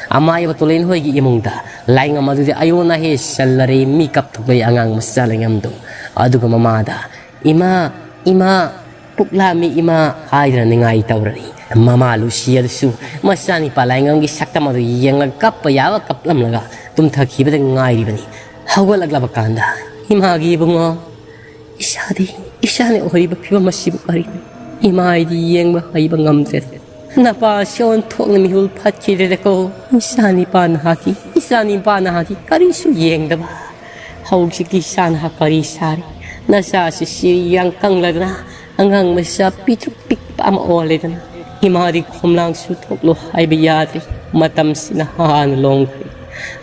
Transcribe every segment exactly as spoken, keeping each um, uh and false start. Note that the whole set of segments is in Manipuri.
ꯑꯃꯥꯏꯕ ꯇꯣꯂꯦꯟ ꯍꯣꯏꯒꯤ ꯏꯃꯨꯡꯗ ꯂꯥꯏꯉꯝ ꯑꯗꯨꯗꯤ ꯑꯌꯣꯟ ꯑꯍꯦ ꯁꯜꯂꯔꯦ, ꯃꯤ ꯀꯞꯊꯣꯛꯂꯦ ꯑꯉꯥꯡ ꯃꯆꯥ ꯂꯥꯏꯉꯝꯗꯣ꯫ ꯑꯗꯨꯒ ꯃꯃꯥꯗ, "ꯏꯃꯥ, ꯏꯃꯥ, ꯄꯨꯛꯂꯥꯝꯃꯤ ꯏꯃꯥ" ꯍꯥꯏꯗꯨꯅ ꯅꯤꯡꯉꯥꯏ ꯇꯧꯔꯔꯤ꯫ ꯃꯃꯥ ꯂꯨꯁꯤ ꯑꯗꯨꯁꯨ ꯃꯆꯥꯅꯤꯄꯥ ꯂꯥꯏꯉꯝꯒꯤ ꯁꯛꯇꯝ ꯑꯗꯨ ꯌꯦꯡꯂꯒ ꯀꯞꯄ ꯌꯥꯕ ꯀꯞꯂꯝꯂꯒ ꯇꯨꯝꯊꯈꯤꯕꯗ ꯉꯥꯏꯔꯤꯕꯅꯤ꯫ ꯍꯧꯒꯠꯂꯛꯂꯕ ꯀꯥꯟꯗ, "ꯏꯃꯥꯒꯤ ꯏꯕꯨꯡꯉꯣ, ꯏꯁꯥꯗꯤ, ꯏꯁꯥꯅ ꯑꯣꯏꯔꯤꯕ ꯐꯤꯕꯝ ꯑꯁꯤꯕꯨ ꯀꯔꯤꯅꯣ? ꯏꯃꯥ ꯑꯩꯗꯤ ꯌꯦꯡꯕ ꯍꯩꯕ ꯉꯝꯗ꯭ꯔꯦ꯫ ꯅꯄꯥꯁꯤ ꯑꯣꯟꯊꯣꯛꯅ ꯃꯤꯍꯨꯜ ꯐꯠꯈꯤꯗ꯭ꯔꯦꯗꯀꯣ꯫ ꯏꯆꯥ ꯅꯤꯄꯥ ꯅꯍꯥꯛꯀꯤ, ꯏꯆꯥ ꯅꯤꯄꯥ ꯅꯍꯥꯛꯀꯤ ꯀꯔꯤꯁꯨ ꯌꯦꯡꯗꯕ꯫ ꯍꯧꯖꯤꯛꯇꯤ ꯏꯆꯥ ꯅꯍꯥꯛ ꯀꯔꯤ ꯁꯥꯔꯤ? ꯅꯆꯥꯁꯤ ꯁꯤꯔꯤ ꯌꯥꯡ ꯀꯪꯂꯗꯅ ꯑꯉꯥꯡ ꯃꯆꯥ ꯄꯤꯛꯇ꯭ꯔꯨ ꯄꯤꯛꯄ ꯑꯃ ꯑꯣꯜꯂꯦꯗꯅ꯫ ꯏꯃꯥꯗꯤ ꯈꯣꯝꯂꯥꯡꯁꯨ ꯊꯣꯛꯂꯣ ꯍꯥꯏꯕ ꯌꯥꯗ꯭ꯔꯤ꯫ ꯃꯇꯝꯁꯤꯅ ꯍꯥꯟꯅ ꯂꯣꯡꯈ꯭ꯔꯦ꯫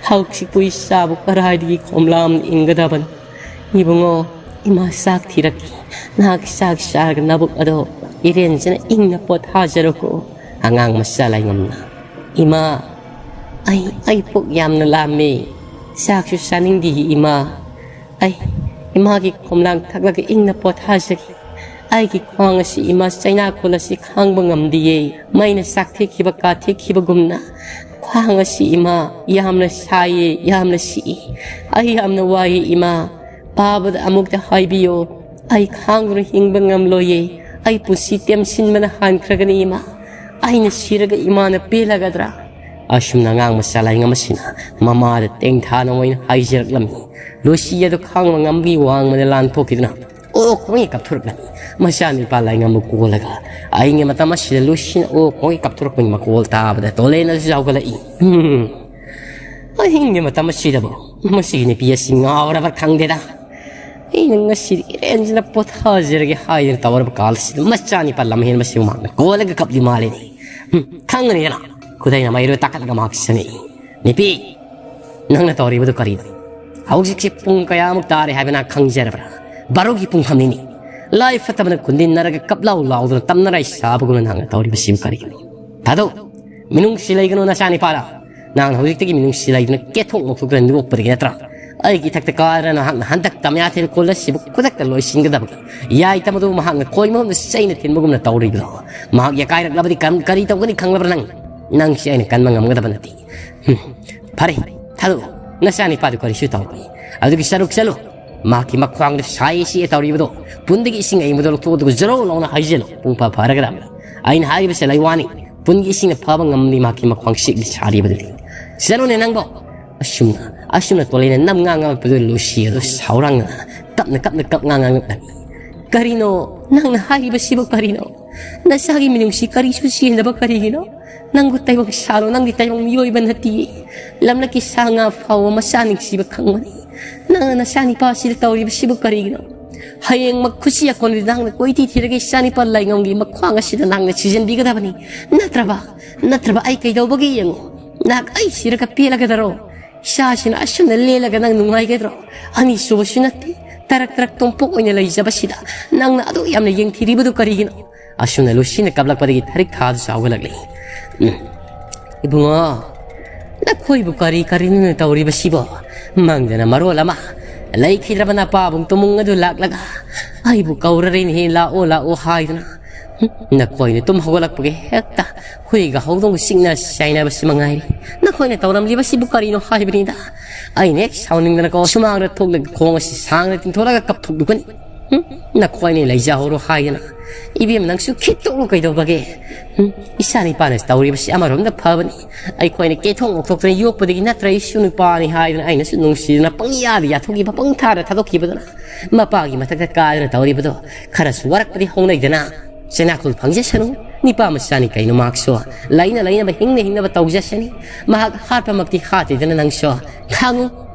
ꯍꯧꯖꯤꯛꯄꯨ ꯏꯆꯥꯕꯨ ꯀꯗꯥꯏꯗꯒꯤ ꯈꯣꯝꯂꯥꯡ ꯏꯟꯒꯗꯕꯅꯣ?" "ꯏꯕꯨꯡꯉꯣ, ꯏꯃꯥ ꯆꯥꯛ ꯊꯤꯔꯛꯀꯦ꯫ ꯅꯍꯥꯛ ꯆꯥꯛ ꯆꯥꯔꯒ ꯅꯕꯨꯛ ꯑꯗꯣ ꯏꯔꯦꯟꯖꯅ ꯏꯪꯅ ꯄꯣꯊꯥꯖꯔꯣꯀꯣ"꯫ ꯑꯉꯥꯡ ꯃꯆꯥ ꯂꯥꯏꯉꯝꯅ, "ꯏꯃꯥ, ꯑꯩ, ꯑꯩ ꯄꯨꯛ ꯌꯥꯝꯅ ꯂꯥꯝꯃꯦ꯫ ꯆꯥꯛꯁꯨ ꯆꯥꯅꯤꯡꯗꯦ ꯏꯃꯥ꯫ ꯑꯩ ꯏꯃꯥꯒꯤ ꯈꯣꯝꯂꯥꯡ ꯊꯛꯂꯒ ꯏꯪꯅ ꯄꯣꯊꯥꯖꯒꯦ꯫ ꯑꯩꯒꯤ ꯈ꯭ꯋꯥꯡ ꯑꯁꯤ ꯏꯃꯥ ꯆꯩꯅꯥ ꯈꯨꯜ ꯑꯁꯤ ꯈꯥꯡꯕ ꯉꯝꯗꯤꯌꯦ꯫ ꯃꯩꯅ ꯆꯥꯛꯊꯦꯛꯈꯤꯕ ꯀꯥꯊꯦꯛꯈꯤꯕꯒꯨꯝꯅ ꯈ꯭ꯋꯥꯡ ꯑꯁꯤ ꯏꯃꯥ ꯌꯥꯝꯅ ꯁꯥꯏꯌꯦ, ꯌꯥꯝꯅ ꯁꯤꯛꯏ꯫ ꯑꯩ ꯌꯥꯝꯅ ꯋꯥꯏꯌꯦ ꯏꯃꯥ꯫ ꯄꯥꯕꯗ ꯑꯃꯨꯛꯇ ꯍꯥꯏꯕꯤꯌꯣ꯫ ꯑꯩ ꯈꯥꯡꯗꯨꯅ ꯍꯤꯡꯕ ꯉꯝꯂꯣꯏꯌꯦ꯫ ꯑꯩ ꯄꯨꯟꯁꯤ ꯇꯦꯝꯁꯤꯟꯕꯅ ꯍꯥꯟꯈ꯭ꯔꯒꯅꯤ ꯏꯃꯥ꯫ ꯑꯩꯅ ꯁꯤꯔꯒ ꯏꯃꯥꯅ ꯄꯦꯜꯂꯒꯗ꯭ꯔꯥ?" ꯑꯁꯨꯝꯅ ꯑꯉꯥꯡ ꯃꯆꯥ ꯂꯥꯏꯉꯝ ꯑꯁꯤꯅ ꯃꯃꯥꯗ ꯇꯦꯡꯊꯥꯅ ꯑꯣꯏꯅ ꯍꯥꯏꯖꯔꯛꯂꯝꯃꯤ꯫ ꯂꯣꯁꯤ ꯑꯗꯨ ꯈꯥꯡꯕ ꯉꯝꯕꯒꯤ ꯋꯥꯡꯃꯗ ꯂꯥꯟꯊꯣꯛꯈꯤꯗꯨꯅ ꯑꯣ ꯈꯣꯡꯉꯩ ꯀꯞꯊꯣꯔꯛꯂꯝꯃꯤ꯫ ꯃꯆꯥꯅꯨꯄꯥ ꯂꯥꯏꯉꯝꯕꯨ ꯀꯣꯜꯂꯒ ꯑꯍꯤꯡꯒꯤ ꯃꯇꯝ ꯑꯁꯤꯗ ꯂꯣꯁꯤꯅ ꯑꯣ ꯈꯣꯡꯉꯩ ꯀꯞꯊꯣꯔꯛꯄꯒꯤ ꯃꯈꯣꯜ ꯇꯥꯕꯗ ꯇꯣꯂꯦꯟ ꯑꯗꯨꯁꯨ ꯍꯧꯒꯠꯂꯛꯏ꯫ "ꯎꯝ, ꯑꯍꯤꯡꯒꯤ ꯃꯇꯝ ꯑꯁꯤꯗꯕꯨ ꯃꯁꯤꯒꯤ ꯅꯨꯄꯤ ꯑꯁꯤ ꯉꯥꯎꯔꯕ꯭ꯔꯥ ꯈꯪꯗꯦꯗ꯫ ꯑꯩꯅ ꯉꯁꯤꯗꯤ ꯏꯔꯦꯟꯖꯅ ꯄꯣꯊꯥꯖꯔꯒꯦ" ꯍꯥꯏꯗꯨꯅ ꯇꯧꯔꯕ ꯀꯥꯜꯁꯤꯗ ꯃꯆꯥꯅꯤꯄꯥ ꯂꯝꯍꯦꯟꯕꯁꯤ ꯃꯃꯥꯡꯗ ꯀꯣꯜꯂꯒ ꯀꯞꯂꯤ ꯃꯥꯜꯂꯤꯅꯦ꯫ "ꯎꯝ, ꯈꯪꯒꯅꯤꯗꯅ"꯫ ꯈꯨꯗꯩꯅ ꯃꯩꯔꯣ ꯇꯥꯈꯠꯂꯒ ꯃꯍꯥꯛ ꯆꯪꯉꯛꯏ꯫ "ꯅꯨꯄꯤ, ꯅꯪꯅ ꯇꯧꯔꯤꯕꯗꯨ ꯀꯔꯤꯅꯣ? ꯍꯧꯖꯤꯛꯁꯤ ꯄꯨꯡ ꯀꯌꯥꯃꯨꯛ ꯇꯥꯔꯦ ꯍꯥꯏꯕ ꯅꯪ ꯈꯪꯖꯔꯕ꯭ꯔꯥ? ꯕꯥꯔꯣꯒꯤ ꯄꯨꯡꯐꯝꯅꯤꯅꯦ꯫ ꯂꯥꯏ ꯐꯠꯇꯕꯅ ꯈꯨꯟꯗꯤꯟꯅꯔꯒ ꯀꯞꯂꯥꯎ ꯂꯥꯎꯗꯨꯅ ꯇꯝꯅꯔꯥꯏ ꯁꯥꯕꯒꯨꯝꯅ ꯅꯪꯅ ꯇꯧꯔꯤꯕꯁꯤꯕꯨ ꯀꯔꯤꯒꯤꯅꯣ? ꯊꯥꯗꯣꯛ, ꯃꯤꯅꯨꯡꯁꯤ ꯂꯩꯒꯅꯨ ꯅꯆꯥꯅꯤꯄꯥꯗ꯫ ꯅꯪ ꯍꯧꯖꯤꯛꯇꯒꯤ ꯃꯤꯅꯨꯡꯁꯤ ꯂꯩꯗꯨꯅ ꯀꯦꯊꯣꯛ ꯃꯣꯛꯊꯣꯛꯇꯨꯅ ꯅꯣꯛꯄꯗꯒꯤ ꯅꯠꯇ꯭ꯔꯥ ꯑꯩꯒꯤ ꯏꯊꯛꯇ ꯀꯥꯗꯅ ꯅꯍꯥꯛꯅ ꯍꯟꯗꯛ ꯇꯃꯌꯥꯊꯦꯜ ꯈꯨꯜ ꯑꯁꯤꯕꯨ ꯈꯨꯗꯛꯇ ꯂꯣꯏꯁꯤꯟꯒꯗꯕꯒꯤ ꯌꯥꯏ ꯇꯝꯕꯗꯨ ꯃꯍꯥꯛꯅ ꯈꯣꯏ ꯃꯍꯨꯝꯗ ꯆꯩꯅ ꯊꯤꯟꯕꯒꯨꯝꯅ ꯇꯧꯔꯤꯕꯗꯣ? ꯃꯍꯥꯛ ꯌꯥꯀꯥꯏꯔꯛꯂꯕꯗꯤ ꯀꯔꯝ-, ꯀꯔꯤ ꯇꯧꯒꯅꯤ ꯈꯪꯂꯕ꯭ꯔꯥ ꯅꯪ?" ꯅꯪꯁꯤ ꯑꯩꯅ ꯀꯟꯕ ꯉꯝꯒꯗꯕ ꯅꯠꯇꯦ꯫ ꯍꯨꯝ, ꯐꯔꯦ, ꯊꯥꯗꯣꯛꯑꯣ꯫ ꯅꯆꯥꯅꯤꯄꯥꯗꯨ ꯀꯔꯤꯁꯨ ꯇꯧꯔꯣꯏ꯫ ꯑꯗꯨꯒꯤ ꯁꯔꯨꯛ ꯆꯠꯂꯨ꯫ ꯃꯍꯥꯛꯀꯤ ꯃꯈ꯭ꯋꯥꯡꯗ ꯁꯥꯏ ꯁꯤ ꯇꯧꯔꯤꯕꯗꯣ, ꯄꯨꯟꯗꯒꯤ ꯏꯁꯤꯡ ꯑꯏꯪꯕꯗꯣ ꯂꯧꯊꯣꯛꯑꯣ, ꯑꯗꯨꯒ ꯖꯔꯣ ꯂꯥꯎꯅ ꯍꯩꯖꯤꯜꯂꯨ꯫ ꯄꯨꯡ ꯐꯥ ꯐꯔꯒꯗꯕꯅꯤ꯫ ꯑꯩꯅ ꯍꯥꯏꯔꯤꯕꯁꯦ ꯂꯩꯋꯥꯅꯤ꯫ ꯄꯨꯟꯒꯤ ꯏꯁꯤꯡꯅ ꯐꯕ ꯉꯝꯂꯤ ꯃꯍꯥꯛꯀꯤ ꯃꯈ꯭ꯋꯥꯡ ꯁꯦꯛꯂꯤ ꯁꯥꯔꯤꯕꯗꯨꯗꯤ꯫ ꯆꯠꯂꯨꯅꯦ ꯅꯪꯕꯣ꯫ ꯑꯁꯨꯝꯅ, ꯑꯁꯨꯝꯅ ꯇꯣꯂꯩꯅ ꯅꯝ ꯉꯥꯡꯉꯛꯄꯗꯨ ꯂꯨꯁꯤ ꯑꯗꯨ ꯁꯥꯎꯔꯥꯡꯅ ꯀꯞꯅ ꯀꯞꯅ ꯀꯞ ꯉꯥꯡꯉꯛꯂꯝꯃꯤ꯫ ꯀꯔꯤꯅꯣ? ꯅꯪꯅ ꯍꯥꯏꯔꯤꯕꯁꯤꯕꯨ ꯀꯔꯤꯅꯣ? ꯅꯆꯥꯒꯤ ꯃꯤꯅꯨꯡꯁꯤ ꯀꯔꯤꯁꯨ ꯆꯦꯟꯗꯕ ꯀꯔꯤꯒꯤꯅꯣ? ꯅꯪꯕꯨ ꯇꯥꯏꯕꯪ ꯁꯥꯔꯣ, ꯅꯪꯗꯤ ꯇꯥꯏꯕꯪ ꯃꯤꯑꯣꯏꯕ ꯅꯠꯇꯤꯌꯦ꯫ ꯂꯝꯂꯛꯀꯤ ꯁꯥ ꯉꯥ ꯐꯥꯎꯕ ꯃꯆꯥ ꯅꯤꯡꯁꯤꯕ ꯈꯪꯕꯅꯤ꯫ ꯅꯪꯅ ꯅꯆꯥꯅꯤꯄꯥ ꯑꯁꯤꯗ ꯇꯧꯔꯤꯕꯁꯤꯕꯨ ꯀꯔꯤꯒꯤꯅꯣ? ꯍꯌꯦꯡꯃꯛ ꯈꯨꯠꯁꯤ ꯑꯀꯣꯟꯕꯗ ꯅꯪꯅ ꯀꯣꯏꯊꯤ ꯊꯤꯔꯒ ꯏꯆꯥꯅꯤꯄꯥ ꯂꯥꯏꯉꯝꯒꯤ ꯃꯈ꯭ꯋꯥꯡ ꯑꯁꯤꯗ ꯅꯪꯅ ꯁꯤꯖꯤꯟꯕꯤꯒꯗꯕꯅꯤ꯫ ꯅꯠꯇ꯭ꯔꯕ, ꯅꯠꯇ꯭ꯔꯕ ꯑꯩ ꯀꯩꯗꯧꯕꯒꯦ ꯌꯦꯡꯉꯨ꯫ ꯅꯍꯥꯛ ꯑꯩ ꯁꯤꯔꯒ ꯄꯦꯜꯂꯒꯗꯔꯣ? ꯏꯆꯥꯁꯤꯅ ꯑꯁꯨꯝꯅ ꯂꯦꯜꯂꯒ ꯅꯪ ꯅꯨꯡꯉꯥꯏꯒꯗ꯭ꯔꯣ? ꯑꯅꯤꯁꯨꯕꯁꯨ ꯅꯠꯇꯦ, ꯇꯔꯛ ꯇꯔꯛ ꯇꯣꯝꯄꯣꯛ ꯑꯣꯏꯅ ꯂꯩꯖꯕꯁꯤꯗ ꯅꯪꯅ ꯑꯗꯨꯛ ꯌꯥꯝꯅ ꯌꯦꯡꯊꯤꯔꯤꯕꯗꯨ ꯀꯔꯤꯒꯤꯅꯣ? ꯑꯁꯨꯝꯅ ꯂꯨꯁꯤꯅ ꯀꯞꯂꯛꯄꯗꯒꯤ ꯊꯔꯤꯛ ꯊꯥꯗꯨꯁꯨ ꯍꯧꯒꯠꯂꯛꯂꯤ꯫ ꯎꯝ꯫ ꯏꯕꯨꯡꯉꯣ, ꯅꯈꯣꯏꯕꯨ ꯀꯔꯤ ꯀꯔꯤꯅꯣ ꯇꯧꯔꯤꯕꯁꯤꯕꯣ? ꯃꯪꯗꯅ ꯃꯔꯣꯜ ꯑꯃ, ꯂꯩꯈꯤꯗ꯭ꯔꯕ ꯅꯄꯥꯕꯨꯡ ꯇꯨꯃꯨꯡ ꯑꯗꯨ ꯂꯥꯛꯂꯒ ꯑꯩꯕꯨ ꯀꯧꯔꯔꯦꯅꯦꯍꯦ, ꯂꯥꯛꯑꯣ ꯂꯥꯛꯑꯣ ꯍꯥꯏꯗꯅ꯫ ꯅꯈꯣꯏꯅ ꯇꯨꯝ ꯍꯧꯒꯠꯂꯛꯄꯒꯤ ꯍꯦꯛꯇ ꯍꯨꯏꯒ ꯍꯧꯗꯣꯡꯒ ꯆꯤꯛꯅ ꯆꯥꯏꯅꯕꯁꯤ ꯃꯉꯥꯏꯔꯦ꯫ ꯅꯈꯣꯏꯅ ꯇꯧꯔꯝꯂꯤꯕꯁꯤꯕꯨ ꯀꯔꯤꯅꯣ ꯍꯥꯏꯕꯅꯤꯗ? ꯑꯩꯅ ꯍꯦꯛ ꯁꯥꯎꯅꯤꯡꯗꯅꯀꯣ, ꯁꯨꯃꯥꯡꯗ ꯊꯣꯛꯂꯒ ꯈꯣꯡ ꯑꯁꯤ ꯁꯥꯡꯅ ꯇꯤꯡꯊꯣꯛꯂꯒ ꯀꯞꯊꯣꯛꯂꯨꯒꯅꯤ꯫ ꯍꯨꯝ? ꯅꯈꯣꯏꯅꯤ ꯂꯩꯖꯍꯧꯔꯣ ꯍꯥꯏꯗꯅ꯫ ꯏꯕꯦꯝ, ꯅꯪꯁꯨ ꯈꯤꯠꯇꯣꯛꯎ ꯀꯩꯗꯧꯕꯒꯦ? ꯍꯨꯝ? ꯏꯆꯥ ꯅꯤꯄꯥꯅ ꯇꯧꯔꯤꯕꯁꯤ ꯑꯃꯔꯣꯝꯗ ꯐꯕꯅꯤ꯫ ꯑꯩꯈꯣꯏꯅ ꯀꯦꯊꯣꯛ ꯉꯧꯊꯣꯛꯇꯅ ꯌꯣꯛꯄꯗꯒꯤ ꯅꯠꯇ꯭ꯔ ꯏꯁꯨ ꯅꯨꯄꯥꯅꯤ ꯍꯥꯏꯗꯅ ꯑꯩꯅꯁꯨ ꯅꯨꯡꯁꯤꯗꯅ ꯄꯪꯌꯥꯗ ꯌꯥꯊꯣꯛꯈꯤꯕ, ꯄꯪꯊꯥꯗ ꯊꯥꯗꯣꯛꯈꯤꯕꯗꯨꯅ꯫ ꯃꯄꯥꯒꯤ ꯃꯊꯛꯇ ꯀꯥꯗꯅ ꯇꯧꯔꯤꯕꯗꯣ ꯈꯔꯁꯨ ꯋꯥꯔꯛꯄꯗꯤ ꯍꯧꯅꯩꯗꯅ꯫ ꯆꯦꯅꯥꯈꯨꯜ ꯐꯪꯖꯁꯅꯨ, ꯅꯤꯄꯥ ꯃꯆꯥꯅꯤ ꯀꯩꯅꯣ ꯃꯍꯥꯛꯁꯨ꯫ ꯂꯩꯅ ꯂꯩꯅꯕ ꯍꯤꯡꯅ ꯍꯤꯡꯅꯕ ꯇꯧꯖꯁꯅꯤ꯫ ꯃꯍꯥꯛ ꯍꯥꯠꯄꯃꯛꯇꯤ ꯍꯥꯠꯇꯦꯗꯅ ꯅꯪꯁꯨ꯫ ꯈꯥꯡꯉꯨ,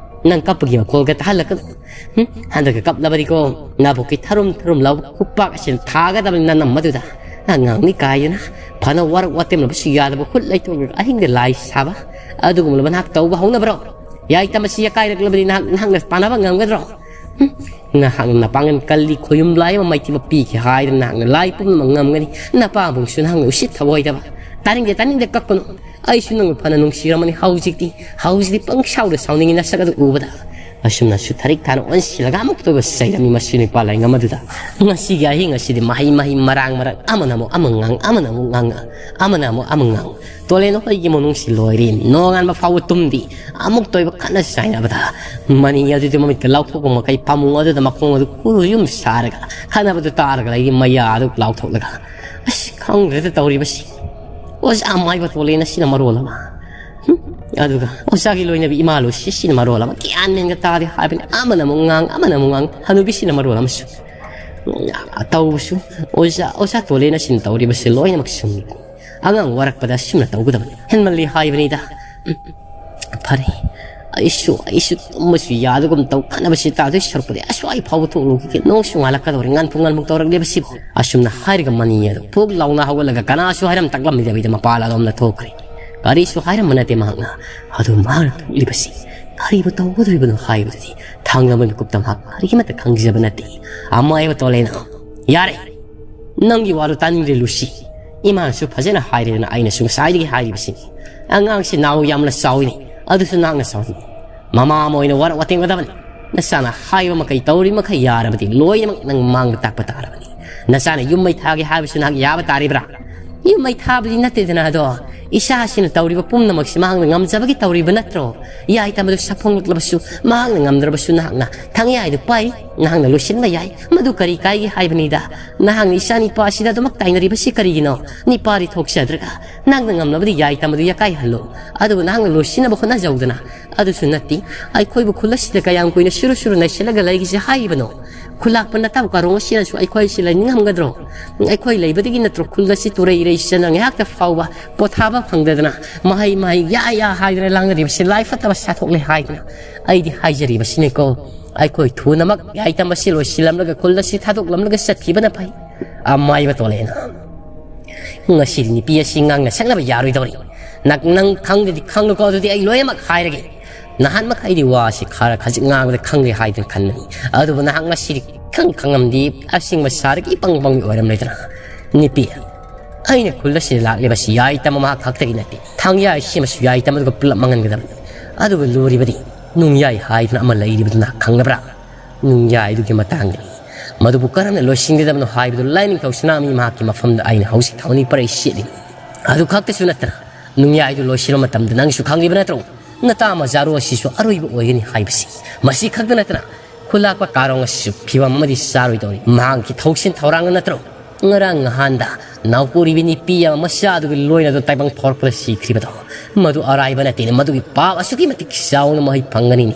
ꯅꯪ ꯀꯞꯄꯒꯤ ꯃꯈꯣꯜꯒ ꯇꯥꯍꯜꯂꯛꯀꯅꯨ꯫ ꯍꯨꯝ? ꯍꯟꯗꯛꯀ ꯀꯞꯂꯕꯗꯤꯀꯣ, ꯅꯥꯕꯨꯛꯀꯤ ꯊꯔꯨꯝ ꯊꯔꯨꯝ ꯂꯥꯎꯕ ꯈꯨꯄꯥꯛ ꯑꯁꯤꯅ ꯊꯥꯒꯗꯕꯅꯤ ꯅꯅꯝ ꯑꯗꯨꯗ꯫ ꯑꯉꯥꯡꯅꯤ ꯀꯥꯏꯗꯅ ꯐꯅ ꯋꯥꯔꯛ ꯋꯥꯇꯦꯝꯂꯕꯁꯨ ꯌꯥꯗꯕ ꯍꯨꯠ ꯂꯩꯊꯣꯛꯂꯒ ꯑꯍꯤꯡꯗ ꯂꯥꯏ ꯁꯥꯕ꯫ ꯑꯗꯨꯒꯨꯝꯂꯕ ꯅꯍꯥꯛ ꯇꯧꯕ ꯍꯧꯅꯕ꯭ꯔꯣ? ꯌꯥꯏ ꯇꯝꯕꯁꯤ ꯌꯥꯀꯥꯏꯔꯛꯂꯕꯗꯤ ꯅꯍꯥꯛ, ꯅꯍꯥꯛꯅ ꯄꯥꯟꯅꯕ ꯉꯝꯒꯗ꯭ꯔꯣ? ꯍꯨꯝ? ꯅꯍꯥꯛꯅ ꯅꯄꯥꯡꯒꯜ ꯀꯜꯂꯤ, ꯈꯣꯌꯨꯝ ꯂꯥꯏ ꯑꯃ ꯃꯥꯏꯊꯤꯕ ꯄꯤꯈꯤ ꯍꯥꯏꯗꯅ ꯅꯍꯥꯛꯅ ꯂꯥꯏ ꯄꯨꯝꯅꯃꯛ ꯉꯝꯒꯅꯤ꯫ ꯅꯄꯥꯕꯨꯡꯁꯨ ꯅꯍꯥꯛꯅ ꯎꯁꯤꯠ ꯊꯑꯣꯏꯗꯕ꯫ ꯇꯥꯅꯤꯡꯗꯦ, ꯇꯥꯅꯤꯡꯗꯦ, ꯀꯛꯀꯅꯨ꯫ ꯑꯩꯁꯨ ꯅꯪꯕꯨ ꯐꯅ ꯅꯨꯡꯁꯤꯔꯝꯃꯅꯤ꯫ ꯍꯧꯖꯤꯛꯇꯤ, ꯍꯧꯖꯤꯛꯇꯤ ꯄꯪꯁꯥꯎꯗ ꯁꯥꯎꯅꯤꯡꯉꯤ ꯅꯁꯛ ꯑꯗꯨ ꯎꯕꯗ꯫ ꯑꯁꯨꯝꯅꯁꯨ ꯊꯔꯤꯛ ꯊꯥꯅ ꯑꯣꯟꯁꯤꯜꯂꯒ ꯑꯃꯨꯛꯇ ꯑꯣꯏꯕ ꯆꯩꯔꯝꯃꯤ ꯃꯁꯤ ꯅꯨꯄꯥ ꯂꯥꯏꯔꯤꯛ ꯑꯃꯗꯨꯗ꯫ ꯉꯁꯤꯒꯤ ꯑꯍꯤꯡ ꯑꯁꯤꯗꯤ ꯃꯍꯩ ꯃꯍꯩ ꯃꯔꯥꯡ ꯃꯔꯥꯡ, ꯑꯃꯅ ꯑꯃꯨꯛ ꯑꯃ ꯉꯥꯡ, ꯑꯃꯅ ꯑꯃꯨꯛ ꯉꯥꯡ, ꯑꯃꯅ ꯑꯃꯨꯛ ꯑꯃ ꯉꯥꯡ꯫ ꯇꯣꯂꯦꯟ ꯍꯣꯏꯒꯤ ꯏꯃꯨꯡꯁꯤ ꯂꯣꯏꯔꯦ꯫ ꯅꯣꯡꯉꯥꯟꯕ ꯐꯥꯎꯕ ꯇꯨꯝꯗꯦ꯫ ꯑꯃꯨꯛꯇ ꯑꯣꯏꯕ ꯀꯟꯅ ꯆꯥꯏꯅꯕꯗ ꯃꯅꯤ ꯑꯗꯨꯗꯤ ꯃꯃꯤꯠꯇ ꯂꯥꯎꯊꯣꯛꯄ ꯃꯈꯩ ꯐꯃꯨꯡ ꯑꯗꯨꯗ ꯃꯈꯣꯡ ꯑꯗꯨ ꯀꯨꯔꯨ ꯌꯨꯝ ꯁꯥꯔꯒ ꯈꯠꯅꯕꯗꯨ ꯇꯥꯔꯒ ꯂꯩꯔꯤ ꯃꯌꯥ ꯑꯗꯨ ꯂꯥꯎꯊꯣꯛꯂꯒ꯫ ꯑꯁ, ꯈꯪꯗ꯭ꯔꯦꯗ ꯇꯧꯔꯤꯕꯁꯤ꯫ ꯑꯣꯖꯥ ꯃꯥꯏꯕ ꯇꯣꯂꯦꯟ ꯑꯁꯤꯅ ꯃꯔꯣꯜ ꯑꯃ꯫ ꯍꯨꯝ, ꯑꯗꯨꯒ ꯑꯣꯖꯥꯒꯤ ꯂꯣꯏꯅꯕꯤ ꯏꯃꯥ ꯂꯨꯁꯤ ꯑꯁꯤꯅ ꯃꯔꯣꯜ ꯑꯃ ꯒ꯭ꯌꯥꯟ ꯃꯦꯟꯒ ꯇꯥꯗꯦ ꯍꯥꯏꯕꯅꯤ꯫ ꯑꯃꯅ ꯑꯃꯨꯛ ꯉꯥꯡ, ꯑꯃꯅ ꯑꯃꯨꯛ ꯉꯥꯡ꯫ ꯍꯅꯨꯕꯤꯁꯤꯅ ꯃꯔꯣꯜ ꯑꯃꯁꯨ꯫ ꯇꯧꯕꯁꯨ ꯑꯣꯖꯥ, ꯑꯣꯖꯥ ꯇꯣꯂꯦꯟ ꯑꯁꯤꯅ ꯇꯧꯔꯤꯕꯁꯤ ꯂꯣꯏꯅꯃꯛ ꯆꯨꯝꯃꯤ꯫ ꯑꯉꯥꯡ ꯋꯥꯔꯛꯄꯗ ꯑꯁꯨꯝꯅ ꯇꯧꯒꯗꯕꯅꯤ꯫ ꯍꯦꯟꯃꯜꯂꯤ ꯍꯥꯏꯕꯅꯤꯗ꯫ ꯐꯔꯦ, ꯑꯩꯁꯨ, ꯑꯩꯁꯨ ꯇꯨꯝꯕꯁꯨ ꯌꯥꯗꯒꯨꯝ ꯇꯧ꯫ ꯈꯠꯅꯕꯁꯤ ꯇꯥꯗꯣꯏ ꯁꯔꯨꯛꯄꯨꯗꯤ ꯑꯁ꯭ꯋꯥꯏ ꯐꯥꯎꯕ ꯊꯣꯛꯂꯨꯈꯤꯒꯦ꯫ ꯅꯣꯡꯁꯨ ꯉꯥꯜꯂꯛꯀꯗꯧꯔꯦ꯫ ꯉꯥꯟꯐꯨ ꯉꯥꯟꯐꯨ ꯇꯧꯔꯛꯂꯤꯕꯁꯤꯕꯨ꯫ ꯑꯁꯨꯝꯅ ꯍꯥꯏꯔꯒ ꯃꯅꯤ ꯑꯗꯨ ꯐꯨꯛ ꯂꯥꯎꯅ ꯍꯧꯒꯠꯂꯒ ꯀꯅꯥꯁꯨ ꯍꯥꯏꯔꯝ ꯇꯥꯛꯂꯝꯗꯕꯤꯗ ꯃꯄꯥꯟ ꯑꯗꯣꯝꯗ ꯊꯣꯛꯈ꯭ꯔꯦ꯫ ꯀꯔꯤꯁꯨ ꯍꯥꯏꯔꯝꯕ ꯅꯠꯇꯦ ꯃꯍꯥꯛꯅ꯫ ꯑꯗꯨ ꯃꯍꯥꯛꯅ ꯊꯣꯛꯂꯤꯕꯁꯤ ꯀꯔꯤꯕꯨ ꯇꯧꯒꯗꯧꯔꯤꯕꯅꯣ ꯍꯥꯏꯕꯗꯨꯗꯤ ꯊꯥꯡꯂꯕ ꯃꯤꯀꯨꯞꯇ ꯃꯍꯥꯛ ꯀꯔꯤꯃꯠꯇ ꯈꯪꯖꯕ ꯅꯠꯇꯦ꯫ ꯑꯃꯥꯏꯕ ꯇꯣꯂꯦꯅ, "ꯌꯥꯔꯦ! ꯅꯪꯒꯤ ꯋꯥꯗꯨ ꯇꯥꯅꯤꯡꯗ꯭ꯔꯦ ꯂꯨꯁꯤ꯫ ꯏꯃꯥꯅꯁꯨ ꯐꯖꯅ ꯍꯥꯏꯔꯦꯗꯅ ꯑꯩꯅꯁꯨ ꯉꯁꯥꯏꯗꯒꯤ ꯍꯥꯏꯔꯤꯕꯁꯤꯅꯤ꯫ ꯑꯉꯥꯡꯁꯤ ꯅꯥꯎ ꯌꯥꯝꯅ ꯆꯥꯎꯏꯅꯤ, ꯑꯗꯨꯁꯨ ꯅꯍꯥꯛꯅ ꯆꯥꯎꯏꯅꯤ꯫ ꯃꯃꯥ ꯑꯃ ꯑꯣꯏꯅ ꯋꯥꯔꯛ ꯋꯥꯇꯦꯝꯒꯗꯕꯅꯤ꯫ ꯅꯆꯥꯅ ꯍꯥꯏꯕ ꯃꯈꯩ ꯇꯧꯔꯤ ꯃꯈꯩ ꯌꯥꯔꯕꯗꯤ ꯂꯣꯏꯅꯃꯛ ꯅꯪ ꯃꯥꯡꯗ ꯇꯥꯛꯄ ꯇꯥꯔꯕꯅꯤ꯫ ꯅꯆꯥꯅ ꯌꯨꯝ ꯃꯩ ꯊꯥꯒꯦ ꯍꯥꯏꯕꯁꯨ ꯅꯍꯥꯛ ꯌꯥꯕ ꯇꯥꯔꯤꯕ꯭ꯔꯥ? ꯌꯨꯝ ꯃꯩ ꯊꯥꯕꯗꯤ ꯅꯠꯇꯦꯗꯅ ꯑꯗꯣ꯫ ꯏꯆꯥꯁꯤꯅ ꯇꯧꯔꯤꯕ ꯄꯨꯝꯅꯃꯛꯁꯤ ꯃꯍꯥꯛꯅ ꯉꯝꯖꯕꯒꯤ ꯇꯧꯔꯤꯕ ꯅꯠꯇ꯭ꯔꯣ? ꯌꯥꯏꯇꯝ ꯑꯗꯨ ꯁꯥꯐꯣꯡꯂꯛꯂꯕꯁꯨ ꯃꯍꯥꯛꯅ ꯉꯝꯗ꯭ꯔꯕꯁꯨ ꯅꯍꯥꯛꯅ ꯊꯥꯡꯌꯥꯏꯗꯨ ꯄꯥꯏ, ꯅꯍꯥꯛꯅ ꯂꯣꯏꯁꯤꯟꯕ ꯌꯥꯏ꯫ ꯃꯗꯨ ꯀꯔꯤ ꯀꯥꯏꯒꯦ ꯍꯥꯏꯕꯅꯤꯗ? ꯅꯍꯥꯛꯅ ꯏꯆꯥ ꯅꯤꯄꯥ ꯑꯁꯤꯗ ꯑꯗꯨꯃꯛ ꯇꯥꯏꯅꯔꯤꯕꯁꯤ ꯀꯔꯤꯒꯤꯅꯣ? ꯅꯤꯄꯥꯗꯤ ꯊꯣꯛꯆꯗ꯭ꯔꯒ ꯅꯪꯅ ꯉꯝꯂꯕꯗꯤ ꯌꯥꯏꯇꯝ ꯑꯗꯨ ꯌꯥꯀꯥꯏꯍꯜꯂꯨ꯫ ꯑꯗꯨꯕꯨ ꯅꯍꯥꯛꯅ ꯂꯣꯏꯁꯤꯟꯅꯕ ꯍꯣꯠꯅꯖꯧꯗꯅ꯫ ꯑꯗꯨꯁꯨ ꯅꯠꯇꯦ, ꯑꯩꯈꯣꯏꯕꯨ ꯈꯨꯜ ꯑꯁꯤꯗ ꯀꯌꯥꯝ ꯀꯨꯏꯅ ꯁꯨꯔꯨ ꯁꯨꯔꯨ ꯅꯩꯁꯤꯜꯂꯒ ꯂꯩꯒꯦꯁꯦ ꯍꯥꯏꯔꯤꯕꯅꯣ? ꯈꯨꯂꯥꯛꯄ ꯅꯠꯇꯕ ꯀꯥꯔꯣꯡ ꯑꯁꯤꯅꯁꯨ ꯑꯩꯈꯣꯏ ꯑꯁꯤ ꯂꯩꯅꯤꯡꯍꯟꯒꯗ꯭ꯔꯣ? ꯑꯩꯈꯣꯏ ꯂꯩꯕꯗꯒꯤ ꯅꯠꯇ꯭ꯔꯣ ꯈꯨꯜ ꯑꯁꯤ ꯇꯨꯔꯩ ꯏꯔꯩ ꯆꯦꯟꯗꯨꯅ ꯉꯥꯏꯍꯥꯛꯇ ꯐꯥꯎꯕ ꯄꯣꯊꯥꯕ ꯐꯪꯗꯗꯅ ꯃꯍꯩ ꯃꯍꯩ ꯌꯥ ꯌꯥ ꯍꯥꯏꯗꯅ ꯂꯥꯡꯅꯔꯤꯕꯁꯤ ꯂꯥꯏ ꯐꯠꯇꯕ ꯁꯥꯊꯣꯛꯂꯦ ꯍꯥꯏꯗꯅ ꯑꯩꯗꯤ ꯍꯥꯏꯖꯔꯤꯕꯁꯤꯅꯤꯀꯣ꯫ ꯑꯩꯈꯣꯏ ꯊꯨꯅꯃꯛ ꯌꯥꯏꯇꯝ ꯑꯁꯤ ꯂꯣꯏꯁꯤꯜꯂꯝꯂꯒ ꯈꯨꯜ ꯑꯁꯤ ꯊꯥꯗꯣꯛꯂꯝꯂꯒ ꯆꯠꯈꯤꯕꯅ ꯐꯩ꯫ ꯑꯃꯥꯏꯕ ꯇꯣꯂꯦꯅ, ꯉꯁꯤꯗꯤ ꯅꯨꯄꯤ ꯑꯁꯤ ꯉꯥꯡꯅ ꯁꯛꯅꯕ ꯌꯥꯔꯣꯏꯗꯧꯔꯤ꯫ ꯅꯪ, ꯅꯪ ꯈꯪꯗꯗꯤ ꯈꯪꯂꯨꯀꯣ, ꯑꯗꯨꯗꯤ ꯑꯩ ꯂꯣꯏꯅꯃꯛ ꯍꯥꯏꯔꯒꯦ꯫ ꯅꯍꯥꯟ ꯃꯈꯩꯗꯤ ꯋꯥꯁꯤ ꯈꯔ ꯈꯖꯤꯛ ꯉꯥꯡꯕꯗ ꯈꯪꯂꯦ ꯍꯥꯏꯗꯨꯅ ꯈꯟꯕꯅꯤ꯫ ꯑꯗꯨꯕꯨ ꯅꯍꯥꯛ ꯉꯁꯤꯗꯤ ꯈꯪ ꯈꯪꯉꯝꯗꯦ, ꯑꯁꯦꯡꯕ ꯁꯥꯔꯒ ꯏꯄꯪ ꯄꯪꯕꯤ ꯑꯣꯏꯔꯝꯂꯦꯗꯅ꯫ ꯅꯨꯄꯤ, ꯑꯩꯅ ꯈꯨꯜ ꯑꯁꯤꯗ ꯂꯥꯛꯂꯤꯕꯁꯤ ꯌꯥꯏꯇꯝ ꯃꯍꯥꯛ ꯈꯛꯇꯒꯤ ꯅꯠꯇꯦ꯫ ꯊꯥꯡꯌꯥ ꯁꯤꯃꯁꯨ ꯌꯥꯏꯇꯝ ꯑꯗꯨꯒ ꯄꯨꯂꯞ ꯃꯥꯡꯍꯟꯒꯗꯕꯅꯤ꯫ ꯑꯗꯨꯒ ꯂꯨꯔꯤꯕꯗꯤ ꯅꯨꯡꯌꯥꯏ ꯍꯥꯏꯗꯅ ꯑꯃ ꯂꯩꯔꯤꯕꯗꯨ ꯅꯍꯥꯛ ꯈꯪꯂꯕ꯭ꯔꯥ? ꯅꯨꯡꯌꯥꯏꯗꯨꯒꯤ ꯃꯇꯥꯡꯗꯅꯤ꯫ ꯃꯗꯨꯕꯨ ꯀꯔꯝꯅ ꯂꯣꯏꯁꯤꯟꯒꯗꯕꯅꯣ ꯍꯥꯏꯕꯗꯨ ꯂꯥꯏꯅꯤꯡꯊꯧ ꯁꯅꯥꯃꯍꯤ ꯃꯍꯥꯛꯀꯤ ꯃꯐꯝꯗ ꯑꯩꯅ ꯍꯧꯖꯤꯛ ꯊꯧꯅꯤ ꯄꯔꯩ ꯁꯦꯠꯂꯤꯅꯤ꯫ ꯑꯗꯨ ꯈꯛꯇꯁꯨ ꯅꯠꯇꯅ, ꯅꯨꯡꯌꯥꯏꯗꯨ ꯂꯣꯏꯁꯤꯟꯕ ꯃꯇꯝꯗ ꯅꯪꯁꯨ ꯈꯪꯂꯤꯕ ꯅꯠꯇ꯭ꯔꯣ? ꯅꯇꯥ ꯃꯖꯥꯔꯨ ꯑꯁꯤꯁꯨ ꯑꯔꯣꯏꯕ ꯑꯣꯏꯒꯅꯤ ꯍꯥꯏꯕꯁꯤ꯫ ꯃꯁꯤ ꯈꯛꯇ ꯅꯠꯇꯅ, ꯈꯨꯂꯥꯛꯄ ꯀꯥꯔꯣꯡ ꯑꯁꯤꯁꯨ ꯐꯤꯕꯝ ꯑꯃꯗꯤ ꯆꯥꯔꯣꯏꯗꯧꯔꯤ꯫ ꯃꯍꯥꯛꯀꯤ ꯊꯧꯁꯤꯟ ꯊꯧꯔꯥꯡꯅ ꯅꯠꯇ꯭ꯔꯣ ꯉꯔꯥꯡ ꯅꯍꯥꯟꯗ ꯅꯥꯎꯄꯣꯔꯤꯕꯤ ꯅꯨꯄꯤ ꯑꯃ ꯃꯆꯥꯗꯨꯒꯤ ꯂꯣꯏꯅꯗꯨ ꯇꯥꯏꯕꯪ ꯐꯥꯎꯔꯛꯄꯗ ꯁꯤꯈ꯭ꯔꯤꯕꯗꯣ? ꯃꯗꯨ ꯑꯔꯥꯏꯕ ꯅꯠꯇꯦꯅꯦ꯫ ꯃꯗꯨꯒꯤ ꯄꯥꯞ ꯑꯁꯨꯛꯀꯤ ꯃꯇꯤꯛ ꯆꯥꯎꯅ ꯃꯍꯩ ꯐꯪꯒꯅꯤꯅꯦ꯫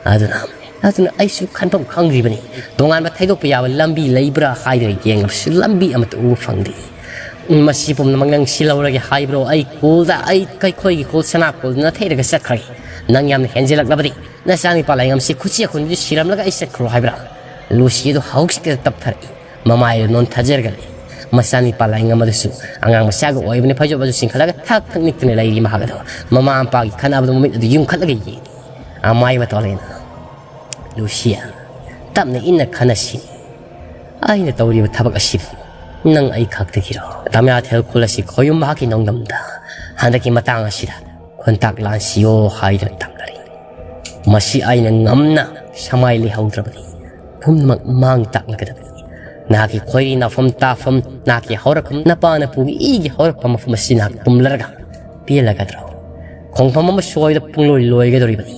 ꯑꯗꯨꯅ, ꯑꯗꯨꯅ ꯑꯩꯁꯨ ꯈꯟꯐꯝ ꯈꯪꯗ꯭ꯔꯤꯕꯅꯤ꯫ ꯇꯣꯉꯥꯟꯕ ꯊꯩꯗꯣꯛꯄ ꯌꯥꯕ ꯂꯝꯕꯤ ꯂꯩꯕ꯭ꯔꯥ ꯍꯥꯏꯗꯨꯅ ꯌꯦꯡꯂꯕꯁꯨ ꯂꯝꯕꯤ ꯑꯃꯠꯇ ꯎꯕ ꯐꯪꯗꯦ꯫ ꯃꯁꯤ ꯄꯨꯝꯅꯃꯛ ꯅꯪ ꯁꯤꯜꯍꯧꯔꯒꯦ ꯍꯥꯏꯕ꯭ꯔꯣ? ꯑꯩ ꯀꯣꯜꯗ, ꯑꯩ, ꯑꯩꯈꯣꯏꯒꯤ ꯀꯣꯜ ꯁꯅꯥ ꯀꯣꯜꯗ ꯅꯥꯊꯩꯔꯒ ꯆꯠꯈ꯭ꯔꯒꯦ꯫ ꯅꯪ ꯌꯥꯝꯅ ꯍꯦꯟꯖꯤꯜꯂꯛꯂꯕꯗꯤ꯫ ꯅꯆꯥꯅꯨꯄꯥ ꯂꯥꯏꯉꯝꯁꯤ ꯈꯨꯠꯁꯤ ꯑꯈꯨꯟꯗꯨ ꯁꯤꯔꯝꯂꯒ ꯑꯩ ꯆꯠꯈ꯭ꯔꯣ ꯍꯥꯏꯕ꯭ꯔꯥ? ꯂꯨꯁꯤ ꯑꯗꯨ ꯍꯧꯖꯤꯛꯇ ꯇꯞꯊꯔꯛꯏ꯫ ꯃꯃꯥꯏꯗꯨ ꯅꯣꯟꯊꯖꯔꯒ ꯂꯩ꯫ ꯃꯆꯥꯅꯨꯄꯥ ꯂꯥꯏꯉꯝ ꯑꯗꯨꯁꯨ ꯑꯉꯥꯡ ꯃꯆꯥꯒ ꯑꯣꯏꯕꯅ ꯐꯩꯖꯣꯝ ꯑꯗꯨ ꯆꯤꯡꯈꯠꯂꯒ ꯊꯛ ꯊꯛ ꯅꯤꯛꯇꯨꯅ ꯂꯩꯔꯤ꯫ ꯃꯍꯥꯛ ꯑꯗꯨ ꯃꯃꯥ ꯃꯄꯥꯒꯤ ꯈꯠꯅꯕꯗ ꯃꯃꯤꯠ ꯑꯗꯨ ꯌꯨꯝꯈꯠꯂꯒ ꯌꯦꯡꯂꯤ꯫ ꯑꯃꯥꯏꯕ ꯇꯣꯂꯦꯅ, "ꯂꯨꯁꯤꯌꯥ, ꯇꯞꯅ ꯏꯟꯅ ꯈꯟꯅꯁꯤ꯫ ꯑꯩꯅ ꯇꯧꯔꯤꯕ ꯊꯕꯛ ꯑꯁꯤꯕꯨ ꯅꯪ ꯑꯩ ꯈꯛꯇꯒꯤꯔꯣ?" ꯇꯃꯌꯥꯊꯦꯜ ꯈꯨꯜ ꯑꯁꯤ ꯈꯣꯌꯨꯝ ꯃꯍꯥꯛꯀꯤ ꯅꯣꯡꯗꯝꯗ ꯍꯟꯗꯛꯀꯤ ꯃꯇꯥꯡ ꯑꯁꯤꯗ ꯈꯣꯟꯇꯥꯛ ꯂꯥꯟꯁꯤꯌꯣ ꯍꯥꯏꯗꯨꯅ ꯇꯝꯅꯔꯤ꯫ ꯃꯁꯤ ꯑꯩꯅ ꯉꯝꯅ ꯁꯃꯥꯏ ꯂꯩꯍꯧꯗ꯭ꯔꯕꯗꯤ ꯄꯨꯝꯅꯃꯛ ꯃꯥꯡ ꯇꯥꯛꯂꯒꯗꯕꯅꯤ꯫ ꯅꯍꯥꯛꯀꯤ ꯈꯣꯏꯔꯤ ꯅꯥꯐꯝ ꯇꯥꯐꯝ, ꯅꯍꯥꯛꯀꯤ ꯍꯧꯔꯛꯐꯝ, ꯅꯄꯥ ꯅꯄꯨꯒꯤ ꯏꯒꯤ ꯍꯧꯔꯛꯐꯝ ꯃꯐꯝ ꯑꯁꯤ ꯅꯍꯥꯛ ꯄꯨꯝꯂꯔꯒ ꯄꯦꯜꯂꯒꯗ꯭ꯔꯣ? ꯈꯣꯡꯐꯝ ꯑꯃ ꯁꯣꯏꯗ ꯄꯨꯡꯂꯣꯏ ꯂꯣꯏꯒꯗꯧꯔꯤꯕꯅꯤ꯫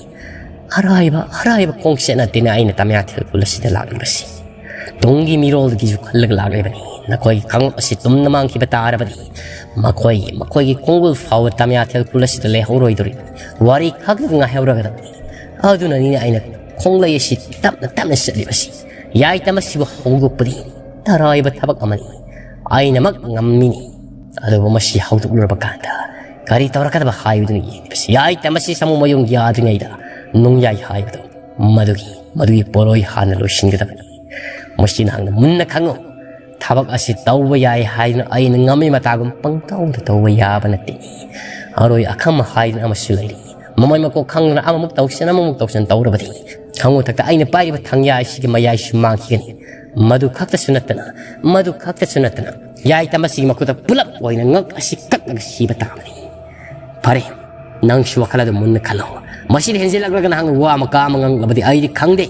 ꯑꯔꯥꯏꯕ, ꯑꯔꯥꯏꯕ ꯈꯣꯡꯆꯠ ꯅꯠꯇꯦꯅ ꯑꯩꯅ ꯇꯃꯌꯥꯊꯦꯜ ꯈꯨꯜ ꯑꯁꯤꯗ ꯂꯥꯛꯂꯤꯕꯁꯤ꯫ ꯇꯨꯡꯒꯤ ꯃꯤꯔꯣꯜꯒꯤꯁꯨ ꯈꯜꯂꯒ ꯂꯥꯛꯂꯤꯕꯅꯤ꯫ ꯅꯈꯣꯏꯒꯤ ꯀꯥꯡꯂꯨꯞ ꯑꯁꯤ ꯇꯨꯝꯅ ꯃꯥꯡꯈꯤꯕ ꯇꯥꯔꯕꯗꯤ, ꯃꯈꯣꯏꯒꯤ, ꯃꯈꯣꯏꯒꯤ ꯈꯣꯡꯒꯨꯜ ꯐꯥꯎꯕ ꯇꯃꯌꯥꯊꯦꯜ ꯈꯨꯜ ꯑꯁꯤꯗ ꯂꯩꯍꯧꯔꯣꯏꯗꯧꯔꯤꯕꯅꯤ꯫ ꯋꯥꯔꯤ ꯈꯛꯇ ꯉꯥꯏꯍꯧꯔꯒꯗꯕꯅꯤ꯫ ꯑꯗꯨꯅꯅꯤꯅꯦ ꯑꯩꯅ ꯈꯣꯡꯂꯩ ꯑꯁꯤ ꯇꯞꯅ ꯇꯞꯅ ꯆꯠꯂꯤꯕꯁꯤ꯫ ꯌꯥꯏꯇꯝ ꯑꯁꯤꯕꯨ ꯍꯧꯗꯣꯛꯄꯗꯤ ꯇꯔꯥꯏꯕ ꯊꯕꯛ ꯑꯃꯅꯤ꯫ ꯑꯩꯅꯃꯛ ꯉꯝꯃꯤꯅꯤ꯫ ꯑꯗꯨꯕꯨ ꯃꯁꯤ ꯍꯧꯗꯣꯛꯂꯨꯔꯕ ꯀꯥꯟꯗ ꯀꯔꯤ ꯇꯧꯔꯛꯀꯗꯕ ꯍꯥꯏꯕꯗꯨꯅ ꯌꯦꯡꯂꯤꯕꯁꯤ꯫ ꯌꯥꯏꯇꯝ ꯑꯁꯤ ꯁꯥꯃꯨ ꯃꯌꯨꯡ ꯌꯥꯗ꯭ꯔꯤꯉꯩꯗ ꯅꯨꯡꯌꯥꯏ ꯍꯥꯏꯕꯗꯨ ꯃꯗꯨꯒꯤ, ꯃꯗꯨꯒꯤ ꯄꯣꯠꯂꯣꯏ ꯍꯥꯟꯅ ꯂꯣꯏꯁꯤꯟꯒꯗꯕꯅꯤ꯫ ꯃꯁꯤ ꯅꯍꯥꯛꯅ ꯃꯨꯟꯅ ꯈꯪꯉꯨ꯫ ꯊꯕꯛ ꯑꯁꯤ ꯇꯧꯕ ꯌꯥꯏ ꯍꯥꯏꯗꯨꯅ ꯑꯩꯅ ꯉꯝꯃꯤ ꯃꯇꯥꯒꯨꯝ ꯄꯪꯇꯧꯗ ꯇꯧꯕ ꯌꯥꯕ ꯅꯠꯇꯦ꯫ ꯑꯔꯣꯏ ꯑꯈꯝ ꯍꯥꯏꯗꯨꯅ ꯑꯃꯁꯨ ꯂꯩꯔꯤ꯫ ꯃꯃꯩ ꯃꯀꯣꯛ ꯈꯪꯗꯅ ꯑꯃꯃꯨꯛ ꯇꯧꯁꯟ, ꯑꯃꯃꯨꯛ ꯇꯧꯁꯟ ꯇꯧꯔꯕꯗꯤ ꯈꯪꯉꯨ ꯊꯛꯇ ꯑꯩꯅ ꯄꯥꯏꯔꯤꯕ ꯊꯥꯡꯌꯥ ꯑꯁꯤꯒꯤ ꯃꯌꯥꯏꯁꯨ ꯃꯥꯡꯈꯤꯒꯅꯤ꯫ ꯃꯗꯨ ꯈꯛꯇꯁꯨ ꯅꯠꯇꯅ, ꯃꯗꯨ ꯈꯛꯇꯁꯨ ꯅꯠꯇꯅ, ꯌꯥꯏꯇꯝ ꯑꯁꯤꯒꯤ ꯃꯈꯨꯠꯇ ꯄꯨꯂꯞ ꯑꯣꯏꯅ ꯉꯛ ꯑꯁꯤ ꯀꯛꯂꯒ ꯁꯤꯕ ꯇꯥꯕꯅꯤ꯫ ꯐꯔꯦ, ꯅꯪꯁꯨ ꯋꯥꯈꯜ ꯑꯗꯨ ꯃꯨꯟꯅ ꯈꯜꯂꯣ꯫ ꯃꯁꯤꯗ ꯍꯦꯟꯖꯤꯜꯂꯛꯂꯒ ꯅꯍꯥꯛꯅ ꯋꯥ ꯑꯃ ꯀꯥ ꯑꯃ ꯉꯥꯡꯂꯕꯗꯤ ꯑꯩꯗꯤ ꯈꯪꯗꯦ꯫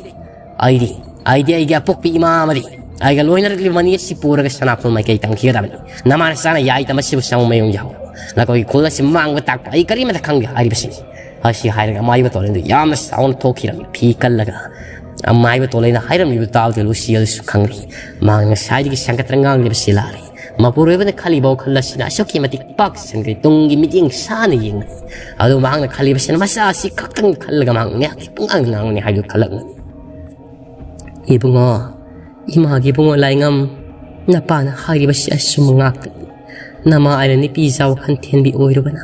ꯑꯩꯗꯤ, ꯑꯩꯗꯤ ꯑꯩꯒꯤ ꯑꯄꯣꯛꯄꯤ ꯏꯃꯥ ꯑꯃꯗꯤ ꯑꯩꯒ ꯂꯣꯏꯅꯔꯛꯂꯤꯕ ꯃꯅꯤ ꯑꯁꯤ ꯄꯨꯔꯒ ꯁꯅꯥꯐꯝ ꯃꯥꯏꯀꯩ ꯇꯝꯈꯤꯒꯗꯕꯅꯤ꯫ ꯅꯃꯥꯅ ꯆꯥꯅ ꯌꯥꯏ ꯇꯝꯕꯁꯤꯕꯨ ꯁꯥꯃꯨ ꯃꯌꯨꯡ ꯌꯥꯎ꯫ ꯅꯈꯣꯏꯒꯤ ꯈꯨꯜ ꯑꯁꯤ ꯃꯥꯡꯕ ꯇꯥꯛꯄ ꯑꯩ ꯀꯔꯤꯃꯠꯇ ꯈꯪꯗꯦ ꯍꯥꯏꯔꯤꯕꯁꯤꯅꯤ꯫ ꯑꯁꯤ ꯍꯥꯏꯔꯒ ꯑꯃꯥꯏꯕ ꯇꯣꯂꯦꯟꯗꯨ ꯌꯥꯝꯅ ꯁꯥꯎꯅ ꯊꯣꯛꯈꯤꯔꯝꯃꯤ꯫ ꯐꯤ ꯀꯜꯂꯒ ꯑꯃꯥꯏꯕ ꯇꯣꯂꯦꯟꯅ ꯍꯥꯏꯔꯝꯂꯤꯕ ꯇꯥꯕꯗ ꯂꯨꯁꯤ ꯑꯗꯨꯁꯨ ꯈꯪꯂꯤ꯫ ꯃꯍꯥꯛꯅ ꯉꯁꯥꯏꯗꯒꯤ ꯁꯦꯝꯒꯠꯇꯅ ꯉꯥꯡꯂꯤꯕꯁꯤ ꯂꯥꯜꯂꯤ꯫ ꯃꯄꯨꯔꯣꯏꯕꯅ ꯈꯜꯂꯤꯕ ꯋꯥꯈꯜ ꯑꯁꯤꯅ ꯑꯁꯨꯛꯀꯤ ꯃꯇꯤꯛ ꯄꯥꯛ ꯆꯟꯈ꯭ꯔꯦ꯫ ꯇꯨꯡꯒꯤ ꯃꯤꯠꯌꯦꯡ ꯁꯥꯅ ꯌꯦꯡꯂꯤ꯫ ꯑꯗꯨ ꯃꯍꯥꯛꯅ ꯈꯜꯂꯤꯕꯁꯤꯅ ꯃꯆꯥ ꯑꯁꯤ ꯈꯛꯇꯪ ꯈꯜꯂꯒ ꯃꯍꯥꯛ ꯉꯥꯏꯍꯥꯛꯀꯤ ꯄꯨꯡꯉꯥꯡ ꯉꯥꯡꯕꯅꯤ ꯍꯥꯏꯕꯗꯨ ꯈꯜꯂꯛꯂꯅꯤ꯫ ꯏꯕꯨꯡꯉꯣ, ꯏꯃꯥꯒꯤ ꯏꯕꯨꯡꯉꯣ ꯂꯥꯏꯉꯝ, ꯅꯄꯥꯅ ꯍꯥꯏꯔꯤꯕꯁꯤ ꯑꯆꯨꯝꯕ ꯉꯥꯛꯇꯅꯤ꯫ ꯅꯃꯥ ꯑꯩꯅ ꯅꯨꯄꯤ ꯏꯆꯥ ꯋꯥꯈꯜ ꯊꯦꯟꯕꯤ ꯑꯣꯏꯔꯨꯕꯅ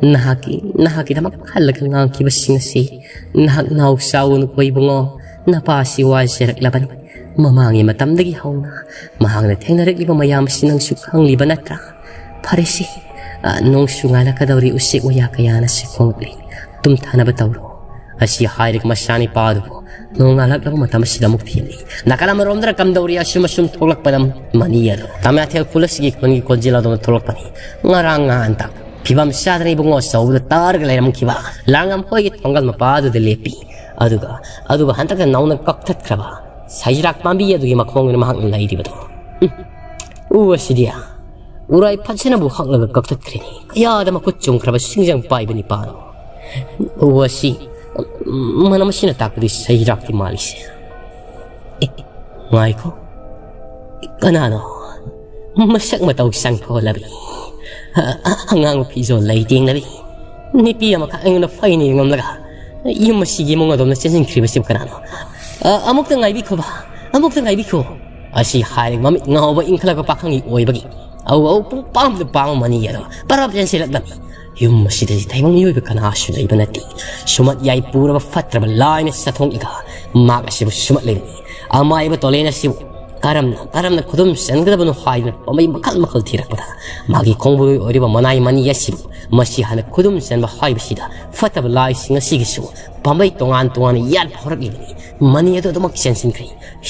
ꯅꯍꯥꯛꯀꯤ, ꯅꯍꯥꯛꯀꯤꯗꯃꯛ ꯈꯜꯂꯒ ꯉꯥꯡꯈꯤꯕꯁꯤꯡ ꯑꯁꯤ ꯅꯍꯥꯛ ꯅꯥꯎ ꯆꯥꯎꯅꯨꯀꯣ ꯏꯕꯨꯡꯉꯣ꯫ ꯅꯄꯥ ꯑꯁꯤ ꯋꯥꯖꯔꯛꯂꯕꯅꯤ꯫ ꯃꯃꯥꯡꯒꯤ ꯃꯇꯝꯗꯒꯤ ꯍꯧꯅ ꯃꯍꯥꯛꯅ ꯊꯦꯡꯅꯔꯛꯂꯤꯕ ꯃꯌꯥꯝ ꯑꯁꯤ ꯅꯪꯁꯨ ꯈꯪꯂꯤꯕ ꯅꯠꯇ꯭ꯔꯥ? ꯐꯔꯦꯁꯦ, ꯑ, ꯅꯣꯡꯁꯨ ꯉꯥꯜꯂꯛꯀꯗꯧꯔꯤ, ꯎꯆꯦꯛ ꯋꯥꯌꯥ ꯀꯌꯥꯅꯁꯨ ꯈꯣꯡꯂꯛꯂꯤ꯫ ꯇꯨꯝꯊꯅꯕ ꯇꯧꯔꯣ꯫ ꯑꯁꯤ ꯍꯥꯏꯔꯒ ꯃꯆꯥꯅꯤꯄꯥ ꯑꯗꯨꯕꯨ ꯅꯣꯡꯉꯥꯜꯂꯛꯂꯕ ꯃꯇꯝ ꯑꯁꯤꯗ ꯑꯃꯨꯛ ꯊꯤꯜꯂꯤ꯫ ꯅꯥꯀꯜ ꯑꯃꯔꯣꯝꯗꯅ ꯀꯝꯗꯧꯔꯤ ꯑꯁꯨꯝ ꯑꯁꯨꯝ ꯊꯣꯛꯂꯛꯄꯅ ꯃꯅꯤ ꯑꯗꯣ ꯇꯃꯦꯊꯦꯜ ꯈꯨꯜ ꯑꯁꯤꯒꯤ ꯈꯨꯟꯒꯤ ꯀꯣꯟꯖꯦꯜ ꯑꯗꯣꯝꯗ ꯊꯣꯛꯂꯛꯄꯅꯤ꯫ ꯉꯔꯥꯡ ꯉꯍꯥꯟꯇ ꯐꯤꯕꯝ ꯆꯥꯗꯅ ꯏꯕꯨꯡꯉꯣ ꯑꯆꯧꯕꯗ ꯇꯥꯔꯒ ꯂꯩꯔꯝꯈꯤꯕ ꯂꯥꯡꯉꯝ ꯍꯣꯏꯒꯤ ꯊꯣꯡꯒꯜ ꯃꯄꯥ ꯑꯗꯨꯗ ꯂꯦꯞꯄꯤ꯫ ꯑꯗꯨꯒ, ꯑꯗꯨꯒ ꯍꯟꯗꯛꯇ ꯅꯧꯅ ꯀꯛꯊꯠꯈ꯭ꯔꯕ ꯁꯩꯖꯤꯔꯥꯛ ꯄꯥꯝꯕꯤ ꯑꯗꯨꯒꯤ ꯃꯈꯣꯡꯗꯨꯅ ꯃꯍꯥꯛꯅ ꯂꯩꯔꯤꯕꯗꯣ꯫ ꯎꯝ, ꯎ ꯑꯁꯤꯗꯤ ꯎꯔꯥꯏ ꯐꯠꯖꯅꯕꯨ ꯍꯛꯂꯒ ꯀꯛꯊꯠꯈ꯭ꯔꯦꯅꯦ꯫ ꯀꯌꯥꯗ ꯃꯈꯨꯠ ꯆꯨꯝꯈ꯭ꯔꯕ ꯁꯤꯡꯖꯪ ꯄꯥꯏꯕ ꯅꯤꯄꯥꯅꯣ꯫ ꯎ ꯑꯁꯤ, ꯎꯝ, ꯃꯅꯝ ꯑꯁꯤꯅ ꯇꯥꯛꯄꯗꯤ ꯁꯩꯔꯥꯛꯇꯤ ꯃꯥꯜꯂꯤꯁꯦ꯫ ꯑꯦ, ꯉꯥꯏꯈꯣ꯫ ꯀꯅꯥꯅꯣ? ꯃꯁꯛ ꯃꯇꯧ ꯆꯪꯊꯣꯛꯂꯕꯤ, ꯑ-, ꯑ-, ꯑꯉꯥꯡꯕ ꯐꯤꯖꯣꯜ ꯂꯩꯇꯦꯡꯂꯕꯤ ꯅꯨꯄꯤ ꯑꯃꯈꯛ ꯑꯩꯉꯣꯟꯗ ꯐꯩꯅ ꯌꯦꯡꯂꯝꯂꯒ ꯌꯨꯝ ꯑꯁꯤꯒꯤ ꯏꯃꯨꯡ ꯑꯗꯣꯝꯗ ꯆꯦꯟꯁꯤꯟꯈ꯭ꯔꯤꯕꯁꯤꯕꯨ ꯀꯅꯥꯅꯣ? ꯑ, ꯑꯃꯨꯛꯇ ꯉꯥꯏꯕꯤꯈꯣꯕ, ꯑꯃꯨꯛꯇ ꯉꯥꯏꯕꯤꯈꯣ꯫ ꯑꯁꯤ ꯍꯥꯏꯔꯒ ꯃꯃꯤꯠ ꯉꯥꯎꯕ ꯏꯟꯈꯠꯂꯛꯄ ꯄꯥꯈꯪꯒꯤ ꯑꯣꯏꯕꯒꯤ ꯑꯧ ꯑꯧ ꯄꯨꯡ ꯄꯥꯝꯗ ꯄꯥꯝꯃꯅꯤ ꯑꯗꯣ ꯄꯔꯞ ꯆꯦꯟꯁꯤꯜꯂꯛꯂꯝꯃꯤ꯫ ꯌꯨꯝ ꯑꯁꯤꯗꯗꯤ ꯇꯥꯏꯕꯪ ꯃꯤꯑꯣꯏꯕ ꯀꯅꯥꯁꯨ ꯂꯩꯕ ꯅꯠꯇꯦ꯫ ꯁꯨꯃꯠ ꯌꯥꯏ ꯄꯨꯔꯕ ꯐꯠꯇ꯭ꯔꯕ ꯂꯥꯏꯅ ꯆꯠꯊꯣꯛꯂꯒ ꯃꯍꯥꯛ ꯑꯁꯤꯕꯨ ꯁꯨꯃꯠꯂꯤꯕꯅꯤ꯫ ꯑꯃꯥꯏꯕ ꯇꯣꯂꯦꯟ ꯑꯁꯤꯕꯨ ꯀꯔꯝꯅ ꯀꯔꯝꯅ ꯈꯨꯗꯨꯝ ꯆꯟꯒꯗꯕꯅꯣ ꯍꯥꯏꯗꯨꯅ ꯄꯥꯝꯕꯩ ꯃꯈꯜ ꯃꯈꯜ ꯊꯤꯔꯛꯄꯗ, ꯃꯥꯒꯤ ꯈꯣꯡꯕꯨꯔꯣꯏ ꯑꯣꯏꯔꯤꯕ ꯃꯅꯥꯏ ꯃꯅꯤ ꯑꯁꯤꯕꯨ ꯃꯁꯤ ꯍꯥꯟꯅ ꯈꯨꯗꯨꯝ ꯆꯟꯕ ꯍꯥꯏꯕꯁꯤꯗ ꯐꯠꯇꯕ ꯂꯥꯏꯁꯤꯡ ꯑꯁꯤꯒꯤꯁꯨ ꯄꯥꯝꯕꯩ ꯇꯣꯉꯥꯟ ꯇꯣꯉꯥꯟꯅ ꯌꯥꯠꯄ ꯍꯧꯔꯛꯂꯤꯕꯅꯤ꯫ ꯃꯅꯤ ꯑꯗꯨ ꯑꯗꯨꯃꯛ ꯆꯦꯟꯁꯤꯟꯈ꯭ꯔꯦ꯫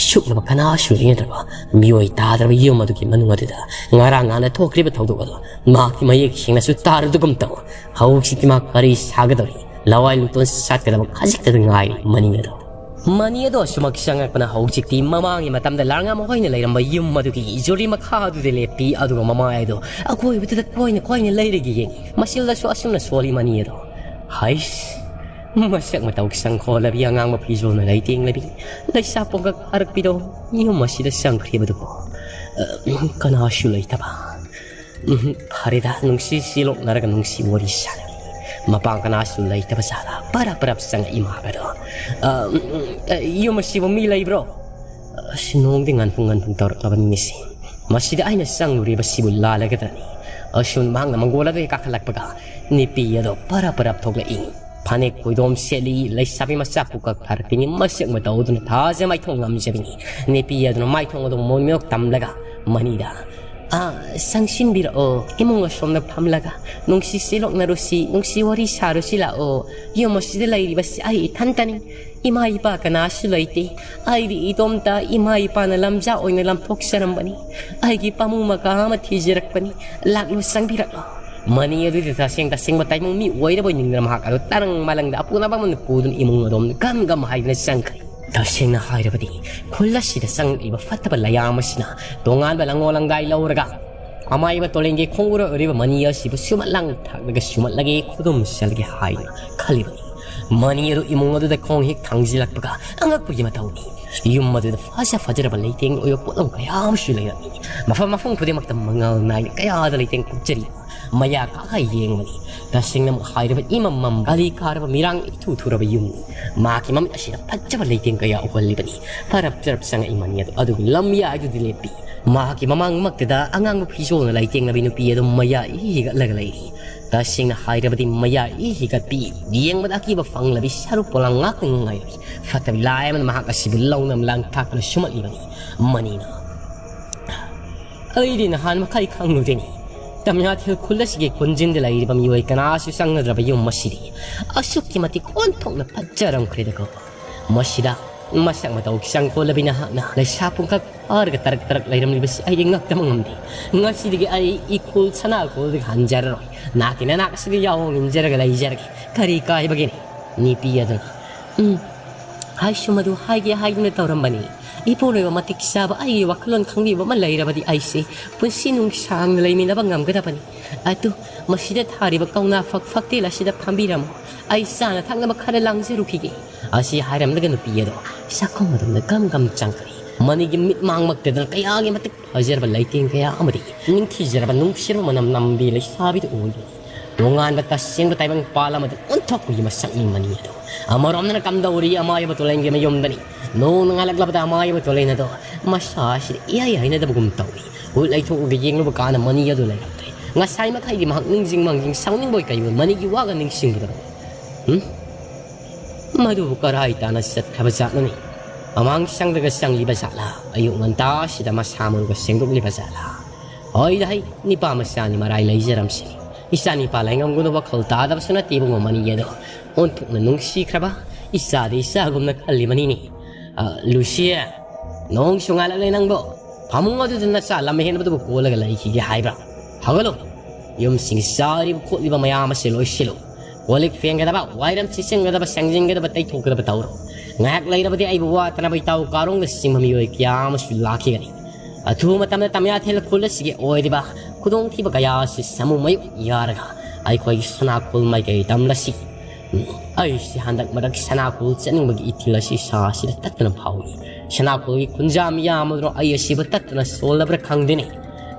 ꯁꯨꯛꯂꯕ ꯀꯅꯥꯁꯨ ꯂꯩꯅꯗ꯭ꯔꯕ ꯃꯤꯑꯣꯏ ꯇꯥꯗ꯭ꯔꯕ ꯌꯨꯝ ꯑꯗꯨꯒꯤ ꯃꯅꯨꯡ ꯑꯗꯨꯗ ꯉꯔꯥꯡ ꯉꯥꯟꯅ ꯊꯣꯛꯈ꯭ꯔꯤꯕ ꯊꯧꯗꯣꯛ ꯑꯗꯨ ꯃꯍꯥꯛꯀꯤ ꯃꯌꯦꯛ ꯁꯦꯡꯅꯁꯨ ꯇꯥꯔꯨꯗꯒꯨꯝ ꯇꯧ꯫ ꯍꯧꯖꯤꯛꯇꯤ ꯃꯥ ꯀꯔꯤ ꯁꯥꯒꯗꯧꯔꯤ? ꯂꯋꯥꯏ ꯂꯨꯇꯣꯟ ꯁꯥꯠꯀꯗꯕ ꯈꯖꯤꯛꯇꯗ ꯉꯥꯏꯔꯤ ꯃꯅꯤ ꯑꯗꯣ꯫ ꯃꯅꯤ ꯑꯗꯣ ꯑꯁꯨꯃꯛ ꯆꯪꯉꯛꯄꯅ ꯍꯧꯖꯤꯛꯇꯤ ꯃꯃꯥꯡꯒꯤ ꯃꯇꯝꯗ ꯂꯥꯡꯉ ꯃꯈꯣꯏꯅ ꯂꯩꯔꯝꯕ ꯌꯨꯝ ꯑꯗꯨꯒꯤ ꯖꯨꯔꯤ ꯃꯈꯥ ꯑꯗꯨꯗ ꯂꯦꯞꯄꯤ, ꯑꯗꯨꯒ ꯃꯃꯥꯏ ꯑꯗꯣ ꯑꯀꯣꯏꯕꯗꯨꯗ ꯀꯣꯏꯅ ꯀꯣꯏꯅ ꯂꯩꯔꯒ ꯌꯦꯡꯉꯤ꯫ ꯃꯁꯤꯜꯗꯁꯨ ꯑꯁꯨꯝꯅ ꯁꯣꯜꯂꯤ ꯃꯅꯤ ꯑꯗꯣ꯫ ꯍꯩꯁ, ꯃꯁꯛ ꯃꯇꯧ ꯁꯪꯈꯣꯜꯂꯕꯤ, ꯑꯉꯥꯡꯕ ꯐꯤꯖꯣꯜꯅ ꯂꯩꯇꯦꯡꯂꯕꯤ ꯂꯩꯁꯥ ꯄꯣꯡꯀꯛ ꯐꯥꯔꯛꯄꯤꯗꯣ ꯌꯨꯝ ꯑꯁꯤꯗ ꯆꯪꯈ꯭ꯔꯤꯕꯗꯨꯕꯨ, ꯑ, ꯀꯅꯥꯁꯨ ꯂꯩꯇꯕ꯫ ꯎꯝ, ꯐꯔꯦꯗ, ꯅꯨꯡꯁꯤ ꯁꯤꯂꯣꯛꯅꯔꯒ ꯅꯨꯡꯁꯤ ꯋꯥꯔꯤ ꯁꯥꯟꯅꯔꯤ꯫ ꯃꯄꯥꯡ ꯀꯅꯥꯁꯨ ꯂꯩꯇꯕ ꯖꯥꯠꯂ? ꯄꯔꯞ ꯄꯔꯞ ꯆꯪꯉꯛꯏ ꯃꯥꯒꯗꯣ꯫ ꯑ, ꯎꯝ, ꯑ, ꯌꯨꯝ ꯑꯁꯤꯕꯨ ꯃꯤ ꯂꯩꯕ꯭ꯔꯣ? ꯑꯁ, ꯅꯣꯡꯗꯤ ꯉꯟꯐꯨ ꯉꯟꯐꯨ ꯇꯧꯔꯛꯂꯕꯅꯤꯅꯦ ꯁꯤ꯫ ꯃꯁꯤꯗ ꯑꯩꯅ ꯆꯪꯂꯨꯔꯤꯕꯁꯤꯕꯨ ꯂꯥꯜꯂꯒꯗ꯭ꯔꯅꯤ? ꯑꯁꯨꯝ ꯃꯍꯥꯛꯅ ꯃꯪꯒꯣꯜ ꯑꯗꯨ ꯍꯦꯛ ꯀꯥꯈꯠꯂꯛꯄꯒ ꯅꯨꯄꯤ ꯑꯗꯣ ꯄꯔꯞ ꯄꯔꯞ ꯊꯣꯛꯂꯛꯏ꯫ ꯐꯅꯦꯛ ꯀꯣꯏꯗꯣꯝ ꯁꯦꯠꯂꯤ, ꯂꯩꯁꯥꯕꯤ ꯃꯆꯥ ꯄꯨꯀꯛ ꯐꯥꯔꯛꯄꯤꯅꯤ, ꯃꯁꯛ ꯃꯇꯧ ꯑꯗꯨꯅ ꯊꯥꯖ ꯃꯥꯏꯊꯣꯡ ꯉꯝꯖꯕꯤꯅꯤ꯫ ꯅꯨꯄꯤ ꯑꯗꯨꯅ ꯃꯥꯏꯊꯣꯡ ꯑꯗꯨ ꯃꯣꯟ ꯃꯤꯅꯣꯛ ꯇꯝꯂꯒ ꯃꯅꯤꯗ, "ꯑꯥ, ꯆꯪꯁꯤꯟꯕꯤꯔꯛꯑꯣ, ꯏꯃꯨꯡ ꯑꯁꯣꯝꯗ ꯐꯝꯂꯒ ꯅꯨꯡꯁꯤ ꯁꯤꯂꯣꯛꯅꯔꯨꯁꯤ, ꯅꯨꯡꯁꯤ ꯋꯥꯔꯤ ꯁꯥꯔꯨꯁꯤ ꯂꯥꯛꯑꯣ꯫ ꯌꯨꯝ ꯑꯁꯤꯗ ꯂꯩꯔꯤꯕꯁꯤ ꯑꯩ ꯏꯊꯟꯇꯅꯤ꯫ ꯏꯃꯥ ꯏꯄꯥ ꯀꯅꯥꯁꯨ ꯂꯩꯇꯦ꯫ ꯑꯩꯗꯤ ꯏꯇꯣꯝꯇ ꯏꯃꯥ ꯏꯄꯥꯅ ꯂꯝꯖꯥ ꯑꯣꯏꯅ ꯂꯝꯊꯣꯛꯆꯔꯝꯕꯅꯤ꯫ ꯑꯩꯒꯤ ꯄꯥꯃꯨ ꯃꯀꯥ ꯑꯃ ꯊꯤꯖꯔꯛꯄꯅꯤ꯫ ꯂꯥꯛꯂꯨ, ꯆꯪꯕꯤꯔꯛꯂꯣ꯫" ꯃꯅꯤ ꯑꯗꯨꯗꯤ ꯇꯁꯦꯡ ꯇꯁꯦꯡꯕ ꯇꯥꯏꯕꯪ ꯃꯤ ꯑꯣꯏꯔꯕꯣꯏ ꯅꯤꯡꯗꯅ ꯃꯍꯥꯛ ꯑꯗꯨ ꯇꯔꯪ ꯃꯂꯪꯗ ꯑꯄꯨꯅꯕ ꯑꯃꯅ ꯄꯨꯗꯨꯅ ꯏꯃꯨꯡ ꯑꯗꯣꯝꯗ ꯒꯝ ꯒꯝ ꯍꯥꯏꯗꯨꯅ ꯆꯪꯈ꯭ꯔꯦ꯫ ꯇꯁꯦꯡꯅ ꯍꯥꯏꯔꯕꯗꯤ ꯈꯨꯜ ꯑꯁꯤꯗ ꯆꯪꯂꯛꯂꯤꯕ ꯐꯠꯇꯕ ꯂꯩꯌꯥꯝ ꯑꯁꯤꯅ ꯇꯣꯉꯥꯟꯕ ꯂꯪꯉꯣ ꯂꯪꯗꯥꯏ ꯂꯧꯔꯒ ꯑꯃꯥꯏꯕ ꯇꯣꯂꯦꯟꯒꯤ ꯈꯣꯡꯕꯨꯔꯣꯏ ꯑꯣꯏꯔꯤꯕ ꯃꯅꯤ ꯑꯁꯤꯕꯨ ꯁꯨꯃꯠ ꯂꯥꯡ ꯊꯥꯛꯂꯒ ꯁꯨꯃꯠꯂꯒꯦ, ꯈꯨꯗꯨꯝ ꯆꯜꯒꯦ ꯍꯥꯏꯅ ꯈꯜꯂꯤꯕꯅꯤ꯫ ꯃꯅꯤ ꯑꯗꯨ ꯏꯃꯨꯡ ꯑꯗꯨꯗ ꯈꯣꯡ ꯍꯦꯛ ꯊꯥꯡꯖꯤꯜꯂꯛꯄꯒ ꯑꯉꯛꯄꯒꯤ ꯃꯇꯧꯅꯤ꯫ ꯌꯨꯝ ꯑꯗꯨꯗ ꯐꯖ ꯐꯖꯔꯕ ꯂꯩꯇꯦꯡ ꯑꯣꯏꯕ ꯄꯣꯠꯂꯝ ꯀꯌꯥ ꯑꯃꯁꯨ ꯂꯩꯔꯝꯃꯤ꯫ ꯃꯐꯝ ꯃꯐꯝ ꯈꯨꯗꯤꯡꯃꯛꯇ ꯃꯉꯥꯜ ꯅꯥꯏꯅ ꯀꯌꯥꯗ ꯂꯩꯇꯦꯡ ꯊꯣꯛꯆꯔꯤ꯫ ꯃꯌꯥ ꯀꯥꯈ ꯌꯦꯡꯕꯅꯤ꯫ ꯇꯁꯦꯡꯅ ꯍꯥꯏꯔꯕ ꯏꯃꯝ ꯃꯝ ꯀꯥꯂꯤ ꯀꯥꯔꯕ ꯃꯤꯔꯥꯡ ꯏꯊꯨ ꯊꯨꯔꯕ ꯌꯨꯝꯅꯤ꯫ ꯃꯍꯥꯛꯀꯤ ꯃꯃꯤꯠ ꯑꯁꯤꯗ ꯐꯖꯕ ꯂꯩꯇꯦꯡ ꯀꯌꯥ ꯎꯍꯜꯂꯤꯕꯅꯤ꯫ ꯐꯔꯞ ꯆꯔꯞ ꯆꯪꯉꯛꯏ ꯃꯅꯤ ꯑꯗꯨ ꯑꯗꯨꯒꯤ ꯂꯝꯌꯥꯏꯗꯨꯗ ꯂꯦꯞꯄꯤ꯫ ꯃꯍꯥꯛꯀꯤ ꯃꯃꯥꯡꯃꯛꯇꯗ ꯑꯉꯥꯡꯕ ꯐꯤꯖꯣꯜꯅ ꯂꯩꯇꯦꯡꯂꯕꯤ ꯅꯨꯄꯤ ꯑꯗꯨ ꯃꯌꯥ ꯏ ꯍꯤꯒꯠꯂꯒ ꯂꯩꯔꯤ꯫ ꯇꯁꯦꯡꯅ ꯍꯥꯏꯔꯕꯗꯤ ꯃꯌꯥ ꯏ ꯍꯤꯒꯠꯄꯤ, ꯌꯦꯡꯕꯗ ꯑꯀꯤꯕ ꯐꯪꯂꯕꯤ ꯁꯔꯨ ꯄꯣꯂꯥꯡ ꯉꯥꯛꯇ ꯉꯥꯏꯔꯕꯤ ꯐꯠꯇꯕꯤ ꯂꯥꯏ ꯑꯃꯅ ꯃꯍꯥꯛ ꯑꯁꯤꯕꯨ ꯂꯧꯅ ꯂꯥꯡꯊꯥꯛꯇꯨꯅ ꯁꯨꯝꯍꯠꯂꯤꯕꯅꯤ꯫ ꯃꯅꯤꯅ ꯑꯩꯗꯤ ꯅꯍꯥꯟ ꯃꯈꯩ ꯈꯪꯂꯨꯗꯦꯅꯤ꯫ ꯇꯃꯤꯌꯥꯊꯦꯜ ꯈꯨꯜ ꯑꯁꯤꯒꯤ ꯀꯣꯟꯖꯤꯟꯗ ꯂꯩꯔꯤꯕ ꯃꯤꯑꯣꯏ ꯀꯅꯥꯁꯨ ꯆꯪꯅꯗ꯭ꯔꯕ ꯌꯨꯝ ꯑꯁꯤꯗꯤ ꯑꯁꯨꯛꯀꯤ ꯃꯇꯤꯛ ꯑꯣꯟꯊꯣꯛꯅ ꯐꯠꯖꯔꯝꯈ꯭ꯔꯦꯗꯀꯣ꯫ ꯃꯁꯤꯗ ꯃꯁꯛ ꯃꯇꯧ ꯆꯪꯈꯣꯜꯂꯕꯤ ꯅꯍꯥꯛꯅ ꯂꯩꯁꯥ ꯄꯨꯡꯀꯛ ꯐꯥꯔꯒ ꯇꯔꯛ ꯇꯔꯛ ꯂꯩꯔꯝꯂꯤꯕꯁꯤ ꯑꯩꯗꯤ ꯉꯛꯇꯕ ꯉꯝꯗꯦ꯫ ꯉꯁꯤꯗꯒꯤ ꯑꯩ ꯏꯈꯣꯜ ꯁꯅꯥꯈꯣꯜꯗꯒꯤ ꯍꯟꯖꯔꯔꯣꯏ꯫ ꯅꯥꯛꯀꯤ ꯅꯅꯥꯛ ꯑꯁꯤꯗ ꯌꯥꯑꯣꯡ ꯏꯟꯖꯔꯒ ꯂꯩꯖꯔꯒꯦ꯫ ꯀꯔꯤ ꯀꯥꯏꯕꯒꯦꯅꯦ? ꯅꯨꯄꯤ ꯑꯗꯨꯅ, ꯎꯝ, ꯑꯩꯁꯨ ꯃꯗꯨ ꯍꯥꯏꯒꯦ ꯍꯥꯏꯗꯨꯅ ꯇꯧꯔꯝꯕꯅꯤ꯫ ꯏꯄꯨꯔꯣꯏꯕ ꯃꯇꯤꯛ ꯆꯥꯕ ꯑꯩꯒꯤ ꯋꯥꯈꯜꯂꯣꯟ ꯈꯪꯕꯤꯕ ꯑꯃ ꯂꯩꯔꯕꯗꯤ ꯑꯩꯁꯦ ꯄꯨꯟꯁꯤ ꯅꯨꯡꯁꯥꯡꯅ ꯂꯩꯃꯤꯟꯅꯕ ꯉꯝꯒꯗꯕꯅꯤ꯫ ꯑꯗꯨ ꯃꯁꯤꯗ ꯊꯥꯔꯤꯕ ꯀꯧꯅꯥ ꯐꯛ ꯐꯛꯇꯦꯜ ꯑꯁꯤꯗ ꯐꯝꯕꯤꯔꯝꯃꯨ꯫ ꯑꯩ ꯆꯥꯅ ꯊꯛꯅꯕ ꯈꯔ ꯂꯥꯡꯖꯔꯨꯈꯤꯒꯦ꯫ ꯑꯁꯤ ꯍꯥꯏꯔꯝꯂꯒ ꯅꯨꯄꯤ ꯑꯗꯣ ꯆꯥꯛꯈꯨꯝ ꯑꯗꯣꯝꯗ ꯒꯝ ꯒꯝ ꯆꯪꯈ꯭ꯔꯦ꯫ ꯃꯅꯤꯒꯤ ꯃꯤꯠꯃꯥꯡꯃꯛꯇꯗꯅ ꯀꯌꯥꯒꯤ ꯃꯇꯤꯛ ꯐꯖꯔꯕ ꯂꯩꯇꯦꯡ ꯀꯌꯥ ꯑꯃꯗꯤ ꯅꯤꯡꯊꯤꯖꯔꯕ ꯅꯨꯡꯁꯤꯔꯕ ꯃꯅꯝ ꯅꯝꯕꯤ ꯂꯩꯁꯥꯕꯤꯗꯨ ꯎꯔꯤꯕꯅꯤ꯫ ꯇꯣꯉꯥꯟꯕ ꯇꯁꯦꯡꯕ ꯇꯥꯏꯕꯪ ꯄꯥꯜ ꯑꯃꯗ ꯑꯣꯟꯊꯣꯛꯄꯒꯤ ꯃꯁꯛꯅꯤ ꯃꯅꯤ ꯑꯗꯣ꯫ ꯑꯃꯔꯣꯝꯗꯅ ꯀꯝꯗꯧꯔꯤ ꯑꯃꯥꯏꯕ ꯇꯣꯂꯦꯟꯒꯤ ꯃꯌꯨꯝꯗꯅꯤ꯫ ꯅꯣꯡꯅ ꯉꯥꯜꯂꯛꯂꯕꯗ ꯑꯃꯥꯏꯕ ꯇꯣꯂꯦꯟ ꯑꯗꯣ ꯃꯁꯥ ꯑꯁꯤꯗ ꯏꯍꯩ ꯍꯩꯅꯗꯕꯒꯨꯝ ꯇꯧꯏ꯫ ꯍꯨꯠ ꯂꯩꯊꯣꯛꯂꯒ ꯌꯦꯡꯂꯨꯕ ꯀꯥꯟꯗ ꯃꯅꯤ ꯑꯗꯨ ꯂꯩꯔꯝꯗ꯭ꯔꯦ꯫ ꯉꯁꯥꯏ ꯃꯈꯩꯒꯤ ꯃꯍꯥꯛ ꯅꯤꯡꯁꯤꯡ ꯃꯥꯡꯖꯤꯡ ꯁꯥꯎꯅꯤꯡꯕꯣꯏ ꯀꯩꯕꯣꯏ ꯃꯅꯤꯒꯤ ꯋꯥꯒ ꯅꯤꯡꯁꯤꯡꯕꯗ, ꯎꯝ? ꯃꯗꯨꯕꯨ ꯀꯔꯥꯏ ꯇꯥꯅ ꯆꯠꯈ꯭ꯔꯕ ꯖꯥꯠꯅꯣꯅꯦ? ꯃꯃꯥꯡ ꯆꯪꯗꯒ ꯆꯪꯂꯤꯕ ꯖꯥꯠꯂꯥ? ꯑꯌꯨꯛ ꯉꯟꯇꯥꯁꯤꯗ ꯃꯁꯥ ꯃꯎꯒ ꯁꯦꯡꯗꯣꯛꯂꯤꯕ ꯖꯥꯠꯂꯥ? ꯍꯣꯏꯗ ꯍꯩ, ꯅꯤꯄꯥ ꯃꯆꯥꯅꯤ ꯃꯔꯥꯏ ꯂꯩꯖꯔꯝꯁꯤ꯫ ꯏꯆꯥ ꯅꯤꯄꯥ ꯂꯩꯉꯝꯒꯨꯅ ꯋꯥꯈꯜ ꯇꯥꯗꯕꯁꯨ ꯅꯠꯇꯦ ꯏꯕꯨꯡꯉꯣ ꯃꯅꯤ ꯑꯗꯣ꯫ ꯑꯣꯟꯊꯣꯛꯅ ꯅꯨꯡꯁꯤꯈ꯭ꯔꯕ ꯏꯆꯥꯗꯤ ꯏꯆꯥꯒꯨꯝꯅ ꯈꯜꯂꯤꯕꯅꯤꯅꯦ꯫ ꯑ, ꯂꯨꯁꯤꯌꯦ, ꯅꯣꯡꯁꯨ ꯉꯥꯜꯂꯛꯂꯦ ꯅꯪꯕꯣ꯫ ꯐꯃꯨꯡ ꯑꯗꯨꯗ ꯅꯆꯥ ꯂꯝ ꯍꯦꯟꯕꯗꯨꯕꯨ ꯀꯣꯜꯂꯒ ꯂꯩꯈꯤꯒꯦ ꯍꯥꯏꯕ꯭ꯔꯥ? ꯍꯧꯒꯠꯂꯨ꯫ ꯌꯨꯝꯁꯤꯡ ꯆꯥꯔꯤꯕ ꯈꯣꯠꯂꯤꯕ ꯃꯌꯥꯝ ꯑꯁꯤ ꯂꯣꯏꯁꯤꯜꯂꯨ꯫ ꯀꯣꯜ ꯂꯤꯛ ꯐꯦꯡꯒꯗꯕ, ꯋꯥꯏꯔꯝ ꯁꯤꯠꯆꯤꯟꯒꯗꯕ, ꯁꯦꯡꯖꯤꯟꯒꯗꯕ, ꯇꯩꯊꯣꯛꯀꯗꯕ ꯇꯧꯔꯣ꯫ ꯉꯥꯏꯍꯥꯛ ꯂꯩꯔꯕꯗꯤ ꯑꯩꯕꯨ ꯋꯥꯠꯇꯅꯕ ꯏꯇꯥꯎ ꯀꯥꯔꯣꯡꯅ ꯆꯤꯡꯕ ꯃꯤꯑꯣꯏ ꯀꯌꯥ ꯑꯃꯁꯨ ꯂꯥꯛꯈꯤꯒꯅꯤ꯫ ꯑꯊꯨꯕ ꯃꯇꯝꯗ ꯇꯃꯤꯌꯥꯊꯦꯜ ꯈꯨꯜ ꯑꯁꯤꯒꯤ ꯑꯣꯏꯔꯤꯕ ꯈꯨꯗꯣꯡꯊꯤꯕ ꯀꯌꯥ ꯑꯁꯤ ꯁꯃꯨ ꯃꯥꯌꯣꯛ ꯌꯥꯔꯒ ꯑꯩꯈꯣꯏꯒꯤ ꯁꯅꯥꯈꯣꯜ ꯃꯥꯏꯀꯩ ꯇꯝꯂꯁꯤ꯫ ꯑꯩꯁꯤ ꯍꯟꯗꯛ ꯃꯔꯛ ꯁꯅꯥꯈꯣꯜ ꯆꯠꯅꯤꯡꯕꯒꯤ ꯏꯊꯤꯜ ꯑꯁꯤ ꯏꯁꯥ ꯑꯁꯤꯗ ꯇꯠꯇꯅ ꯐꯥꯎꯏ꯫ ꯁꯅꯥꯈꯣꯜꯒꯤ ꯈꯨꯟꯖꯥ ꯃꯤꯌꯥꯝ ꯑꯗꯨꯅ ꯑꯩ ꯑꯁꯤꯕꯨ ꯇꯠꯇꯅ ꯁꯣꯜꯂꯕ꯭ꯔꯥ ꯈꯪꯗꯦꯅꯦ꯫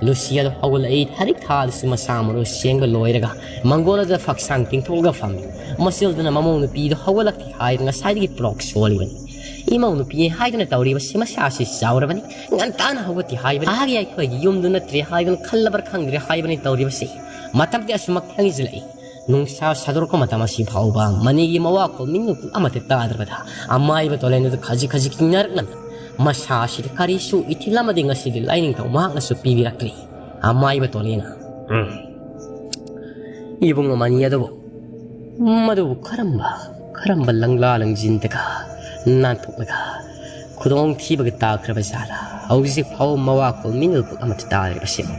ꯂꯨꯁꯤ ꯑꯗꯨ ꯍꯧꯒꯠꯂꯛꯏ꯫ ꯊꯥꯔꯤꯛ ꯊꯥꯗꯁꯨ ꯃꯁꯥ ꯃꯔꯨ ꯁꯦꯡꯕ ꯂꯣꯏꯔꯒ ꯃꯪꯒꯣꯜ ꯑꯗꯨꯗ ꯐꯛꯁꯥꯡ ꯇꯤꯡꯊꯣꯛꯂꯒ ꯐꯝꯃꯤ꯫ ꯃꯁꯤ ꯎꯕꯗꯅ ꯃꯃꯧ ꯅꯨꯄꯤꯗꯨ ꯍꯧꯒꯠꯂꯛꯇꯦ ꯍꯥꯏꯗꯨꯅ ꯉꯁꯥꯏꯗꯒꯤ ꯄ꯭ꯔꯣꯛ ꯁꯣꯜꯂꯤꯕꯅꯤ꯫ ꯏꯃꯧ ꯅꯨꯄꯤ ꯍꯥꯏꯗꯨꯅ ꯇꯧꯔꯤꯕꯁꯤ ꯃꯁꯥꯁꯤ ꯆꯥꯎꯔꯕꯅꯤ꯫ ꯉꯟꯇꯥꯅ ꯍꯧꯒꯠꯇꯦ ꯍꯥꯏꯕꯅꯤ꯫ ꯑꯥꯒꯤ ꯑꯩꯈꯣꯏꯒꯤ ꯌꯨꯝꯗꯨ ꯅꯠꯇ꯭ꯔꯦ ꯍꯥꯏꯗꯨꯅ ꯈꯜꯂꯕ꯭ꯔꯥ ꯈꯪꯗ꯭ꯔꯦ ꯍꯥꯏꯕꯅꯤ ꯇꯧꯔꯤꯕꯁꯤ꯫ ꯃꯇꯝꯗꯤ ꯑꯁꯨꯃꯛ ꯊꯦꯡꯖꯤꯜꯂꯛꯏ꯫ ꯅꯨꯡꯁꯥ ꯁꯥꯗꯣꯔꯛꯄ ꯃꯇꯝ ꯑꯁꯤ ꯐꯥꯎꯕ ꯃꯅꯤꯒꯤ ꯃꯋꯥꯈꯣꯜ ꯃꯤꯅꯣꯛ ꯑꯃꯠꯇ ꯇꯥꯗ꯭ꯔꯕꯗ ꯑꯃꯥꯏꯕ ꯇꯣꯂꯦꯟ ꯑꯗꯨ ꯈꯖꯤꯛ ꯈꯖꯤꯛ ꯀꯤꯅꯔꯛꯂꯝꯃꯤ꯫ ꯃꯁꯥ ꯑꯁꯤꯗ ꯀꯔꯤꯁꯨ ꯏꯊꯤꯜ ꯑꯃꯗꯤ ꯉꯁꯤꯗꯤ ꯂꯥꯏꯅꯤꯡꯊꯧ ꯃꯍꯥꯛꯅꯁꯨ ꯄꯤꯕꯤꯔꯛꯇ꯭ꯔꯤ꯫ ꯑꯃꯥꯏꯕ ꯇꯣꯂꯦꯟꯅ, "ꯎꯝ, ꯏꯕꯨꯡꯉꯣ ꯃꯅꯤ ꯑꯗꯨꯕꯨ, ꯃꯗꯨꯕꯨ ꯀꯔꯝꯕ, ꯀꯔꯝꯕ ꯂꯪꯂꯥ ꯂꯪꯖꯤꯟꯗꯒ ꯅꯥꯟꯊꯣꯛꯂꯒ ꯈꯨꯗꯣꯡ ꯊꯤꯕꯒ ꯇꯥꯈ꯭ꯔꯕ ꯖꯥꯠꯂꯥ? ꯍꯧꯖꯤꯛ ꯐꯥꯎꯕ ꯃꯋꯥꯈꯣꯜ ꯃꯤꯅꯣꯛ ꯑꯃꯠꯇ ꯇꯥꯗ꯭ꯔꯤꯕꯁꯤꯕꯨ?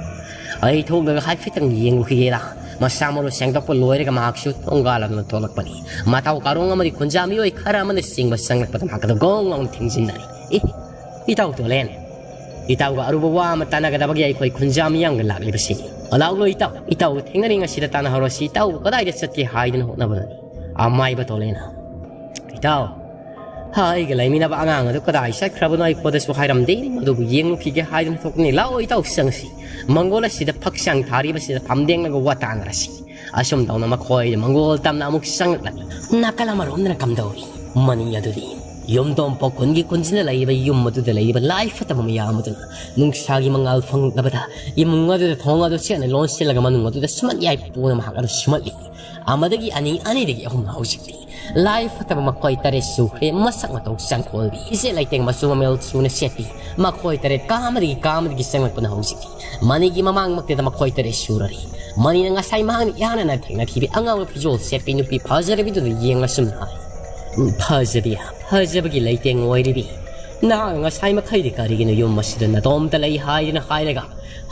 ꯑꯩ ꯊꯣꯛꯂꯒ ꯍꯥꯏꯐꯦꯠꯇꯪ ꯌꯦꯡꯂꯨꯈꯤꯒꯦꯔꯥ?" ꯃꯁꯥ ꯃꯔꯨ ꯁꯦꯡꯗꯣꯛꯄ ꯂꯣꯏꯔꯒ ꯃꯍꯥꯛꯁꯨ ꯊꯣꯡꯒꯥꯜ ꯑꯗꯨꯅ ꯊꯣꯛꯂꯛꯄꯅꯤ꯫ ꯃꯇꯧ ꯀꯥꯔꯣꯡ ꯑꯃꯗꯤ ꯈꯨꯟꯖꯥ ꯃꯤꯑꯣꯏ ꯈꯔ ꯑꯃꯅ ꯆꯤꯡꯕ ꯆꯪꯂꯛꯄꯗ ꯃꯍꯥꯛ ꯑꯗꯨ ꯒꯣꯡ ꯂꯥꯎꯅ ꯊꯤꯡꯖꯤꯟꯅꯔꯤ꯫ "ꯑꯦ, ꯏꯇꯥꯎ ꯇꯣꯂꯦꯟ, ꯏꯇꯥꯎꯒ ꯑꯔꯨꯕ ꯋꯥ ꯑꯃ ꯇꯥꯟꯅꯒꯗꯕꯒꯤ ꯑꯩꯈꯣꯏ ꯈꯨꯟꯖꯥ ꯃꯤꯌꯥꯝꯒ ꯂꯥꯛꯂꯤꯕꯁꯤꯅꯤ꯫ ꯂꯥꯛꯂꯣ ꯏꯇꯥꯎ, ꯏꯇꯥꯎꯒ ꯊꯦꯡꯅꯔꯤ ꯉꯁꯤꯗ ꯇꯥꯟꯅꯍꯧꯔꯁꯤ꯫ ꯏꯇꯥꯎꯕꯨ ꯀꯗꯥꯏꯗ ꯆꯠꯀꯦ ꯍꯥꯏꯗꯨꯅ ꯍꯣꯠꯅꯕꯅꯣ?" ꯑꯃꯥꯏꯕ ꯇꯣꯂꯦꯟꯅ, "ꯏꯇꯥꯎ, ꯑꯩꯒ ꯂꯩꯃꯤꯟꯅꯕ ꯑꯉꯥꯡ ꯑꯗꯨ ꯀꯗꯥꯏ ꯆꯠꯈ꯭ꯔꯕꯅꯣ ꯑꯩ ꯈꯣꯏꯗꯁꯨ ꯍꯥꯏꯔꯝꯗꯦ꯫ ꯑꯗꯨꯕꯨ ꯌꯦꯡꯂꯨꯈꯤꯒꯦ ꯍꯥꯏꯗꯨꯅ ꯊꯣꯛꯄꯅꯤ꯫ ꯂꯥꯛꯑꯣ ꯏꯇꯥꯎ ꯆꯪꯁꯤ꯫ ꯃꯪꯒꯣꯜ ꯑꯁꯤꯗ ꯐꯛꯆꯥꯡ ꯊꯥꯔꯤꯕꯁꯤꯗ ꯐꯝꯗꯦꯡꯂꯒ ꯋꯥ ꯇꯥꯟꯅꯔꯁꯤ꯫" ꯑꯁꯨꯝ ꯇꯧꯅ ꯃꯈꯣꯏꯗ ꯃꯪꯒꯣꯜ ꯇꯝꯅ ꯑꯃꯨꯛ ꯆꯪꯂꯛꯂꯝꯃꯤ꯫ ꯅꯥꯀꯜ ꯑꯃꯔꯣꯝꯗꯅ ꯀꯝꯗꯧꯔꯤ? ꯃꯅꯤ ꯑꯗꯨꯗꯤ ꯌꯨꯝꯊꯣꯡ ꯄꯣꯛ ꯀꯨꯟꯒꯤ ꯀꯨꯟꯁꯤꯅ ꯂꯩꯔꯤꯕ ꯌꯨꯝ ꯑꯗꯨꯗ ꯂꯩꯔꯤꯕ ꯂꯥꯏ ꯐꯠꯇꯕ ꯃꯌꯥꯝ ꯑꯗꯨꯅ ꯅꯨꯡꯁꯥꯒꯤ ꯃꯉꯥꯜ ꯐꯪꯂꯛꯂꯕꯗ ꯏꯃꯨꯡ ꯑꯗꯨꯗ ꯊꯣꯡ ꯑꯗꯨ ꯆꯦꯠꯅ ꯂꯣꯟꯁꯤꯜꯂꯒ ꯃꯅꯨꯡ ꯑꯗꯨꯗ ꯁꯨꯃꯟ ꯌꯥꯏ ꯄꯨꯅ ꯃꯍꯥꯛ ꯑꯗꯨ ꯁꯨꯃꯠꯂꯤ꯫ ꯑꯃꯗꯒꯤ ꯑꯅꯤ, ꯑꯅꯤꯗꯒꯤ ꯑꯍꯨꯝ꯫ ꯍꯧꯖꯤꯛꯇꯤ ꯂꯥꯏ ꯐꯠꯇꯕ ꯃꯈꯣꯏ ꯇꯔꯦꯠ ꯁꯨꯈ꯭ꯔꯦ꯫ ꯃꯁꯛ ꯃꯇꯧ ꯆꯪꯈꯣꯜꯕꯤ, ꯐꯤꯖꯦꯠ ꯂꯩꯇꯦꯡ ꯃꯆꯨ ꯃꯃꯦꯜ ꯁꯨꯅ ꯁꯦꯠꯄꯤ ꯃꯈꯣꯏ ꯇꯔꯦꯠ ꯀꯥ ꯑꯃꯗꯒꯤ ꯀꯥ ꯑꯃꯗꯒꯤ ꯆꯪꯂꯛꯄꯅ ꯍꯧꯖꯤꯛꯇꯤ ꯃꯅꯤꯒꯤ ꯃꯃꯥꯡꯃꯛꯇꯗ ꯃꯈꯣꯏ ꯇꯔꯦꯠ ꯁꯨꯔꯔꯤ꯫ ꯃꯅꯤꯅ ꯉꯁꯥꯏ ꯃꯍꯥꯛꯅ ꯏꯍꯥꯟ ꯍꯥꯟꯅ ꯊꯦꯡꯅꯈꯤꯕ ꯑꯉꯥꯎꯕ ꯐꯤꯖꯣꯜ ꯁꯦꯠꯄꯤ ꯅꯨꯄꯤ ꯐꯖꯔꯕꯤꯗꯨꯗ ꯌꯦꯡꯂꯁꯨꯝ ꯍꯥꯏ, "ꯎꯝ, ꯐꯖꯕꯤ, ꯐꯖꯕꯒꯤ ꯂꯩꯇꯦꯡ ꯑꯣꯏꯔꯤꯕꯤ, ꯅꯍꯥꯛ ꯉꯁꯥꯏ ꯃꯈꯩꯗꯤ ꯀꯔꯤꯒꯤꯅꯣ ꯌꯨꯝ ꯑꯁꯤꯗ ꯅꯇꯣꯝꯇ ꯂꯩ ꯍꯥꯏꯗꯨꯅ ꯍꯥꯏꯔꯒ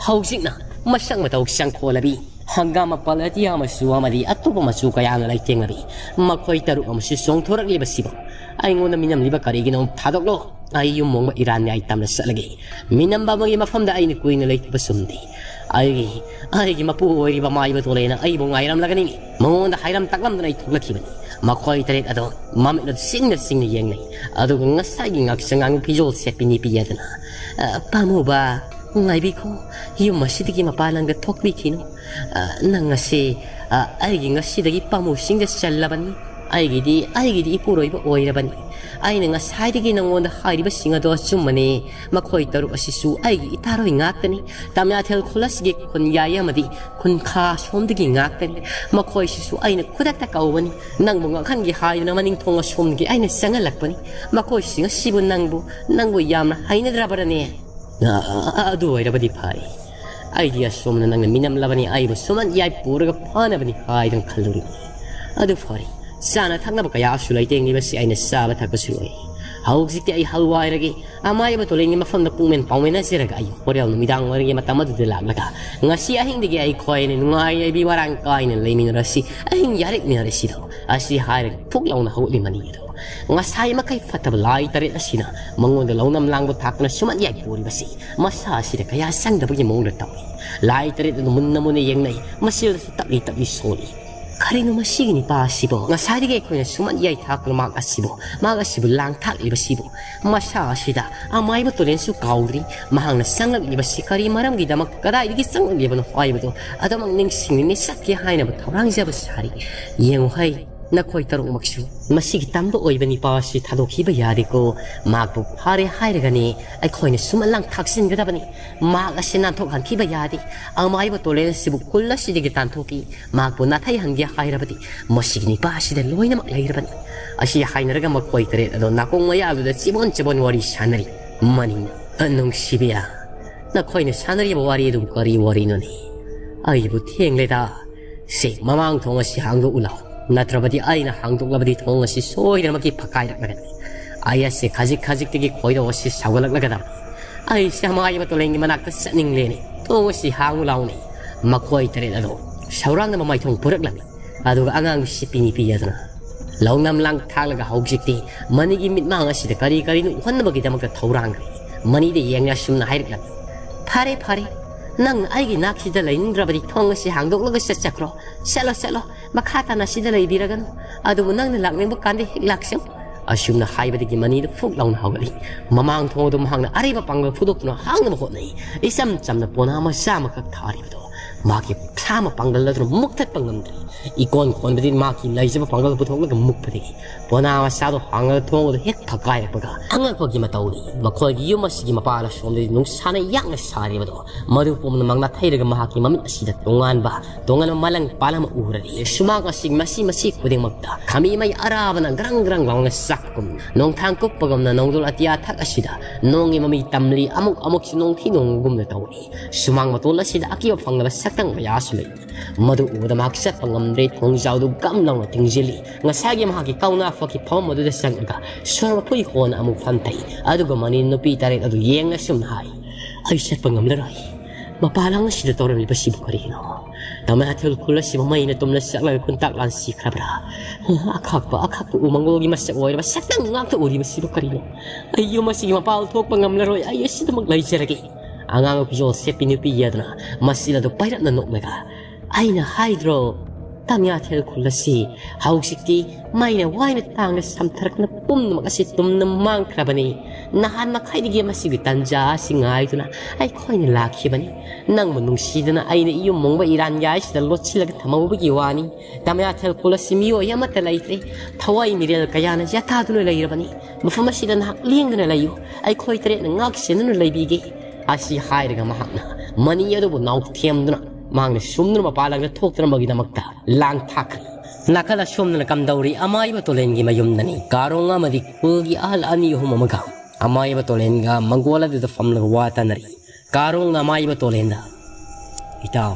ꯍꯧꯖꯤꯛꯅ ꯃꯁꯛ ꯃꯇꯧ ꯆꯪꯈꯣꯜꯂꯕꯤ, ꯍꯪꯒꯥꯝ ꯃꯄꯥꯜ ꯑꯇꯤꯌꯥ ꯃꯆꯨ ꯑꯃꯗꯤ ꯑꯇꯣꯞꯄ ꯃꯆꯨ ꯀꯌꯥꯅ ꯂꯩꯇꯦꯡꯂꯕꯤ ꯃꯈꯣꯏ ꯇꯔꯨꯛ ꯑꯃꯁꯨ ꯆꯣꯡꯊꯣꯔꯛꯂꯤꯕꯁꯤꯕꯨ ꯑꯩꯉꯣꯟꯗ ꯃꯤꯅꯝꯂꯤꯕ ꯀꯔꯤꯒꯤꯅꯣ? ꯊꯥꯗꯣꯛꯂꯣ꯫ ꯑꯩ ꯌꯨꯝ ꯍꯣꯡꯕ ꯏꯔꯥꯟ ꯅ꯭ꯌꯥꯏ ꯇꯝꯅ ꯆꯠꯂꯒꯦ꯫ ꯃꯤꯅꯝꯕ ꯑꯃꯒꯤ ꯃꯐꯝꯗ ꯑꯩꯅ ꯀꯨꯏꯅ ꯂꯩꯇꯕ ꯆꯨꯝꯗꯦ꯫ ꯑꯩꯒꯤ, ꯑꯩꯒꯤ ꯃꯄꯨ ꯑꯣꯏꯔꯤꯕ ꯃꯥꯏꯕ ꯇꯣꯂꯦꯅ ꯑꯩꯕꯨ ꯉꯥꯏꯔꯝꯂꯒꯅꯤ꯫ ꯃꯉꯣꯟꯗ ꯍꯥꯏꯔꯝ ꯇꯥꯛꯂꯝꯗꯅ ꯑꯩ ꯊꯣꯛꯂꯛꯈꯤꯕꯅꯤ꯫" ꯃꯈꯣꯏ ꯇꯔꯦꯠ ꯑꯗꯣ ꯃꯃꯤꯠ ꯑꯗꯨ ꯁꯤꯡꯅ ꯁꯤꯡꯅ ꯌꯦꯡꯂꯩ꯫ ꯑꯗꯨꯒ ꯉꯁꯥꯏꯒꯤ ꯉꯥꯛꯁꯪ ꯉꯥꯡꯕ ꯐꯤꯖꯣꯜ ꯁꯦꯠꯄꯤ ꯅꯨꯄꯤ ꯑꯗꯨꯅ, "ꯑ, ꯄꯥꯝꯃꯨꯕ, ꯉꯥꯏꯕꯤꯈꯣ꯫ ꯌꯨꯝ ꯑꯁꯤꯗꯒꯤ ꯃꯄꯥꯟ ꯂꯝꯗ ꯊꯣꯛꯄꯤꯈꯤꯅꯨ꯫ ꯑ, ꯅꯪ ꯑꯁꯤ, ꯑ, ꯑꯩꯒꯤ ꯉꯁꯤꯗꯒꯤ ꯄꯥꯝꯃꯨꯁꯤꯡꯗ ꯆꯜꯂꯕꯅꯤ꯫ ꯑꯩꯒꯤꯗꯤ, ꯑꯩꯒꯤꯗꯤ ꯏꯄꯨꯔꯣꯏꯕ ꯑꯣꯏꯔꯕꯅꯤ꯫ ꯑꯩꯅ ꯉꯁꯥꯏꯗꯒꯤ ꯅꯉꯣꯟꯗ ꯍꯥꯏꯔꯤꯕꯁꯤꯡ ꯑꯗꯣ ꯑꯆꯨꯝꯕꯅꯤ꯫ ꯃꯈꯣꯏ ꯇꯔꯨꯛ ꯑꯁꯤꯁꯨ ꯑꯩꯒꯤ ꯏꯇꯥꯔꯣꯏ ꯉꯥꯛꯇꯅꯤ꯫ ꯇꯃꯤꯌꯥꯊꯦꯜ ꯈꯨꯜ ꯑꯁꯤꯒꯤ ꯈꯨꯟꯌꯥꯏ ꯑꯃꯗꯤ ꯈꯨꯟꯈꯥ ꯁꯣꯝꯗꯒꯤ ꯉꯥꯛꯇꯅꯤ꯫ ꯃꯈꯣꯏꯁꯤꯁꯨ ꯑꯩꯅ ꯈꯨꯗꯛꯇ ꯀꯧꯕꯅꯤ꯫ ꯅꯪꯕꯨ ꯉꯥꯛꯍꯟꯒꯦ ꯍꯥꯏꯗꯨꯅ ꯃꯅꯤꯡ ꯊꯣꯡ ꯑꯁꯣꯝꯗꯒꯤ ꯑꯩꯅ ꯆꯪꯍꯜꯂꯛꯄꯅꯤ꯫ ꯃꯈꯣꯏꯁꯤꯡ ꯑꯁꯤꯕꯨ ꯅꯪꯕꯨ, ꯅꯪꯕꯨ ꯌꯥꯝꯅ ꯍꯩꯅꯗ꯭ꯔꯕꯔꯅꯦ? ꯑ, ꯑ, ꯑ, ꯑꯗꯨ ꯑꯣꯏꯔꯕꯗꯤ ꯐꯔꯦ꯫ ꯑꯩꯗꯤ ꯑꯁꯣꯝꯅ ꯅꯪꯅ ꯃꯤꯅꯝꯂꯕꯅꯤ, ꯑꯩꯕꯨ ꯁꯨꯃꯟ ꯌꯥꯏ ꯄꯨꯔꯒ ꯐꯥꯅꯕꯅꯤ ꯍꯥꯏꯗꯨꯅ ꯈꯜꯂꯨꯔꯤ꯫ ꯑꯗꯨ ꯐꯔꯦ, ꯆꯥꯅ ꯊꯛꯅꯕ ꯀꯌꯥꯁꯨ ꯂꯩꯇꯦꯡꯂꯤꯕꯁꯤ ꯑꯩꯅ ꯆꯥꯕ ꯊꯛꯄꯁꯨ ꯂꯣꯏ꯫ ꯍꯧꯖꯤꯛꯇꯤ ꯑꯩ ꯍꯜꯋꯥꯏꯔꯒꯦ꯫ ꯑꯃꯥꯏꯕ ꯇꯣꯂꯦꯟꯒꯤ ꯃꯐꯝꯗ ꯄꯨꯛꯃꯦꯟ ꯄꯥꯎꯃꯦꯟꯅꯖꯔꯒ ꯑꯩ ꯍꯣꯔꯦꯟ ꯅꯨꯃꯤꯗꯥꯡ ꯋꯥꯏꯔꯝꯒꯤ ꯃꯇꯝ ꯑꯗꯨꯗ ꯂꯥꯛꯂꯒ ꯉꯁꯤ ꯑꯍꯤꯡꯗꯒꯤ ꯑꯩꯈꯣꯏꯅ ꯅꯨꯡꯉꯥꯏ ꯌꯥꯏꯕꯤ ꯃꯔꯥꯡ ꯀꯥꯏꯅ ꯂꯩꯃꯤꯟꯅꯔꯁꯤ, ꯑꯍꯤꯡ ꯌꯥꯔꯦꯛꯃꯤꯟꯅꯔꯁꯤꯗꯣ꯫ ꯑꯁꯤ ꯍꯥꯏꯔꯒ ꯐꯨꯛ ꯂꯥꯎꯅ ꯍꯧꯒꯠꯂꯤ ꯃꯅꯤ ꯑꯗꯣ꯫ ꯉꯁꯥꯏ ꯃꯈꯩ ꯐꯠꯇꯕ ꯂꯥꯏ ꯇꯔꯦꯠ ꯑꯁꯤꯅ ꯃꯉꯣꯟꯗ ꯂꯧꯅꯝ ꯂꯥꯡꯕ ꯊꯥꯛꯇꯨꯅ ꯁꯨꯃꯟ ꯌꯥꯏ ꯄꯨꯔꯤꯕꯁꯤ ꯃꯁꯥ ꯑꯁꯤꯗ ꯀꯌꯥ ꯆꯪꯗꯕꯒꯤ ꯃꯑꯣꯡꯗ ꯇꯧꯏ꯫ ꯂꯥꯏ ꯇꯔꯦꯠ ꯑꯗꯨ ꯃꯨꯟꯅ ꯃꯨꯟꯅ ꯌꯦꯡꯅꯩ, ꯃꯆꯤꯜꯗꯁꯨ ꯇꯞꯂꯤ ꯇꯞꯂꯤ ꯁꯣꯜꯂꯤ꯫ ꯀꯔꯤꯅꯣ ꯃꯁꯤꯒꯤ ꯅꯤꯄꯥ ꯑꯁꯤꯕꯣ? ꯉꯁꯥꯏꯗꯒꯤ ꯑꯩꯈꯣꯏꯅ ꯁꯨꯃꯟ ꯌꯥꯏ ꯊꯥꯛꯇꯨꯅ ꯃꯍꯥꯛ ꯑꯁꯤꯕꯨ, ꯃꯍꯥꯛ ꯑꯁꯤꯕꯨ ꯂꯥꯡ ꯊꯥꯛꯂꯤꯕꯁꯤꯕꯨ꯫ ꯃꯁꯥ ꯑꯁꯤꯗ ꯑꯃꯥꯏꯕ ꯇꯣꯂꯦꯟꯁꯨ ꯀꯥꯎꯗ꯭ꯔꯤ꯫ ꯃꯍꯥꯛꯅ ꯆꯪꯂꯛꯂꯤꯕꯁꯤ ꯀꯔꯤ ꯃꯔꯝꯒꯤꯗꯃꯛ, ꯀꯗꯥꯏꯗꯒꯤ ꯆꯪꯂꯛꯂꯤꯕꯅꯣ ꯍꯥꯏꯕꯗꯨ ꯑꯗꯨꯃꯛ ꯅꯤꯡꯁꯤꯡꯅꯤꯡꯅ ꯆꯠꯀꯦ ꯍꯥꯏꯅꯕ ꯊꯧꯔꯥꯡꯖꯕ ꯁꯥꯔꯤ꯫ ꯌꯦꯡꯉꯨ ꯍꯩ, ꯅꯈꯣꯏ ꯇꯔꯨꯛꯃꯛꯁꯨ ꯃꯁꯤꯒꯤ ꯇꯝꯕ ꯑꯣꯏꯕ ꯅꯤꯄꯥ ꯑꯁꯤ ꯊꯥꯗꯣꯛꯈꯤꯕ ꯌꯥꯗꯦꯀꯣ꯫ ꯃꯍꯥꯛꯄꯨ ꯐꯥꯔꯦ ꯍꯥꯏꯔꯒꯅꯤ ꯑꯩꯈꯣꯏꯅ ꯁꯨꯃꯟ ꯂꯥꯡ ꯊꯥꯛꯆꯤꯟꯒꯗꯕꯅꯤ꯫ ꯃꯍꯥꯛ ꯑꯁꯤ ꯅꯥꯟꯊꯣꯛꯍꯟꯈꯤꯕ ꯌꯥꯗꯦ꯫ ꯑꯃꯥꯏꯕ ꯇꯣꯂꯦꯟ ꯑꯁꯤꯕꯨ ꯈꯨꯜ ꯑꯁꯤꯗꯒꯤ ꯇꯥꯟꯊꯣꯛꯈꯤ꯫ ꯃꯍꯥꯛꯄꯨ ꯅꯥꯊꯩꯍꯟꯒꯦ ꯍꯥꯏꯔꯕꯗꯤ ꯃꯁꯤꯒꯤ ꯅꯤꯄꯥ ꯑꯁꯤꯗ ꯂꯣꯏꯅꯃꯛ ꯂꯩꯔꯕꯅꯤ꯫ ꯑꯁꯤ ꯍꯥꯏꯅꯔꯒ ꯃꯈꯣꯏ ꯇꯔꯦꯠ ꯑꯗꯣ ꯅꯥꯀꯣꯡ ꯃꯌꯥꯗꯨꯗ ꯆꯤꯕꯣꯟ ꯆꯤꯕꯣꯟ ꯋꯥꯔꯤ ꯁꯥꯟꯅꯔꯤ꯫ ꯃꯅꯤꯡꯅ, "ꯑ, ꯅꯨꯡꯁꯤꯕꯤꯌꯥ, ꯅꯈꯣꯏꯅ ꯁꯥꯟꯅꯔꯤꯕ ꯋꯥꯔꯤ ꯑꯗꯨꯕꯨ ꯀꯔꯤ ꯋꯥꯔꯤꯅꯣꯅꯦ? ꯑꯩꯕꯨ ꯊꯦꯡꯂꯦꯗ꯫ ꯁꯦ, ꯃꯃꯥꯡ ꯊꯣꯡ ꯑꯁꯤ ꯍꯥꯡꯗꯣꯛꯎ ꯂꯥꯎ꯫ ꯅꯠꯇ꯭ꯔꯕꯗꯤ ꯑꯩꯅ ꯍꯥꯡꯗꯣꯛꯂꯕꯗꯤ ꯊꯣꯡ ꯑꯁꯤ ꯁꯣꯏꯗꯅꯃꯛꯀꯤ ꯐꯛꯀꯥꯏꯔꯛꯂꯒꯅꯤ꯫ ꯑꯩ ꯑꯁꯦ ꯈꯖꯤꯛ ꯈꯖꯤꯛꯇꯒꯤ ꯈꯣꯏꯗꯧ ꯑꯁꯤ ꯁꯥꯎꯒꯠꯂꯛꯂꯒꯗꯕꯅꯤ꯫ ꯑꯩꯁꯦ ꯑꯃꯥꯏꯕ ꯇꯣꯂꯦꯟꯒꯤ ꯃꯅꯥꯛꯇ ꯆꯠꯅꯤꯡꯂꯦꯅꯦ꯫ ꯊꯣꯡ ꯑꯁꯤ ꯍꯥꯡꯉꯨ ꯂꯥꯎꯅꯦ꯫" ꯃꯈꯣꯏ ꯇꯔꯦꯠ ꯑꯗꯣ ꯁꯧꯔꯥꯡꯅꯕ ꯃꯥꯏꯊꯣꯡ ꯄꯨꯔꯛꯂꯝꯃꯤ꯫ ꯑꯗꯨꯒ ꯑꯉꯥꯡꯗꯨ ꯁꯤꯠꯄꯤ ꯅꯤꯄꯤ ꯑꯗꯨꯅ ꯂꯧꯅꯝ ꯂꯥꯡ ꯊꯥꯛꯂꯒ ꯍꯧꯖꯤꯛꯇꯤ ꯃꯅꯤꯒꯤ ꯃꯤꯠꯃꯥꯡ ꯑꯁꯤꯗ ꯀꯔꯤ ꯀꯔꯤꯅꯣ ꯎꯍꯟꯅꯕꯒꯤꯗꯃꯛꯇ ꯊꯧꯔꯥꯡꯈ꯭ꯔꯦ꯫ ꯃꯅꯤꯗ ꯌꯦꯡꯂꯦ ꯑꯁꯨꯝꯅ ꯍꯥꯏꯔꯛꯂꯝꯃꯤ, "ꯐꯔꯦ, ꯐꯔꯦ, ꯅꯪꯅ ꯑꯩꯒꯤ ꯅꯥꯛꯁꯤꯗ ꯂꯩꯅꯤꯡꯗ꯭ꯔꯕꯗꯤ ꯊꯣꯡ ꯑꯁꯤ ꯍꯥꯡꯗꯣꯛꯂꯒ ꯆꯠꯆꯈ꯭ꯔꯣ꯫ ꯆꯠꯂꯣ, ꯆꯠꯂꯣ, ꯃꯈꯥ ꯇꯥꯅ ꯁꯤꯗ ꯂꯩꯕꯤꯔꯒꯅꯨ꯫ ꯑꯗꯨꯕꯨ ꯅꯪꯅ ꯂꯥꯛꯅꯤꯡꯕ ꯀꯥꯟꯗ ꯍꯦꯛ ꯂꯥꯛꯆꯧ꯫" ꯑꯁꯨꯝꯅ ꯍꯥꯏꯕꯗꯒꯤ ꯃꯅꯤꯗꯨ ꯐꯨꯛ ꯂꯥꯎꯅ ꯍꯧꯒꯠꯂꯤ꯫ ꯃꯃꯥꯡ ꯊꯣꯡ ꯑꯗꯨ ꯃꯍꯥꯛꯅ ꯑꯔꯩꯕ ꯄꯥꯡꯒꯜ ꯐꯨꯗꯣꯛꯇꯨꯅ ꯍꯥꯡꯅꯕ ꯍꯣꯠꯅꯩ꯫ ꯏꯆꯝ ꯆꯝꯅ ꯄꯣꯅꯥ ꯃꯆꯥ ꯑꯃꯈꯛ ꯊꯥꯔꯤꯕꯗꯣ ꯃꯍꯥꯛꯀꯤ ꯁꯥ ꯃꯄꯥꯡꯒꯜ ꯑꯗꯨꯅ ꯃꯨꯛꯊꯠꯄ ꯉꯝꯗ꯭ꯔꯦ꯫ ꯏꯀꯣꯟ ꯀꯣꯟꯕꯗꯤ ꯃꯍꯥꯛꯀꯤ ꯂꯩꯖꯕ ꯄꯥꯡꯒꯜ ꯄꯨꯊꯣꯛꯂꯒ ꯃꯨꯛꯄꯗꯒꯤ ꯄꯣꯅꯥ ꯃꯆꯥꯗꯣ ꯍꯥꯡꯂꯒ ꯊꯣꯡ ꯑꯗꯨ ꯍꯦꯛ ꯊꯛꯀꯥꯏꯔꯛꯄꯒ ꯑꯉꯛꯄꯒꯤ ꯃꯇꯧꯅꯤ꯫ ꯃꯈꯣꯏꯒꯤ ꯌꯨꯝ ꯑꯁꯤꯒꯤ ꯃꯄꯥꯜ ꯑꯁꯣꯝꯗꯗꯤ ꯅꯨꯡꯁꯥꯅ ꯌꯥꯡꯅ ꯁꯥꯔꯤꯕꯗꯣ ꯃꯗꯨ ꯄꯨꯝꯅꯃꯛ ꯅꯥꯊꯩꯔꯒ ꯃꯍꯥꯛꯀꯤ ꯃꯃꯤꯠ ꯑꯁꯤꯗ ꯇꯣꯉꯥꯟꯕ ꯇꯣꯉꯥꯟꯕ ꯃꯥꯂꯪ ꯄꯥꯂꯪ ꯑꯃ ꯎꯔꯔꯤ꯫ ꯁꯨꯃꯥꯡ ꯑꯁꯤ ꯃꯁꯤ ꯃꯁꯤ ꯈꯨꯗꯤꯡꯃꯛꯇ ꯈꯥꯃꯤ ꯃꯩ ꯑꯔꯥꯕꯅ ꯒ꯭ꯔꯪ ꯒ꯭ꯔꯪ ꯂꯥꯎꯅ ꯆꯥꯛꯄꯒꯨꯝ, ꯅꯣꯡꯊꯥꯡ ꯀꯨꯞꯄꯒꯨꯝꯅ ꯅꯣꯡꯗꯣꯜ ꯑꯇꯤꯌꯥ ꯊꯛ ꯑꯁꯤꯗ ꯅꯣꯡꯒꯤ ꯃꯃꯤ ꯇꯝꯂꯤ, ꯑꯃꯨꯛ ꯑꯃꯨꯛꯁꯨ ꯅꯣꯡꯊꯤ ꯅꯣꯡꯒꯨꯝꯅ ꯇꯧꯔꯤ꯫ ꯁꯨꯃꯥꯡ ꯃꯇꯣꯜ ꯑꯁꯤꯗ ꯑꯀꯤꯕ ꯐꯪꯂꯕ ꯁꯛꯇꯝ ꯀꯌꯥꯁꯨ ꯂꯩ꯫ ꯃꯗꯨ ꯎꯕꯗ ꯃꯍꯥꯛ ꯆꯠꯄ ꯉꯝꯗ꯭ꯔꯦ, ꯊꯣꯡꯖꯥꯎꯗꯨ ꯒꯝ ꯂꯥꯎꯅ ꯊꯤꯡꯖꯤꯜꯂꯤ꯫ ꯉꯁꯥꯏꯒꯤ ꯃꯍꯥꯛꯀꯤ ꯀꯧꯅꯥ ꯐꯛꯀꯤ ꯐꯝꯐꯝ ꯑꯗꯨꯗ ꯆꯪꯂꯒ ꯁꯣꯔ ꯃꯐꯨꯏ ꯍꯣꯟꯅ ꯑꯃꯨꯛ ꯐꯝꯊꯩ꯫ ꯑꯗꯨꯒ ꯃꯅꯤ ꯅꯨꯄꯤ ꯇꯔꯦꯠ ꯑꯗꯨ ꯌꯦꯡꯅ ꯁꯨꯝ ꯍꯥꯏ, "ꯑꯩ ꯆꯠꯄ ꯉꯝꯂꯔꯣꯏ꯫ ꯃꯄꯥꯂꯪ ꯑꯁꯤꯗ ꯇꯧꯔꯝꯂꯤꯕꯁꯤꯕꯨ ꯀꯔꯤꯅꯣ? ꯇꯃꯥꯊꯦꯜ ꯈꯨꯜ ꯑꯁꯤꯕꯨ ꯃꯩꯅ ꯇꯨꯝꯅ ꯆꯥꯛꯂꯒ ꯈꯨꯟꯇꯥꯛ ꯂꯥꯟꯁꯤꯈ꯭ꯔꯕ꯭ꯔꯥ? ꯑꯈꯥꯛꯄ, ꯑꯈꯥꯛꯄ ꯎꯃꯪꯒꯣꯜꯒꯤ ꯃꯁꯛ ꯑꯣꯏꯔꯕ ꯁꯛꯇꯝ ꯉꯥꯛꯇ ꯎꯔꯤꯕꯁꯤꯕꯨ ꯀꯔꯤꯅꯣ? ꯑꯩ ꯌꯨꯝ ꯑꯁꯤꯒꯤ ꯃꯄꯥꯜ ꯊꯣꯛꯄ ꯉꯝꯂꯔꯣꯏ꯫ ꯑꯩ ꯑꯁꯤꯗꯃꯛ ꯂꯩꯖꯔꯒꯦ꯫" ꯑꯉꯥꯡꯕ ꯐꯤꯖꯣꯜ ꯁꯦꯠꯄꯤ ꯅꯨꯄꯤ ꯑꯗꯨꯅ ꯃꯁꯤꯗ ꯑꯗꯨ ꯄꯥꯏꯔꯞꯅ ꯅꯣꯛꯂꯒ, "ꯑꯩꯅ ꯍꯥꯏꯗ꯭ꯔꯣ, ꯇꯃꯤꯌꯥꯊꯦꯜ ꯈꯨꯜ ꯑꯁꯤ ꯍꯧꯖꯤꯛꯇꯤ ꯃꯩꯅ ꯋꯥꯏꯅ ꯇꯥꯡꯅ ꯁꯝꯊꯔꯛꯇꯨꯅ ꯄꯨꯝꯅꯃꯛ ꯑꯁꯤ ꯇꯨꯝꯅ ꯃꯥꯡꯈ꯭ꯔꯕꯅꯤ꯫ ꯅꯍꯥꯟ ꯃꯈꯥꯏꯗꯒꯤ ꯃꯁꯤꯒꯤ ꯇꯟꯖꯥ ꯑꯁꯤ ꯉꯥꯏꯗꯨꯅ ꯑꯩꯈꯣꯏꯅ ꯂꯥꯛꯈꯤꯕꯅꯤ꯫ ꯅꯪꯕꯨ ꯅꯨꯡꯁꯤꯗꯅ ꯑꯩꯅ ꯏꯌꯨꯝ ꯃꯣꯡꯕ ꯏꯔꯥꯟꯌꯥꯏꯁꯤꯗ ꯂꯣꯠꯁꯤꯜꯂꯒ ꯊꯝꯍꯧꯕꯒꯤ ꯋꯥꯅꯤ꯫ ꯇꯃꯤꯌꯥꯊꯦꯜ ꯈꯨꯜ ꯑꯁꯤ ꯃꯤꯑꯣꯏ ꯑꯃꯠꯇ ꯂꯩꯇ꯭ꯔꯦ꯫ ꯊꯋꯥꯏ ꯃꯤꯔꯦꯜ ꯀꯌꯥꯅ ꯌꯥꯇꯥꯗꯨꯅ ꯂꯩꯔꯕꯅꯤ꯫ ꯃꯐꯝ ꯑꯁꯤꯗ ꯅꯍꯥꯛ ꯂꯦꯡꯗꯅ ꯂꯩꯌꯨ꯫ ꯑꯩꯈꯣꯏ ꯇꯔꯦꯠꯅ ꯉꯥꯛ ꯁꯦꯟꯗꯨꯅ ꯂꯩꯕꯤꯒꯦ꯫" ꯑꯁꯤ ꯍꯥꯏꯔꯒ ꯃꯍꯥꯛꯅ ꯃꯅꯤ ꯑꯗꯨꯕꯨ ꯅꯥꯎꯊꯦꯝꯗꯨꯅ ꯃꯍꯥꯛꯅ ꯁꯨꯝꯗꯨꯅ ꯃꯄꯥꯟ ꯂꯝꯗ ꯊꯣꯛꯇꯅꯕꯒꯤꯗꯃꯛꯇ ꯂꯥꯡ ꯊꯥꯛꯈ꯭ꯔꯦ꯫ ꯅꯥꯀꯜ ꯑꯁꯣꯝꯗꯅ ꯀꯝꯗꯧꯔꯤ? ꯑꯃꯥꯏꯕ ꯇꯣꯂꯦꯟꯒꯤ ꯃꯌꯨꯝꯗꯅꯤ꯫ ꯀꯥꯔꯣꯡ ꯑꯃꯗꯤ ꯈꯨꯜꯒꯤ ꯑꯍꯜ ꯑꯅꯤ ꯑꯍꯨꯝ ꯑꯃꯒ ꯑꯃꯥꯏꯕ ꯇꯣꯂꯦꯟꯒ ꯃꯪꯒꯣꯜ ꯑꯗꯨꯗ ꯐꯝꯂꯒ ꯋꯥ ꯇꯥꯅꯔꯤ꯫ ꯀꯥꯔꯣꯡꯅ ꯑꯃꯥꯏꯕ ꯇꯣꯂꯦꯟꯗ, "ꯏꯇꯥꯎ,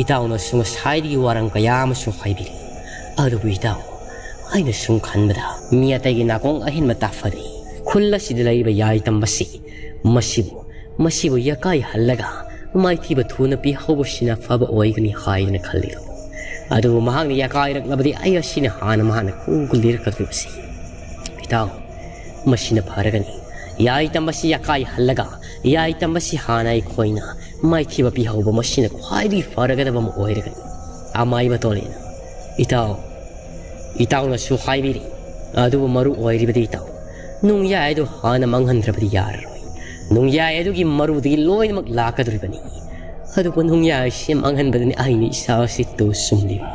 ꯏꯇꯥꯎꯅꯁꯨ ꯉꯁꯥꯏꯗꯒꯤ ꯋꯥꯔꯪ ꯀꯌꯥ ꯑꯃꯁꯨ ꯍꯥꯏꯕꯤꯔꯤ꯫ ꯑꯗꯨꯕꯨ ꯏꯇꯥꯎ, ꯑꯩꯅ ꯁꯨꯝ ꯈꯟꯕꯗ ꯃꯤ ꯑꯇꯩꯒꯤ ꯅꯥꯀꯣꯡ ꯑꯍꯦꯟꯕ ꯇꯥꯐꯗꯦ꯫ ꯈꯨꯜ ꯑꯁꯤꯗ ꯂꯩꯔꯤꯕ ꯌꯥꯏ ꯇꯝꯕꯁꯤ ꯃꯁꯤꯕꯨ, ꯃꯁꯤꯕꯨ ꯌꯥꯀꯥꯏ ꯍꯜꯂꯒ ꯃꯥꯏꯊꯤꯕ ꯊꯨꯅ ꯄꯤꯍꯧꯕꯁꯤꯅ ꯐꯕ ꯑꯣꯏꯒꯅꯤ ꯍꯥꯏꯗꯅ ꯈꯜꯂꯤꯗꯣ꯫ ꯑꯗꯨꯕꯨ ꯃꯍꯥꯛꯅ ꯌꯥꯀꯥꯏꯔꯛꯂꯕꯗꯤ ꯑꯩ ꯑꯁꯤꯅ ꯍꯥꯟꯅ ꯃꯍꯥꯛꯅ ꯈꯣꯡ ꯀꯨꯜꯂꯤꯔꯛꯀꯗꯧꯔꯤꯕꯁꯤ꯫ ꯏꯇꯥꯎ, ꯃꯁꯤꯅ ꯐꯔꯒꯅꯤ꯫ ꯌꯥꯏ ꯇꯝꯕꯁꯤ ꯌꯥꯀꯥꯏ ꯍꯜꯂꯒ ꯌꯥꯏ ꯇꯝꯕꯁꯤ ꯍꯥꯟꯅ ꯑꯩꯈꯣꯏꯅ ꯃꯥꯏꯊꯤꯕ ꯄꯤꯍꯧꯕ ꯃꯁꯤꯅ ꯈ꯭ꯋꯥꯏꯗꯒꯤ ꯐꯔꯒꯗꯕ ꯑꯃ ꯑꯣꯏꯔꯒꯅꯤ꯫" ꯑꯃꯥꯏꯕ ꯇꯣꯂꯦꯟ, "ꯏꯇꯥꯎ, ꯏꯇꯥꯎꯅꯁꯨ ꯍꯥꯏꯕꯤꯔꯤ꯫ ꯑꯗꯨꯕꯨ ꯃꯔꯨ ꯑꯣꯏꯔꯤꯕꯗꯤ ꯏꯇꯥꯎ, ꯅꯨꯡꯌꯥꯏ ꯑꯗꯨ ꯍꯥꯟꯅ ꯃꯥꯡꯍꯟꯗ꯭ꯔꯕꯗꯤ ꯌꯥꯔꯔꯣꯏ꯫ ꯅꯨꯡꯌꯥꯏ ꯑꯗꯨꯒꯤ ꯃꯔꯨꯗꯒꯤ ꯂꯣꯏꯅꯃꯛ ꯂꯥꯛꯀꯗꯧꯔꯤꯕꯅꯤ꯫ ꯑꯗꯨꯕꯨ ꯅꯨꯡꯌꯥꯏꯁꯤ ꯃꯥꯡꯍꯟꯕꯗꯨꯅꯤ ꯑꯩꯅ ꯏꯁꯥꯁꯤ ꯇꯨ ꯁꯨꯝꯂꯤꯕ꯫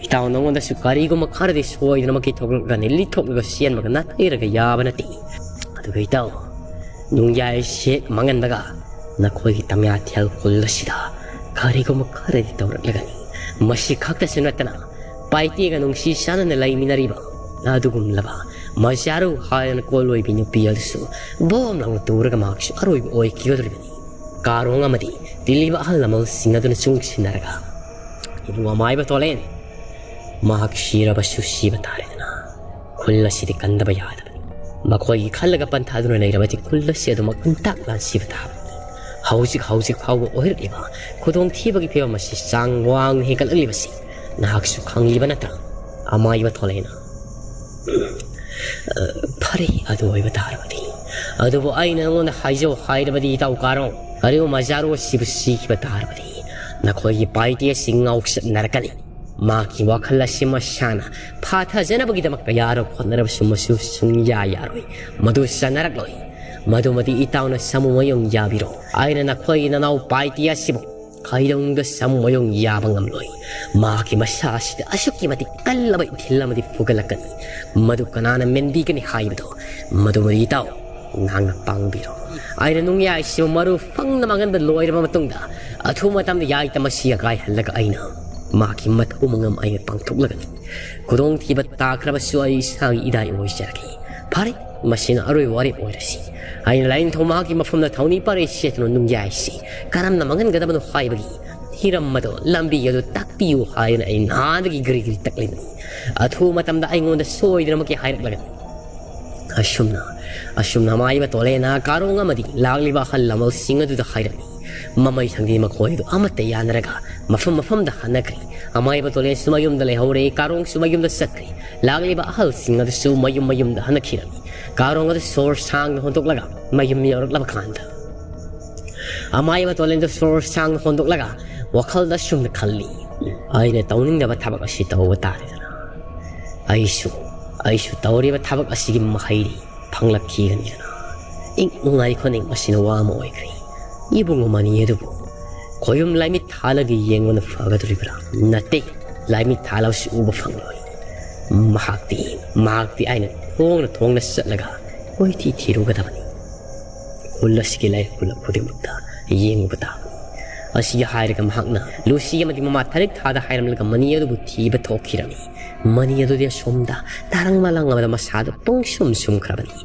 ꯏꯇꯥꯎ, ꯅꯉꯣꯟꯗꯁꯨ ꯀꯔꯤꯒꯨꯝꯕ ꯈꯔꯗꯤ ꯁꯣꯏꯗꯅꯃꯛꯀꯤ ꯊꯣꯛꯂꯛꯀꯅꯤ, ꯂꯤꯊꯣꯛꯂꯒ ꯆꯦꯟꯕꯒ ꯅꯥꯊꯩꯔꯒ ꯌꯥꯕ ꯅꯠꯇꯦ꯫ ꯑꯗꯨꯒ ꯏꯇꯥꯎ, ꯅꯨꯡꯌꯥꯏꯁꯤ ꯃꯥꯡꯍꯟꯕꯒ ꯅꯈꯣꯏꯒꯤ ꯇꯝꯌꯥꯊꯦꯜ ꯈꯨꯜ ꯑꯁꯤꯗ ꯀꯔꯤꯒꯨꯝꯕ ꯈꯔꯗꯤ ꯇꯧꯔꯛꯂꯒꯅꯤ꯫ ꯃꯁꯤ ꯈꯛꯇꯁꯨ ꯅꯠꯇꯅ ꯄꯥꯏꯇꯦꯒ ꯅꯨꯡꯁꯤ ꯆꯥꯟꯅꯅ ꯂꯩꯃꯤꯟꯅꯔꯤꯕ ꯑꯗꯨꯒꯨꯝꯂꯕ ꯃꯖꯥꯔꯨ ꯍꯥꯏꯗꯅ ꯀꯣꯜꯂꯣꯏꯕꯤ ꯅꯨꯄꯤ ꯑꯗꯨꯁꯨ ꯕꯣꯝ ꯂꯥꯎꯅ ꯇꯨꯔꯒ ꯃꯍꯥꯛꯁꯨ ꯑꯔꯣꯏꯕ ꯑꯣꯏꯈꯤꯒꯗꯧꯔꯤꯕꯅꯤ꯫ ꯀꯥꯔꯣꯡ ꯑꯃꯗꯤ ꯇꯤꯜꯂꯤꯕ ꯑꯍꯜ ꯂꯃꯟꯁꯤꯡ ꯑꯗꯨꯅ ꯆꯨꯡꯁꯤꯟꯅꯔꯒ, "ꯏꯕꯨꯡ ꯑꯃꯥꯏꯕ ꯇꯣꯂꯦꯟ, ꯃꯍꯥꯛ ꯁꯤꯔꯕꯁꯨ ꯁꯤꯕ ꯇꯥꯔꯦꯗꯅ, ꯈꯨꯜ ꯑꯁꯤꯗꯤ ꯀꯟꯗꯕ ꯌꯥꯗꯕꯅꯤ꯫ ꯃꯈꯣꯏꯒꯤ ꯈꯜꯂꯒ ꯄꯟꯊꯥꯗꯨꯅ ꯂꯩꯔꯕꯗꯤ ꯈꯨꯜ ꯑꯁꯤ ꯑꯗꯨꯃꯛ ꯅꯝꯇꯥꯛ ꯂꯥꯟꯁꯤꯕ ꯇꯥꯕꯅꯤ꯫ ꯍꯧꯖꯤꯛ ꯍꯧꯖꯤꯛ ꯐꯥꯎꯕ ꯑꯣꯏꯔꯛꯂꯤꯕ ꯈꯨꯗꯣꯡꯊꯤꯕꯒꯤ ꯐꯤꯕꯝ ꯑꯁꯤ ꯆꯥꯡ ꯋꯥꯡꯅ ꯍꯦꯟꯒꯠꯂꯛꯂꯤꯕꯁꯤ ꯅꯍꯥꯛꯁꯨ ꯈꯪꯂꯤꯕ ꯅꯠꯇ꯭ꯔꯥ, ꯑꯃꯥꯏꯕ ꯊꯣꯂꯦꯅ?" "ꯐꯔꯦ, ꯑꯗꯨ ꯑꯣꯏꯕ ꯇꯥꯔꯕꯗꯤ꯫ ꯑꯗꯨꯕꯨ ꯑꯩꯅ ꯅꯉꯣꯟꯗ ꯍꯥꯏꯖꯧ ꯍꯥꯏꯔꯕꯗꯤ, ꯏꯇꯥꯎ ꯀꯥꯔꯣꯡ, ꯑꯔꯤꯕ ꯃꯖꯥꯔꯨ ꯑꯁꯤꯕꯨ ꯁꯤꯈꯤꯕ ꯇꯥꯔꯕꯗꯤ ꯅꯈꯣꯏꯒꯤ ꯄꯥꯔꯇꯤ ꯑꯁꯤ ꯉꯥꯎꯆꯠꯅꯔꯛꯀꯅꯤ꯫ ꯃꯍꯥꯛꯀꯤ ꯋꯥꯈꯜ ꯑꯁꯤ ꯃꯁꯥꯅ ꯐꯥꯊꯖꯅꯕꯒꯤꯗꯃꯛꯇ ꯌꯥꯔꯣ ꯈꯣꯠꯅꯔꯕꯁꯨ ꯃꯁꯨ ꯁꯨꯡꯌꯥ ꯌꯥꯔꯣꯏ꯫ ꯃꯗꯨ ꯆꯠꯅꯔꯛꯂꯣꯏ꯫ ꯃꯗꯨꯃꯗꯤ ꯏꯇꯥꯎꯅ ꯁꯥꯃꯨ ꯃꯌꯨꯝ ꯌꯥꯕꯤꯔꯣ꯫ ꯑꯩꯅ ꯅꯈꯣꯏꯒꯤ ꯅꯅꯥꯎ ꯄꯥꯔꯇꯤ ꯑꯁꯤꯕꯨ ꯀꯩꯗꯧꯅꯨꯡꯗ ꯁꯥꯃꯨ ꯃꯌꯨꯝ ꯌꯥꯕ ꯉꯝꯂꯣꯏ꯫ ꯃꯍꯥꯛꯀꯤ ꯃꯁꯥ ꯑꯁꯤꯗ ꯑꯁꯨꯛꯀꯤ ꯃꯇꯤꯛ ꯀꯜꯂꯕ ꯏꯊꯤꯜ ꯑꯃꯗꯤ ꯐꯨꯒꯠꯂꯛꯀꯅꯤ꯫ ꯃꯗꯨ ꯀꯅꯥꯅ ꯃꯦꯟꯕꯤꯒꯅꯤ ꯍꯥꯏꯕꯗꯣ, ꯃꯗꯨꯃꯗꯤ ꯏꯇꯥꯎ ꯅꯍꯥꯛꯅ ꯄꯥꯡꯕꯤꯔꯣ꯫ ꯑꯩꯅ ꯅꯨꯡꯌꯥꯏꯁꯤꯕꯨ ꯃꯔꯨ ꯐꯪꯅ ꯃꯥꯡꯍꯟꯕ ꯂꯣꯏꯔꯕ ꯃꯇꯨꯡꯗ, ꯑꯊꯨꯕ ꯃꯇꯝꯗ ꯌꯥꯏꯇ ꯃꯁꯤ ꯑꯀꯥꯏꯍꯜꯂꯒ ꯑꯩꯅ ꯃꯍꯥꯛꯀꯤ ꯃꯊꯧ ꯃꯉꯝ ꯑꯩꯅ ꯄꯥꯡꯊꯣꯛꯂꯒꯅꯤ꯫ ꯈꯨꯗꯣꯡꯊꯤꯕ ꯇꯥꯈ꯭ꯔꯕꯁꯨ ꯑꯩ ꯏꯁꯥꯒꯤ ꯏꯗꯥꯏ ꯑꯣꯏꯖꯔꯒꯦ꯫ ꯐꯔꯦ, ꯃꯁꯤꯅ ꯑꯔꯣꯏꯕ ꯋꯥꯔꯦꯞ ꯑꯣꯏꯔꯁꯤ꯫ ꯑꯩꯅ ꯂꯥꯏꯅꯤꯡꯊꯧ ꯃꯍꯥꯛꯀꯤ ꯃꯐꯝꯗ ꯊꯧꯅꯤ ꯄꯥꯔꯩ ꯁꯦꯠꯇꯨꯅ ꯅꯨꯡꯌꯥꯏꯁꯤ ꯀꯔꯝꯅ ꯃꯥꯡꯍꯟꯒꯗꯕꯅꯣ ꯍꯥꯏꯕꯒꯤ ꯍꯤꯔꯝ ꯑꯗꯣ, ꯂꯝꯕꯤ ꯑꯗꯨ ꯇꯥꯛꯄꯤꯌꯨ ꯍꯥꯏꯗꯨꯅ ꯑꯩ ꯅꯍꯥꯟꯗꯒꯤ ꯒ꯭ꯔꯤ ꯒ꯭ꯔꯤ ꯇꯛꯂꯤꯕꯅꯤ꯫ ꯑꯊꯨꯕ ꯃꯇꯝꯗ ꯑꯩꯉꯣꯟꯗ ꯁꯣꯏꯗꯅꯃꯛꯀꯤ ꯍꯥꯏꯔꯛꯂꯒꯅꯤ꯫ ꯑꯁꯨꯝꯅ, ꯑꯁꯨꯝꯅ ꯑꯃꯥꯏꯕ ꯇꯣꯂꯦꯅ ꯀꯥꯔꯣꯡ ꯑꯃꯗꯤ ꯂꯥꯛꯂꯤꯕ ꯑꯍꯜ ꯂꯃꯟꯁꯤꯡ ꯑꯗꯨꯗ ꯍꯥꯏꯔꯝꯃꯤ꯫ ꯃꯃꯩꯊꯪꯗꯤ ꯃꯈꯣꯏꯗꯨ ꯑꯃꯠꯇ ꯌꯥꯅꯔꯒ ꯃꯐꯝ ꯃꯐꯝꯗ ꯍꯟꯅꯈ꯭ꯔꯦ꯫ ꯑꯃꯥꯏꯕ ꯇꯣꯂꯦꯟꯁꯨ ꯃꯌꯨꯝꯗ ꯂꯩꯍꯧꯔꯦ, ꯀꯥꯔꯣꯡꯁꯨ ꯃꯌꯨꯝꯗ ꯆꯠꯈ꯭ꯔꯦ꯫ ꯂꯥꯛꯂꯤꯕ ꯑꯍꯜꯁꯤꯡ ꯑꯗꯨꯁꯨ ꯃꯌꯨꯝ ꯃꯌꯨꯝꯗ ꯍꯟꯅꯈꯤꯔꯝꯃꯤ꯫ ꯀꯥꯔꯣꯡ ꯑꯗꯨ ꯁꯣꯔ ꯁꯥꯡꯅ ꯍꯣꯟꯗꯣꯛꯂꯒ ꯃꯌꯨꯝ ꯌꯧꯔꯛꯂꯕ ꯀꯥꯟꯗ, ꯑꯃꯥꯏꯕ ꯇꯣꯂꯦꯟꯗꯨ ꯁꯣꯔ ꯁꯥꯡꯅ ꯍꯣꯟꯗꯣꯛꯂꯒ ꯋꯥꯈꯜꯗ ꯑꯁꯨꯝꯅ ꯈꯜꯂꯤ, "ꯑꯩꯅ ꯇꯧꯅꯤꯡꯗꯕ ꯊꯕꯛ ꯑꯁꯤ ꯇꯧꯕ ꯇꯥꯔꯦꯗꯅ꯫ ꯑꯩꯁꯨ, ꯑꯩꯁꯨ ꯇꯧꯔꯤꯕ ꯊꯕꯛ ꯑꯁꯤꯒꯤ ꯃꯍꯩꯗꯤ ꯐꯪꯂꯛꯈꯤꯒꯅꯤꯗꯅ꯫" ꯏꯪ ꯅꯨꯡꯉꯥꯏ ꯈꯣꯠꯅꯤꯡꯕꯁꯤꯅ ꯋꯥ ꯑꯃ ꯑꯣꯏꯈ꯭ꯔꯦ꯫ ꯏꯕꯨꯡ ꯑꯃꯅꯤ ꯑꯗꯨꯕꯨ ꯈꯣꯌꯨꯝ ꯂꯥꯏꯃꯤꯠ ꯊꯥꯜꯂꯒ ꯌꯦꯡꯕꯅ ꯐꯒꯗꯧꯔꯤꯕ꯭ꯔꯥ? ꯅꯠꯇꯦ, ꯂꯥꯏꯃꯤꯠ ꯊꯥꯜꯂꯕꯁꯨ ꯎꯕ ꯐꯪꯂꯣꯏ꯫ ꯃꯍꯥꯛꯇꯤ, ꯃꯍꯥꯛꯇꯤ ꯑꯩꯅ ꯊꯣꯡꯅ ꯊꯣꯡꯅ ꯆꯠꯂꯒ ꯀꯣꯏꯊꯤ ꯊꯤꯔꯨꯒꯗꯕꯅꯤ꯫ ꯈꯨꯜ ꯑꯁꯤꯒꯤ ꯂꯩꯔꯛ ꯈꯨꯜꯂꯛ ꯈꯨꯗꯤꯡꯃꯛꯇ ꯌꯦꯡꯉꯨꯕ ꯇꯥꯕꯅꯤ꯫ ꯑꯁꯤ ꯍꯥꯏꯔꯒ ꯃꯍꯥꯛꯅ ꯂꯨꯁꯤ ꯑꯃꯗꯤ ꯃꯃꯥ ꯊꯔꯤꯛ ꯊꯥꯗ ꯍꯥꯏꯔꯝꯂꯒ ꯃꯅꯤ ꯑꯗꯨꯕꯨ ꯊꯤꯕ ꯊꯣꯛꯈꯤꯔꯝꯃꯤ꯫ ꯃꯅꯤ ꯑꯗꯨꯗꯤ ꯑꯁꯣꯝꯗ ꯇꯥꯔꯪ ꯃꯥꯂꯪ ꯑꯃꯗ ꯃꯁꯥꯗꯨ ꯄꯨꯡꯁꯨꯝ ꯁꯨꯝꯈ꯭ꯔꯕꯅꯤ꯫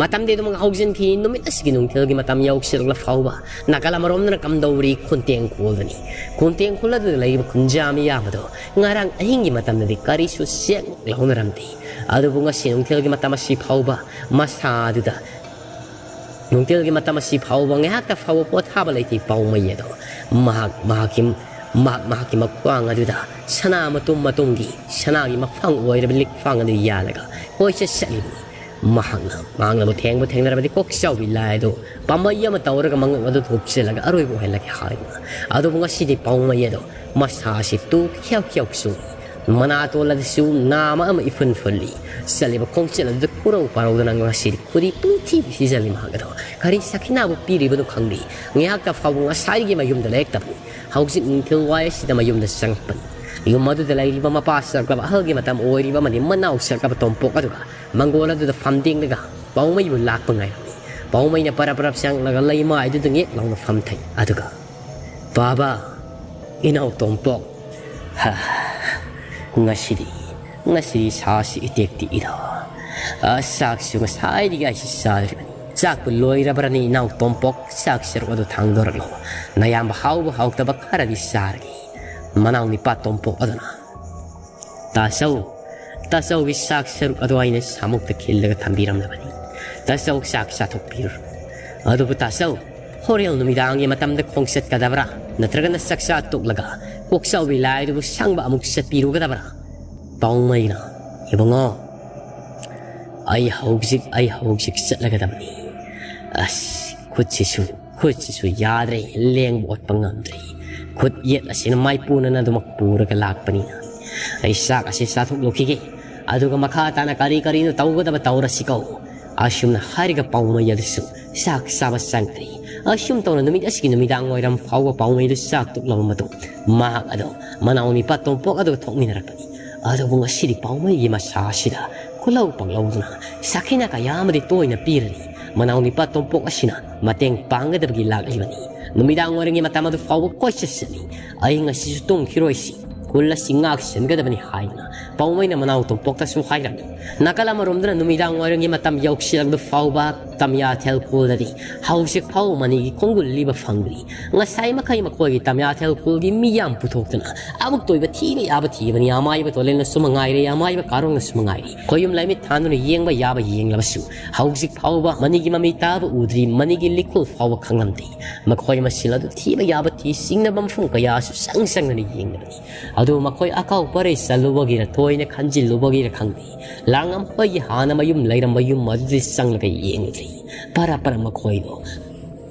ꯃꯇꯝꯗꯤ ꯑꯗꯨꯃꯛ ꯍꯧꯖꯤꯟꯈꯤ꯫ ꯅꯨꯃꯤꯠ ꯑꯁꯤꯒꯤ ꯅꯨꯡꯊꯤꯜꯒꯤ ꯃꯇꯝ ꯌꯧꯁꯤꯜꯂꯛꯂ ꯐꯥꯎꯕ ꯅꯥꯀꯜ ꯑꯃꯔꯣꯝꯗꯅ ꯀꯝꯗꯧꯔꯤ? ꯈꯨꯟꯇꯦꯡ ꯈꯨꯜꯗꯅꯤ꯫ ꯈꯨꯟꯇꯦꯡ ꯈꯨꯜ ꯑꯗꯨꯗ ꯂꯩꯔꯤꯕ ꯈꯨꯟꯖꯥ ꯃꯤꯌꯥꯝ ꯑꯗꯣ ꯉꯔꯥꯡ ꯑꯍꯤꯡꯒꯤ ꯃꯇꯝꯗꯗꯤ ꯀꯔꯤꯁꯨ ꯆꯦꯛ ꯂꯧꯅꯔꯝꯗꯦ꯫ ꯑꯗꯨꯕꯨ ꯉꯁꯤ ꯅꯨꯡꯊꯤꯜꯒꯤ ꯃꯇꯝ ꯑꯁꯤ ꯐꯥꯎꯕ ꯃꯁꯥ ꯑꯗꯨꯗ ꯅꯨꯡꯊꯤꯜꯒꯤ ꯃꯇꯝ ꯑꯁꯤ ꯐꯥꯎꯕ ꯉꯥꯏꯍꯥꯛꯇ ꯐꯥꯎꯕ ꯄꯣꯊꯥꯕ ꯂꯩꯇꯦ ꯄꯥꯎꯃꯩ ꯑꯗꯣ꯫ ꯃꯍꯥꯛ, ꯃꯍꯥꯛꯀꯤ, ꯃꯍꯥꯛ, ꯃꯍꯥꯛꯀꯤ ꯃꯈ꯭ꯋꯥꯡ ꯑꯗꯨꯗ ꯁꯅꯥ ꯃꯇꯨꯝ ꯃꯇꯨꯝꯒꯤ ꯁꯅꯥꯒꯤ ꯃꯐꯥꯡ ꯑꯣꯏꯔꯕ ꯂꯤꯛꯐꯥꯡ ꯑꯗꯨ ꯌꯥꯜꯂꯒ ꯀꯣꯏꯆꯠ ꯆꯠꯂꯤꯕꯅꯤ꯫ ꯃꯍꯥꯛꯅ, ꯃꯍꯥꯛꯅꯕꯨ ꯊꯦꯡꯕꯨ ꯊꯦꯡꯅꯔꯕꯗꯤ ꯀꯣꯛꯆꯥꯎꯕꯤ ꯂꯥꯏ ꯑꯗꯨ ꯄꯥꯝꯕꯩ ꯑꯃ ꯇꯧꯔꯒ ꯃꯉꯛ ꯑꯗꯨ ꯊꯨꯞꯆꯤꯜꯂꯒ ꯑꯔꯣꯏꯕ ꯑꯣꯏꯍꯜꯂꯒꯦ ꯍꯥꯏꯗꯨꯅ꯫ ꯑꯗꯨꯕꯨ ꯉꯁꯤꯗꯤ ꯄꯥꯎꯃꯩ ꯑꯗꯣ ꯃꯁꯥ ꯑꯁꯤ ꯇꯨ ꯈ꯭ꯌꯥꯎ ꯈ꯭ꯌꯥꯎ ꯆꯨꯡꯏ꯫ ꯃꯅꯥꯇꯣꯟ ꯑꯗꯨꯁꯨ ꯅꯥꯃ ꯑꯃ ꯏꯐꯨꯟ ꯐꯨꯜꯂꯤ꯫ ꯆꯠꯂꯤꯕ ꯈꯣꯡꯆꯠ ꯑꯗꯨꯗ ꯀꯨꯔꯧ ꯄꯥꯔꯧꯗꯅ ꯉꯁꯤꯗꯤ ꯈꯨꯗꯤ ꯄꯨꯡꯊꯤ ꯊꯤꯖꯤꯜꯂꯤ ꯃꯍꯥꯛ ꯑꯗꯣ꯫ ꯀꯔꯤ ꯁꯈꯤꯅꯥꯕꯨ ꯄꯤꯔꯤꯕꯅꯣ ꯈꯪꯗꯦ꯫ ꯉꯥꯏꯍꯥꯛꯇ ꯐꯥꯎꯕ ꯉꯁꯥꯏꯗꯒꯤ ꯃꯌꯨꯝꯗ ꯂꯩꯔꯛꯇꯕꯅꯤ꯫ ꯍꯧꯖꯤꯛ ꯅꯨꯡꯊꯤꯜ ꯋꯥꯏ ꯑꯁꯤꯗ ꯃꯌꯨꯝꯗ ꯆꯪꯉꯛꯄꯅꯤ꯫ ꯌꯨꯝ ꯑꯗꯨꯗ ꯂꯩꯔꯤꯕ ꯃꯄꯥ ꯆꯥꯎꯔꯛꯂꯕ ꯑꯍꯜꯒꯤ ꯃꯇꯝ ꯑꯣꯏꯔꯤꯕ ꯑꯃꯗꯤ ꯃꯅꯥꯎ ꯆꯥꯎꯔꯛꯂꯕ ꯇꯣꯝꯄꯣꯛ ꯑꯗꯨꯒ ꯃꯪꯒꯣꯜ ꯑꯗꯨꯗ ꯐꯝꯗꯦꯡꯂꯒ ꯄꯥꯎꯃꯩꯕꯨ ꯂꯥꯛꯄ ꯉꯥꯏꯔꯝꯃꯤ꯫ ꯄꯥꯎꯃꯩꯅ ꯄꯔꯞ ꯄꯔꯞ ꯆꯪꯂꯒ ꯂꯩꯃꯥꯏꯗꯨꯗ ꯉꯦꯛ ꯂꯥꯎꯅ ꯐꯝꯊꯩ꯫ ꯑꯗꯨꯒ, "ꯄꯥꯕ, ꯏꯅꯥꯎ ꯇꯣꯝꯄꯣꯛ, ꯍꯥ, ꯉꯁꯤꯗꯤ, ꯉꯁꯤꯗꯤ ꯁꯥꯁꯤ ꯏꯇꯦꯛ ꯇꯦꯛꯏꯗ꯫ ꯑ, ꯆꯥꯛꯁꯨ ꯉꯁꯥꯏꯗꯒꯤ ꯑꯩꯁꯤ ꯆꯥꯗ꯭ꯔꯤꯕꯅꯤ꯫ ꯆꯥꯛꯄꯨ ꯂꯣꯏꯔꯕ꯭ꯔꯅꯤ ꯏꯅꯥꯎ ꯇꯣꯝꯄꯣꯛ? ꯆꯥꯛ ꯁꯔꯨꯛ ꯑꯗꯨ ꯊꯥꯡꯗꯣꯔꯛꯂꯣ꯫ ꯅꯌꯥꯝꯕ ꯍꯥꯎꯕ ꯍꯥꯎꯇꯕ ꯈꯔꯗꯤ ꯆꯥꯔꯒꯦ꯫" ꯃꯅꯥꯎ ꯅꯤꯄꯥ ꯇꯣꯝꯄꯣꯛ ꯑꯗꯨꯅ, "ꯇꯥꯆꯧ, ꯇꯥꯆꯧꯒꯤ ꯆꯥꯛ ꯁꯔꯨꯛ ꯑꯗꯨ ꯑꯩꯅ ꯁꯥꯃꯨꯛꯇ ꯈꯤꯜꯂꯒ ꯊꯝꯕꯤꯔꯝꯂꯕꯅꯤ꯫ ꯇꯥꯆꯧ ꯆꯥꯛ ꯆꯥꯊꯣꯛꯄꯤꯔꯨꯔꯣ꯫ ꯑꯗꯨꯕꯨ ꯇꯥꯆꯧ, ꯍꯣꯔꯦꯟ ꯅꯨꯃꯤꯗꯥꯡꯒꯤ ꯃꯇꯝꯗ ꯈꯣꯡꯆꯠꯀꯗꯕ꯭ꯔꯥ? ꯅꯠꯇ꯭ꯔꯒꯅ ꯆꯥꯛꯆꯥ ꯇꯣꯛꯂꯒ ꯀꯣꯛꯆꯥꯎꯕꯤ ꯂꯥꯏꯗꯨꯕꯨ ꯁꯪꯕ ꯑꯃꯨꯛ ꯆꯠꯄꯤꯔꯨꯒꯗꯕ꯭ꯔꯥ?" ꯄꯥꯎꯃꯩꯅ, "ꯏꯕꯨꯡꯉꯣ, ꯑꯩ ꯍꯧꯖꯤꯛ, ꯑꯩ ꯍꯧꯖꯤꯛ ꯆꯠꯂꯒꯗꯕꯅꯤ꯫ ꯑꯁ, ꯈꯨꯠꯁꯤꯁꯨ, ꯈꯨꯠꯁꯤꯁꯨ ꯌꯥꯗ꯭ꯔꯦ, ꯂꯦꯡꯕ ꯑꯣꯠꯄ ꯉꯝꯗ꯭ꯔꯦ꯫ ꯈꯨꯠ ꯌꯦꯠ ꯑꯁꯤꯅ ꯃꯥꯏꯄꯨꯅꯅ ꯑꯗꯨꯃꯛ ꯄꯨꯔꯒ ꯂꯥꯛꯄꯅꯤꯅ꯫ ꯑꯩ ꯆꯥꯛ ꯑꯁꯤ ꯆꯥꯊꯣꯛꯂꯨꯈꯤꯒꯦ꯫ ꯑꯗꯨꯒ ꯃꯈꯥ ꯇꯥꯅ ꯀꯔꯤ ꯀꯔꯤꯅꯣ ꯇꯧꯒꯗꯕ ꯇꯧꯔꯁꯤꯀꯣ꯫" ꯑꯁꯨꯝꯅ ꯍꯥꯏꯔꯒ ꯄꯥꯎꯃꯩ ꯑꯗꯨꯁꯨ ꯆꯥꯛ ꯆꯥꯕ ꯆꯪꯈ꯭ꯔꯦ꯫ ꯑꯁꯨꯝ ꯇꯧꯅ ꯅꯨꯃꯤꯠ ꯑꯁꯤꯒꯤ ꯅꯨꯃꯤꯗꯥꯡ ꯋꯥꯏꯔꯝ ꯐꯥꯎꯕ ꯄꯥꯎꯃꯩꯗꯨ ꯆꯥꯛ ꯇꯣꯛꯂꯕ ꯃꯇꯨꯡ, ꯃꯍꯥꯛ ꯑꯗꯨ ꯃꯅꯥꯎ ꯅꯤꯄꯥ ꯇꯣꯝꯄꯣꯛ ꯑꯗꯨꯒ ꯊꯣꯛꯃꯤꯟꯅꯔꯛꯄꯅꯤ꯫ ꯑꯗꯨꯕꯨ ꯉꯁꯤꯗꯤ ꯄꯥꯎꯃꯩꯒꯤ ꯃꯁꯥ ꯑꯁꯤꯗ ꯈꯨꯜꯂꯧ ꯄꯥꯛꯂꯧꯗꯨꯅ ꯁꯥꯈꯤꯅ ꯀꯌꯥ ꯑꯃꯗꯤ ꯇꯣꯏꯅ ꯄꯤꯔꯅꯤ꯫ ꯃꯅꯥꯎ ꯅꯤꯄꯥ ꯇꯣꯝꯄꯣꯛ ꯑꯁꯤꯅ ꯃꯇꯦꯡ ꯄꯥꯡꯒꯗꯕꯒꯤ ꯂꯥꯛꯂꯤꯕꯅꯤ꯫ ꯅꯨꯃꯤꯗꯥꯡ ꯋꯥꯏꯔꯝꯒꯤ ꯃꯇꯝ ꯑꯗꯨ ꯐꯥꯎꯕ ꯀꯣꯏꯆꯠ ꯆꯠꯂꯤ꯫ ꯑꯍꯤꯡ ꯑꯁꯤꯁꯨ ꯇꯨꯝꯈꯤꯔꯣꯏꯁꯤ, ꯈꯨꯜ ꯑꯁꯤ ꯉꯥꯛ ꯁꯦꯟꯒꯗꯕꯅꯤ ꯍꯥꯏꯗꯨꯅ ꯄꯥꯎꯃꯩꯅ ꯃꯅꯥꯎ ꯇꯣꯝꯄꯣꯛꯇꯁꯨ ꯍꯥꯏꯔꯝꯃꯤ꯫ ꯅꯥꯀꯜ ꯑꯃꯔꯣꯝꯗꯅ ꯅꯨꯃꯤꯗꯥꯡ ꯋꯥꯏꯔꯝꯒꯤ ꯃꯇꯝ ꯌꯧꯁꯤꯜꯂꯛꯄ ꯐꯥꯎꯕ ꯇꯝꯌꯥꯊꯦꯜ ꯈꯨꯜꯗꯗꯤ ꯍꯧꯖꯤꯛ ꯐꯥꯎꯕ ꯃꯅꯤꯒꯤ ꯈꯣꯡꯒꯨꯜ ꯂꯤꯕ ꯐꯪꯗ꯭ꯔꯤ꯫ ꯉꯁꯥꯏ ꯃꯈꯩ ꯃꯈꯣꯏꯒꯤ ꯇꯝꯌꯥꯊꯦꯜ ꯈꯨꯜꯒꯤ ꯃꯤ ꯌꯥꯝ ꯄꯨꯊꯣꯛꯇꯨꯅ ꯑꯃꯨꯛꯇꯣꯏꯕ ꯊꯤꯕ ꯌꯥꯕ ꯊꯤꯕꯅꯤ꯫ ꯑꯃꯥꯏꯕ ꯇꯣꯂꯦꯟꯅꯁꯨ ꯃꯉꯥꯏꯔꯦ, ꯑꯃꯥꯏꯕ ꯀꯥꯔꯣꯡꯅꯁꯨ ꯃꯉꯥꯏꯔꯦ꯫ ꯈꯣꯌꯨꯝ ꯂꯥꯏꯃꯤꯠ ꯊꯥꯟꯗꯨꯅ ꯌꯦꯡꯕ ꯌꯥꯕ ꯌꯦꯡꯂꯕꯁꯨ ꯍꯧꯖꯤꯛ ꯐꯥꯎꯕ ꯃꯅꯤꯒꯤ ꯃꯃꯤ ꯇꯥꯕ ꯎꯗ꯭ꯔꯤ, ꯃꯅꯤꯒꯤ ꯂꯤꯈꯨꯜ ꯐꯥꯎꯕ ꯈꯪꯂꯝꯗꯦ꯫ ꯃꯈꯣꯏ ꯃꯁꯤꯡ ꯑꯗꯨ ꯊꯤꯕ ꯌꯥꯕ ꯊꯤ ꯆꯤꯡꯅꯕ ꯃꯐꯝ ꯀꯌꯥꯁꯨ ꯆꯪ ꯆꯪꯗꯅ ꯌꯦꯡꯂꯕꯅꯤ꯫ ꯑꯗꯨ ꯃꯈꯣꯏ ꯑꯀꯥꯎ ꯄꯔꯩ ꯆꯠꯂꯨꯕꯒꯤꯔ ꯊꯣꯏꯅ ꯈꯟꯖꯤꯜꯂꯨꯕꯒꯤꯔ ꯈꯪꯗꯦ, ꯂꯥꯡꯉꯝ ꯍꯣꯏꯒꯤ ꯍꯥꯟꯅ ꯃꯌꯨꯝ ꯂꯩꯔꯝꯕ ꯌꯨꯝ ꯑꯗꯨꯗꯤ ꯆꯪꯂꯒ ꯌꯦꯡꯂꯨꯗ꯭ꯔꯤ꯫ ꯄꯔ ꯄꯔ ꯃꯈꯣꯏꯗꯣ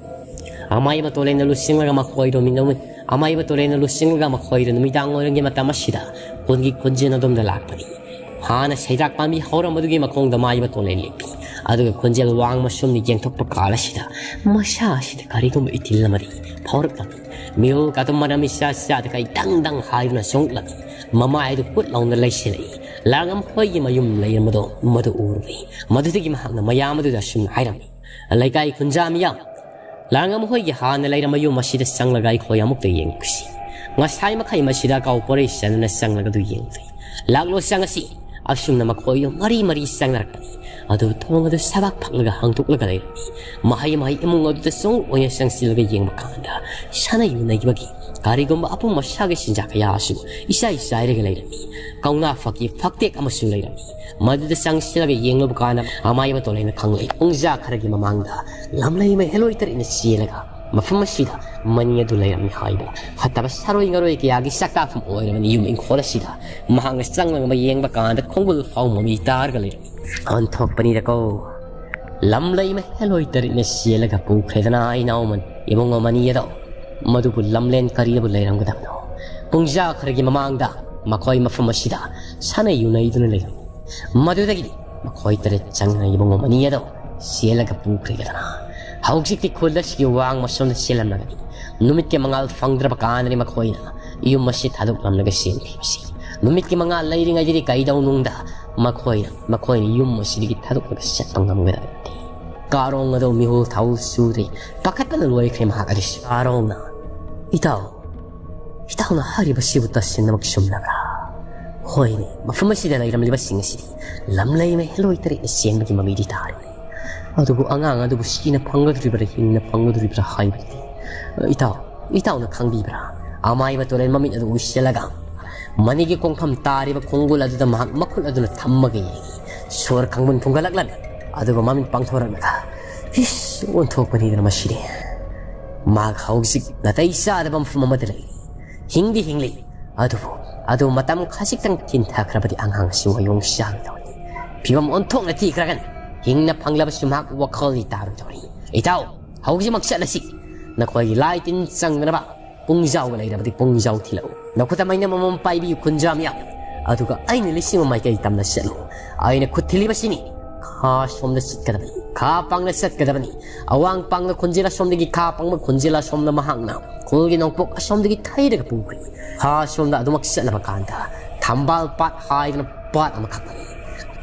ꯑꯃꯥꯏꯕ ꯇꯣꯂꯦꯟꯅ ꯂꯨꯆꯤꯡꯂꯒ ꯃꯈꯣꯏꯗꯣ ꯃꯤꯅꯧꯃꯤ ꯑꯃꯥꯏꯕ ꯇꯣꯂꯦꯟꯅ ꯂꯨꯆꯤꯡꯂꯒ ꯃꯈꯣꯏꯗꯣ ꯅꯨꯃꯤꯗꯥꯡ ꯑꯣꯏꯔꯝꯒꯤ ꯃꯇꯝ ꯑꯁꯤꯗ ꯈꯨꯟꯒꯤ ꯈꯨꯟꯖꯦꯜ ꯑꯗꯣꯝꯗ ꯂꯥꯛꯄꯅꯤ꯫ ꯍꯥꯟꯅ ꯁꯩꯗꯥꯛ ꯄꯥꯝꯕꯤ ꯍꯧꯔꯝꯕꯗꯨꯒꯤ ꯃꯈꯣꯡꯗ ꯃꯥꯏꯕ ꯇꯣꯂꯦꯟ ꯂꯦꯞꯄꯤ꯫ ꯑꯗꯨꯒ ꯈꯣꯟꯖꯦꯜ ꯋꯥꯡꯃ ꯁꯨꯝꯅ ꯌꯦꯡꯊꯣꯛꯄ ꯀꯥꯟ ꯑꯁꯤꯗ ꯃꯁꯥ ꯑꯁꯤꯗ ꯀꯔꯤꯒꯨꯝꯕ ꯏꯊꯤꯜ ꯑꯃꯗꯤ ꯐꯥꯎꯔꯛꯂꯝꯃꯤ꯫ ꯃꯤꯔꯣꯜ ꯀꯥꯗꯨꯝ ꯃꯔꯝ ꯏꯆꯥ ꯆꯥꯗ ꯀꯩ ꯗꯪ ꯗꯪ ꯍꯥꯏꯗꯨꯅ ꯆꯣꯡꯂꯛꯂꯝꯃꯤ꯫ ꯃꯃꯥꯏ ꯑꯗꯨ ꯀꯨꯠ ꯂꯥꯎꯅ ꯂꯩꯁꯤꯜꯂꯛꯏ꯫ ꯂꯥꯡꯉꯝ ꯍꯣꯏꯒꯤ ꯃꯌꯨꯝ ꯂꯩꯔꯝꯕꯗꯣ ꯃꯗꯨ ꯎꯔꯨꯔꯦ꯫ ꯃꯗꯨꯗꯒꯤ ꯃꯍꯥꯛꯅ ꯃꯌꯥꯝ ꯑꯗꯨꯗ ꯑꯁꯨꯝꯅ ꯍꯥꯏꯔꯝꯃꯤ, "ꯂꯩꯀꯥꯏ ꯈꯨꯟꯖꯥ ꯃꯤꯌꯥꯝ, ꯂꯥꯡꯉꯝ ꯍꯣꯏꯒꯤ ꯍꯥꯟꯅ ꯂꯩꯔꯝꯕ ꯌꯨꯝ ꯑꯁꯤꯗ ꯆꯪꯂꯒ ꯑꯩꯈꯣꯏ ꯑꯃꯨꯛꯇ ꯌꯦꯡꯉꯨꯁꯤ꯫ ꯉꯁꯥꯏ ꯃꯈꯩ ꯃꯁꯤꯗ ꯀꯥꯎ ꯄꯣꯔꯩ ꯆꯟꯗꯨꯅ ꯆꯪꯂꯒ ꯑꯗꯨ ꯌꯦꯡꯂꯨꯏ꯫ ꯂꯥꯛꯂꯣ ꯆꯪꯉꯁꯤ꯫" ꯑꯁꯨꯝꯅ ꯃꯈꯣꯏꯗꯣ ꯃꯔꯤ ꯃꯔꯤ ꯆꯪꯅꯔꯛꯄꯅꯤ꯫ ꯑꯗꯨ ꯊꯣꯡ ꯑꯗꯨ ꯁꯕꯥꯛ ꯐꯛꯂꯒ ꯍꯥꯡꯗꯣꯛꯂꯒ ꯂꯩꯔꯝꯃꯤ꯫ ꯃꯍꯩ ꯃꯍꯩ ꯏꯃꯨꯡ ꯑꯗꯨꯗ ꯆꯣꯡ ꯑꯣꯏꯅ ꯆꯪꯁꯤꯜꯂꯒ ꯌꯦꯡꯕ ꯀꯥꯟꯗ ꯁꯥꯟꯅ ꯌꯨꯅꯩꯕꯒꯤ ꯀꯔꯤꯒꯨꯝꯕ ꯑꯄꯨꯝ ꯑꯁꯥꯒꯤ ꯆꯤꯟꯖꯥꯛ ꯀꯌꯥꯁꯨ ꯏꯆꯥꯏ ꯆꯥꯏꯔꯒ ꯂꯩꯔꯝꯃꯤ꯫ ꯀꯧꯅꯥ ꯐꯛꯀꯤ ꯐꯛꯇꯦꯛ ꯑꯃꯁꯨ ꯂꯩꯔꯝꯃꯤ꯫ ꯃꯗꯨꯗ ꯆꯪꯁꯤꯜꯂꯒ ꯌꯦꯡꯂꯨꯕ ꯀꯥꯟꯗ ꯑꯃꯥꯏꯕ ꯇꯣꯂꯦꯅ ꯈꯪꯂꯛꯏ꯫ ꯄꯨꯡꯖꯥ ꯈꯔꯒꯤ ꯃꯃꯥꯡꯗ ꯂꯝꯂꯩ ꯃꯍꯦꯂꯣꯏ ꯇꯔꯦꯠꯅ ꯆꯦꯜꯂꯒ ꯃꯐꯝ ꯑꯁꯤꯗ ꯃꯅꯤ ꯑꯗꯨ ꯂꯩꯔꯝꯃꯤ ꯍꯥꯏꯕ ꯐꯠꯇꯕ ꯁꯥꯔꯣꯏ ꯉꯔꯣꯏ ꯀꯌꯥꯒꯤ ꯆꯥꯛꯇꯥꯐꯝ ꯑꯣꯏꯔꯕꯅꯤ ꯌꯨꯝ ꯏꯪꯈꯣꯜ ꯑꯁꯤꯗ꯫ ꯃꯍꯥꯛꯅ ꯆꯪꯂꯒ ꯌꯦꯡꯕ ꯀꯥꯟꯗ ꯈꯣꯡꯒꯨꯜ ꯐꯥꯎ ꯃꯃꯤ ꯇꯥꯔꯒ ꯂꯩꯔꯝꯃꯤ꯫ "ꯑꯣꯟꯊꯣꯛꯄꯅꯤꯗꯀꯣ, ꯂꯝꯂꯩ ꯃꯍꯦꯂꯣꯏ ꯇꯔꯦꯠꯅ ꯆꯦꯜꯂꯒ ꯄꯨꯈ꯭ꯔꯦꯗꯅ ꯏꯅꯥꯎꯃꯟ ꯏꯕꯨꯡꯉꯣ ꯃꯅꯤ ꯑꯗꯣ꯫ ꯃꯗꯨꯕꯨ ꯂꯝꯂꯦꯟ ꯀꯔꯤꯗꯕꯨ ꯂꯩꯔꯝꯒꯗꯕꯅꯣ? ꯄꯨꯡꯖꯥ ꯈꯔꯒꯤ ꯃꯃꯥꯡꯗ ꯃꯈꯣꯏ ꯃꯐꯝ ꯑꯁꯤꯗ ꯁꯥꯟꯅ ꯌꯨꯅꯩꯗꯨꯅ ꯂꯩꯔꯝꯃꯤ꯫ ꯃꯗꯨꯗꯒꯤꯗꯤ ꯃꯈꯣꯏ ꯇꯔꯦꯠ ꯆꯪꯗꯨꯅ ꯏꯕꯨꯡꯉꯣ ꯃꯅꯤ ꯑꯗꯣ ꯆꯦꯜꯂꯒ ꯄꯨꯈ꯭ꯔꯦꯗꯅ" ꯍꯧꯖꯤꯛꯇꯤ ꯈꯨꯜ ꯑꯁꯤꯒꯤ ꯋꯥꯡꯃ ꯁꯣꯝꯗ ꯆꯦꯜꯂꯝꯂꯒꯅꯤ꯫ ꯅꯨꯃꯤꯠꯀꯤ ꯃꯉꯥꯜ ꯐꯪꯗ꯭ꯔꯕ ꯀꯥꯟꯗꯅꯤ ꯃꯈꯣꯏꯅ ꯌꯨꯝ ꯑꯁꯤ ꯊꯥꯗꯣꯛꯂꯝꯂꯒ ꯆꯦꯟꯈꯤꯕꯁꯤ꯫ ꯅꯨꯃꯤꯠꯀꯤ ꯃꯉꯥꯜ ꯂꯩꯔꯤꯉꯩꯗꯗꯤ ꯀꯩꯗꯧꯅꯨꯡꯗ ꯃꯈꯣꯏꯅ ꯃꯈꯣꯏꯅ ꯌꯨꯝ ꯑꯁꯤꯗꯒꯤ ꯊꯥꯗꯣꯛꯂꯒ ꯆꯠꯄ ꯉꯝꯒꯗꯕ ꯅꯠꯇꯦ꯫ ꯀꯥꯔꯣꯡ ꯑꯗꯨ ꯃꯤꯍꯨꯜ ꯊꯥꯎ ꯁꯨꯔꯦ꯫ ꯄꯥꯈꯠꯄꯅ ꯂꯣꯏꯈ꯭ꯔꯦ ꯃꯍꯥꯛ ꯑꯗꯨꯁꯨ꯫ ꯀꯥꯔꯣꯡꯅ, "ꯏꯇꯥꯎ, ꯏꯇꯥꯎꯅ ꯍꯥꯏꯔꯤꯕꯁꯤꯕꯨ ꯇꯁꯦꯡꯅꯃꯛ ꯆꯨꯝꯂꯕ꯭ꯔꯥ? ꯍꯣꯏꯅꯦ, ꯃꯐꯝ ꯑꯁꯤꯗ ꯂꯩꯔꯝꯂꯤꯕꯁꯤꯡ ꯑꯁꯤꯗꯤ ꯂꯝꯂꯩ ꯃꯍꯦꯜꯂꯣꯏ ꯇꯔꯦꯠꯅ ꯆꯦꯟꯕꯒꯤ ꯃꯃꯤꯗꯤ ꯇꯥꯔꯤꯕꯅꯤ꯫ ꯑꯗꯨꯕꯨ ꯑꯉꯥꯡ ꯑꯗꯨꯕꯨ ꯁꯤꯅ ꯐꯪꯒꯗꯧꯔꯤꯕ꯭ꯔꯥ, ꯍꯤꯡꯅ ꯐꯪꯒꯗꯧꯔꯤꯕ꯭ꯔꯥ ꯍꯥꯏꯕꯗꯨꯗꯤ, ꯏꯇꯥꯎ, ꯏꯇꯥꯎꯅ ꯈꯪꯕꯤꯕ꯭ꯔꯥ? ꯑꯃꯥꯏꯕ ꯇꯨꯔꯦꯜ ꯃꯃꯤꯠ ꯑꯗꯨ ꯎꯏꯁꯤꯜꯂꯒ ꯃꯅꯤꯒꯤ ꯀꯣꯡꯐꯝ ꯇꯥꯔꯤꯕ ꯈꯣꯡꯒꯨꯜ ꯑꯗꯨꯗ ꯃꯍꯥꯛ ꯃꯈꯨꯠ ꯑꯗꯨꯅ ꯊꯝꯃꯒ ꯌꯦꯡꯏ꯫ ꯁꯣꯔ ꯈꯪꯕꯨꯟ ꯊꯨꯡꯒꯠꯂꯛꯂꯝꯃꯤ꯫ ꯑꯗꯨꯒ ꯃꯃꯤꯠ ꯄꯥꯡꯊꯣꯔꯛꯂꯒ, ꯏꯁ, ꯑꯣꯟꯊꯣꯛꯄꯅꯤꯗꯅ ꯃꯁꯤꯗꯤ꯫ ꯃꯍꯥꯛ ꯍꯧꯖꯤꯛ ꯅꯥꯇꯩ ꯆꯥꯗꯕ ꯃꯐꯝ ꯑꯃꯗ ꯂꯩꯔꯤ꯫ ꯍꯤꯡꯗꯤ ꯍꯤꯡꯂꯤ, ꯑꯗꯨꯕꯨ, ꯑꯗꯨ ꯃꯇꯝ ꯈꯖꯤꯛꯇꯪ ꯊꯤꯟꯊꯈ꯭ꯔꯕꯗꯤ ꯑꯉꯥꯡ ꯑꯁꯤ ꯃꯌꯣꯡ ꯆꯥꯔꯣꯏꯗꯧꯔꯤ꯫ ꯐꯤꯕꯝ ꯑꯣꯟꯊꯣꯛꯅ ꯊꯤꯈ꯭ꯔꯒꯅꯤ꯫ ꯍꯤꯡꯅ ꯐꯪꯂꯕꯁꯨ ꯃꯍꯥꯛ ꯋꯥꯈꯜꯗꯤ ꯇꯥꯔꯣꯏꯗꯧꯔꯤ꯫ ꯏꯇꯥꯎ, ꯍꯧꯖꯤꯛꯃꯛ ꯆꯠꯂꯁꯤ꯫ ꯅꯈꯣꯏꯒꯤ ꯂꯥꯏ ꯇꯤꯟ ꯆꯪꯗꯅꯕ ꯄꯨꯡꯖꯥꯎꯒ ꯂꯩꯔꯕꯗꯤ ꯄꯨꯡꯖꯥꯎ ꯊꯤꯜꯂꯛꯎ꯫ ꯅꯈꯨꯠꯇ ꯃꯩꯅꯝ ꯑꯃꯃꯝ ꯄꯥꯏꯕꯤꯌꯨ ꯈꯨꯟꯖꯥ ꯃꯤꯌꯥꯝ꯫ ꯑꯗꯨꯒ ꯑꯩꯅ ꯂꯤꯁꯤꯡ ꯑꯃ ꯃꯥꯏꯀꯩ ꯇꯝꯅ ꯆꯠꯂꯨ꯫ ꯑꯩꯅ ꯈꯨꯠ ꯊꯤꯜꯂꯤꯕꯁꯤꯅꯤ꯫ ꯈꯥ ꯁꯣꯝꯗ ꯆꯠꯀꯗꯕꯅꯤ꯫ ꯈꯥ ꯄꯥꯡꯅ ꯆꯠꯀꯗꯕꯅꯤ꯫ ꯑꯋꯥꯡ ꯄꯥꯡꯅ ꯈꯣꯟꯖꯦꯜ ꯑꯁꯣꯝꯗꯒꯤ, ꯈꯥ ꯄꯥꯡꯕ ꯈꯣꯟꯖꯦꯜ ꯑꯁꯣꯝꯗ ꯃꯍꯥꯛꯅ ꯈꯨꯜꯒꯤ ꯅꯣꯡꯄꯣꯛ ꯑꯁꯣꯝꯗꯒꯤ ꯊꯩꯔꯒ ꯄꯨꯈ꯭ꯔꯤ꯫ ꯈꯥ ꯁꯣꯝꯗ ꯑꯗꯨꯃꯛ ꯆꯠꯂꯕ ꯀꯥꯟꯗ ꯊꯝꯕꯥꯜ ꯄꯥꯠ ꯍꯥꯏꯗꯅ ꯄꯥꯠ ꯑꯃꯈꯛ ꯂꯩ꯫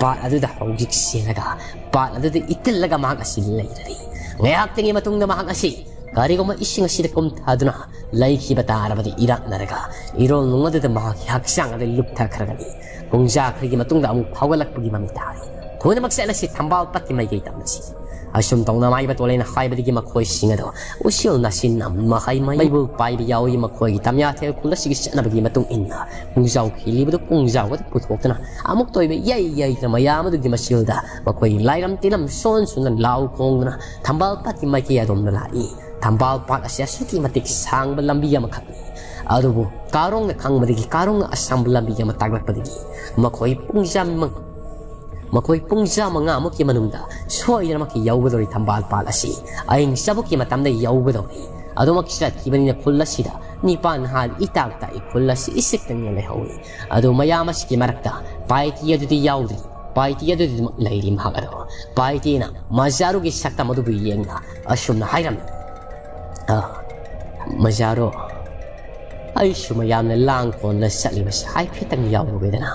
ꯄꯥꯠ ꯑꯗꯨꯗ ꯍꯧꯖꯤꯛ ꯆꯦꯜꯂꯒ ꯄꯥꯠ ꯑꯗꯨꯗ ꯏꯇꯤꯜꯂꯒ ꯃꯍꯥꯛ ꯑꯁꯤ ꯂꯩꯔꯔꯤ꯫ ꯉꯥꯏꯍꯥꯛꯇꯪꯒꯤ ꯃꯇꯨꯡꯗ ꯃꯍꯥꯛ ꯑꯁꯤ ꯀꯔꯤꯒꯨꯝꯕ ꯏꯁꯤꯡ ꯑꯁꯤꯗ ꯀꯨꯝꯊꯗꯨꯅ ꯂꯩꯈꯤꯕ ꯇꯥꯔꯕꯗꯤ ꯏꯔꯥꯛꯅꯔꯒ ꯏꯔꯣꯜ ꯅꯨꯡ ꯑꯗꯨꯗ ꯃꯍꯥꯛꯀꯤ ꯍꯛꯆꯥꯡ ꯑꯗꯨ ꯂꯨꯞꯊꯈ꯭ꯔꯒꯅꯤ꯫ ꯄꯨꯡꯖꯥ ꯈꯔꯒꯤ ꯃꯇꯨꯡꯗ ꯑꯃꯨꯛ ꯐꯥꯎꯒꯠꯂꯛꯄꯒꯤ ꯃꯃꯤ ꯇꯥꯔꯤ꯫ ꯊꯨꯅꯃꯛ ꯆꯠꯂꯁꯤ, ꯊꯝꯕꯥꯜ ꯄꯥꯠꯀꯤ ꯃꯥꯏꯀꯩ ꯇꯝꯂꯁꯤ꯫ ꯑꯁꯨꯝ ꯇꯧꯅ ꯃꯥꯏꯕ ꯇꯣꯂꯩꯅ ꯍꯥꯏꯕꯗꯒꯤ ꯃꯈꯣꯏꯁꯤꯡ ꯑꯗꯣ ꯎꯁꯤꯜ ꯅꯥꯁꯤꯟꯅ ꯃꯍꯩ ꯃꯩꯕꯨꯜ ꯄꯥꯏꯕ ꯌꯥꯎꯏ꯫ ꯃꯈꯣꯏꯒꯤ ꯇꯝꯌꯥꯊꯦꯜ ꯈꯨꯜ ꯑꯁꯤꯒꯤ ꯆꯠꯅꯕꯒꯤ ꯃꯇꯨꯡ ꯏꯟꯅ ꯄꯨꯡꯖꯥꯎ ꯈꯤꯜꯂꯤꯕꯗꯨ ꯄꯨꯡꯖꯥꯎ ꯑꯗꯨ ꯄꯨꯊꯣꯛꯇꯨꯅ ꯑꯃꯨꯛꯇ ꯑꯣꯏꯕ ꯌꯩ ꯌꯩꯗꯅ ꯃꯌꯥꯝ ꯑꯗꯨꯒꯤ ꯃꯁꯤꯜꯗ ꯃꯈꯣꯏꯒꯤ ꯂꯥꯏꯔꯝ ꯇꯤꯂꯝ ꯁꯣꯟ ꯁꯣꯟꯅ ꯂꯥꯎ ꯈꯣꯡꯗꯨꯅ ꯊꯝꯕꯥꯜ ꯄꯥꯠꯀꯤ ꯃꯥꯏꯀꯩ ꯑꯗꯣꯝꯗ ꯂꯥꯛꯏ꯫ ꯊꯝꯕꯥꯜ ꯄꯥꯠ ꯑꯁꯤ ꯑꯁꯨꯛꯀꯤ ꯃꯇꯤꯛ ꯁꯥꯡꯕ ꯂꯝꯕꯤ ꯑꯃꯈꯛꯅꯤ꯫ ꯑꯗꯨꯕꯨ ꯀꯥꯔꯣꯡꯅ ꯈꯪꯕꯗꯒꯤ, ꯀꯥꯔꯣꯡꯅ ꯑꯁꯥꯡꯕ ꯂꯝꯕꯤ ꯑꯃ ꯇꯥꯛꯂꯛꯄꯗꯒꯤ ꯃꯈꯣꯏ ꯄꯨꯡꯖꯥ ꯃꯪ-, ꯃꯈꯣꯏ ꯄꯨꯡ ꯆꯥꯃꯉꯥꯃꯨꯛꯀꯤ ꯃꯅꯨꯡꯗ ꯁꯣꯏꯗꯅꯃꯛꯀꯤ ꯌꯧꯒꯗꯧꯔꯤ ꯊꯝꯕꯥꯜ ꯄꯥꯠ ꯑꯁꯤ꯫ ꯑꯍꯤꯡ ꯆꯕꯨꯛꯀꯤ ꯃꯇꯝꯗ ꯌꯧꯒꯗꯧꯔꯤ꯫ ꯑꯗꯨꯃꯛ ꯆꯠꯈꯤꯕꯅꯤꯅ ꯈꯨꯜ ꯑꯁꯤꯗ ꯅꯤꯄꯥꯟ ꯅꯍꯥꯟ ꯏꯇꯥꯛ ꯇꯥꯛꯏ꯫ ꯈꯨꯜ ꯑꯁꯤ ꯏꯆꯤꯛ ꯇꯤꯛꯅ ꯂꯩꯍꯧꯏ꯫ ꯑꯗꯨ ꯃꯌꯥꯝ ꯑꯁꯤꯒꯤ ꯃꯔꯛꯇ ꯄꯥꯏꯊꯤ ꯑꯗꯨꯗꯤ ꯌꯥꯎꯗ꯭ꯔꯤ꯫ ꯄꯥꯏꯇꯤ ꯑꯗꯨꯗꯃꯛ ꯂꯩꯔꯤ ꯃꯍꯥꯛ ꯑꯗꯣ꯫ ꯄꯥꯏꯇꯤꯅ ꯃꯖꯥꯔꯨꯒꯤ ꯁꯛꯇꯝ ꯑꯗꯨꯕꯨ ꯌꯦꯡꯅ ꯑꯁꯨꯝꯅ ꯍꯥꯏꯔꯝꯃꯤ, "ꯑ, ꯃꯖꯥꯔꯨ, ꯑꯩꯁꯨ ꯃꯌꯥꯝꯅ ꯂꯥꯡ ꯀꯣꯟꯅ ꯆꯠꯂꯤꯕꯁꯤ ꯍꯥꯏꯐꯦꯠꯇꯪ ꯌꯥꯎꯔꯨꯒꯦꯗꯅ꯫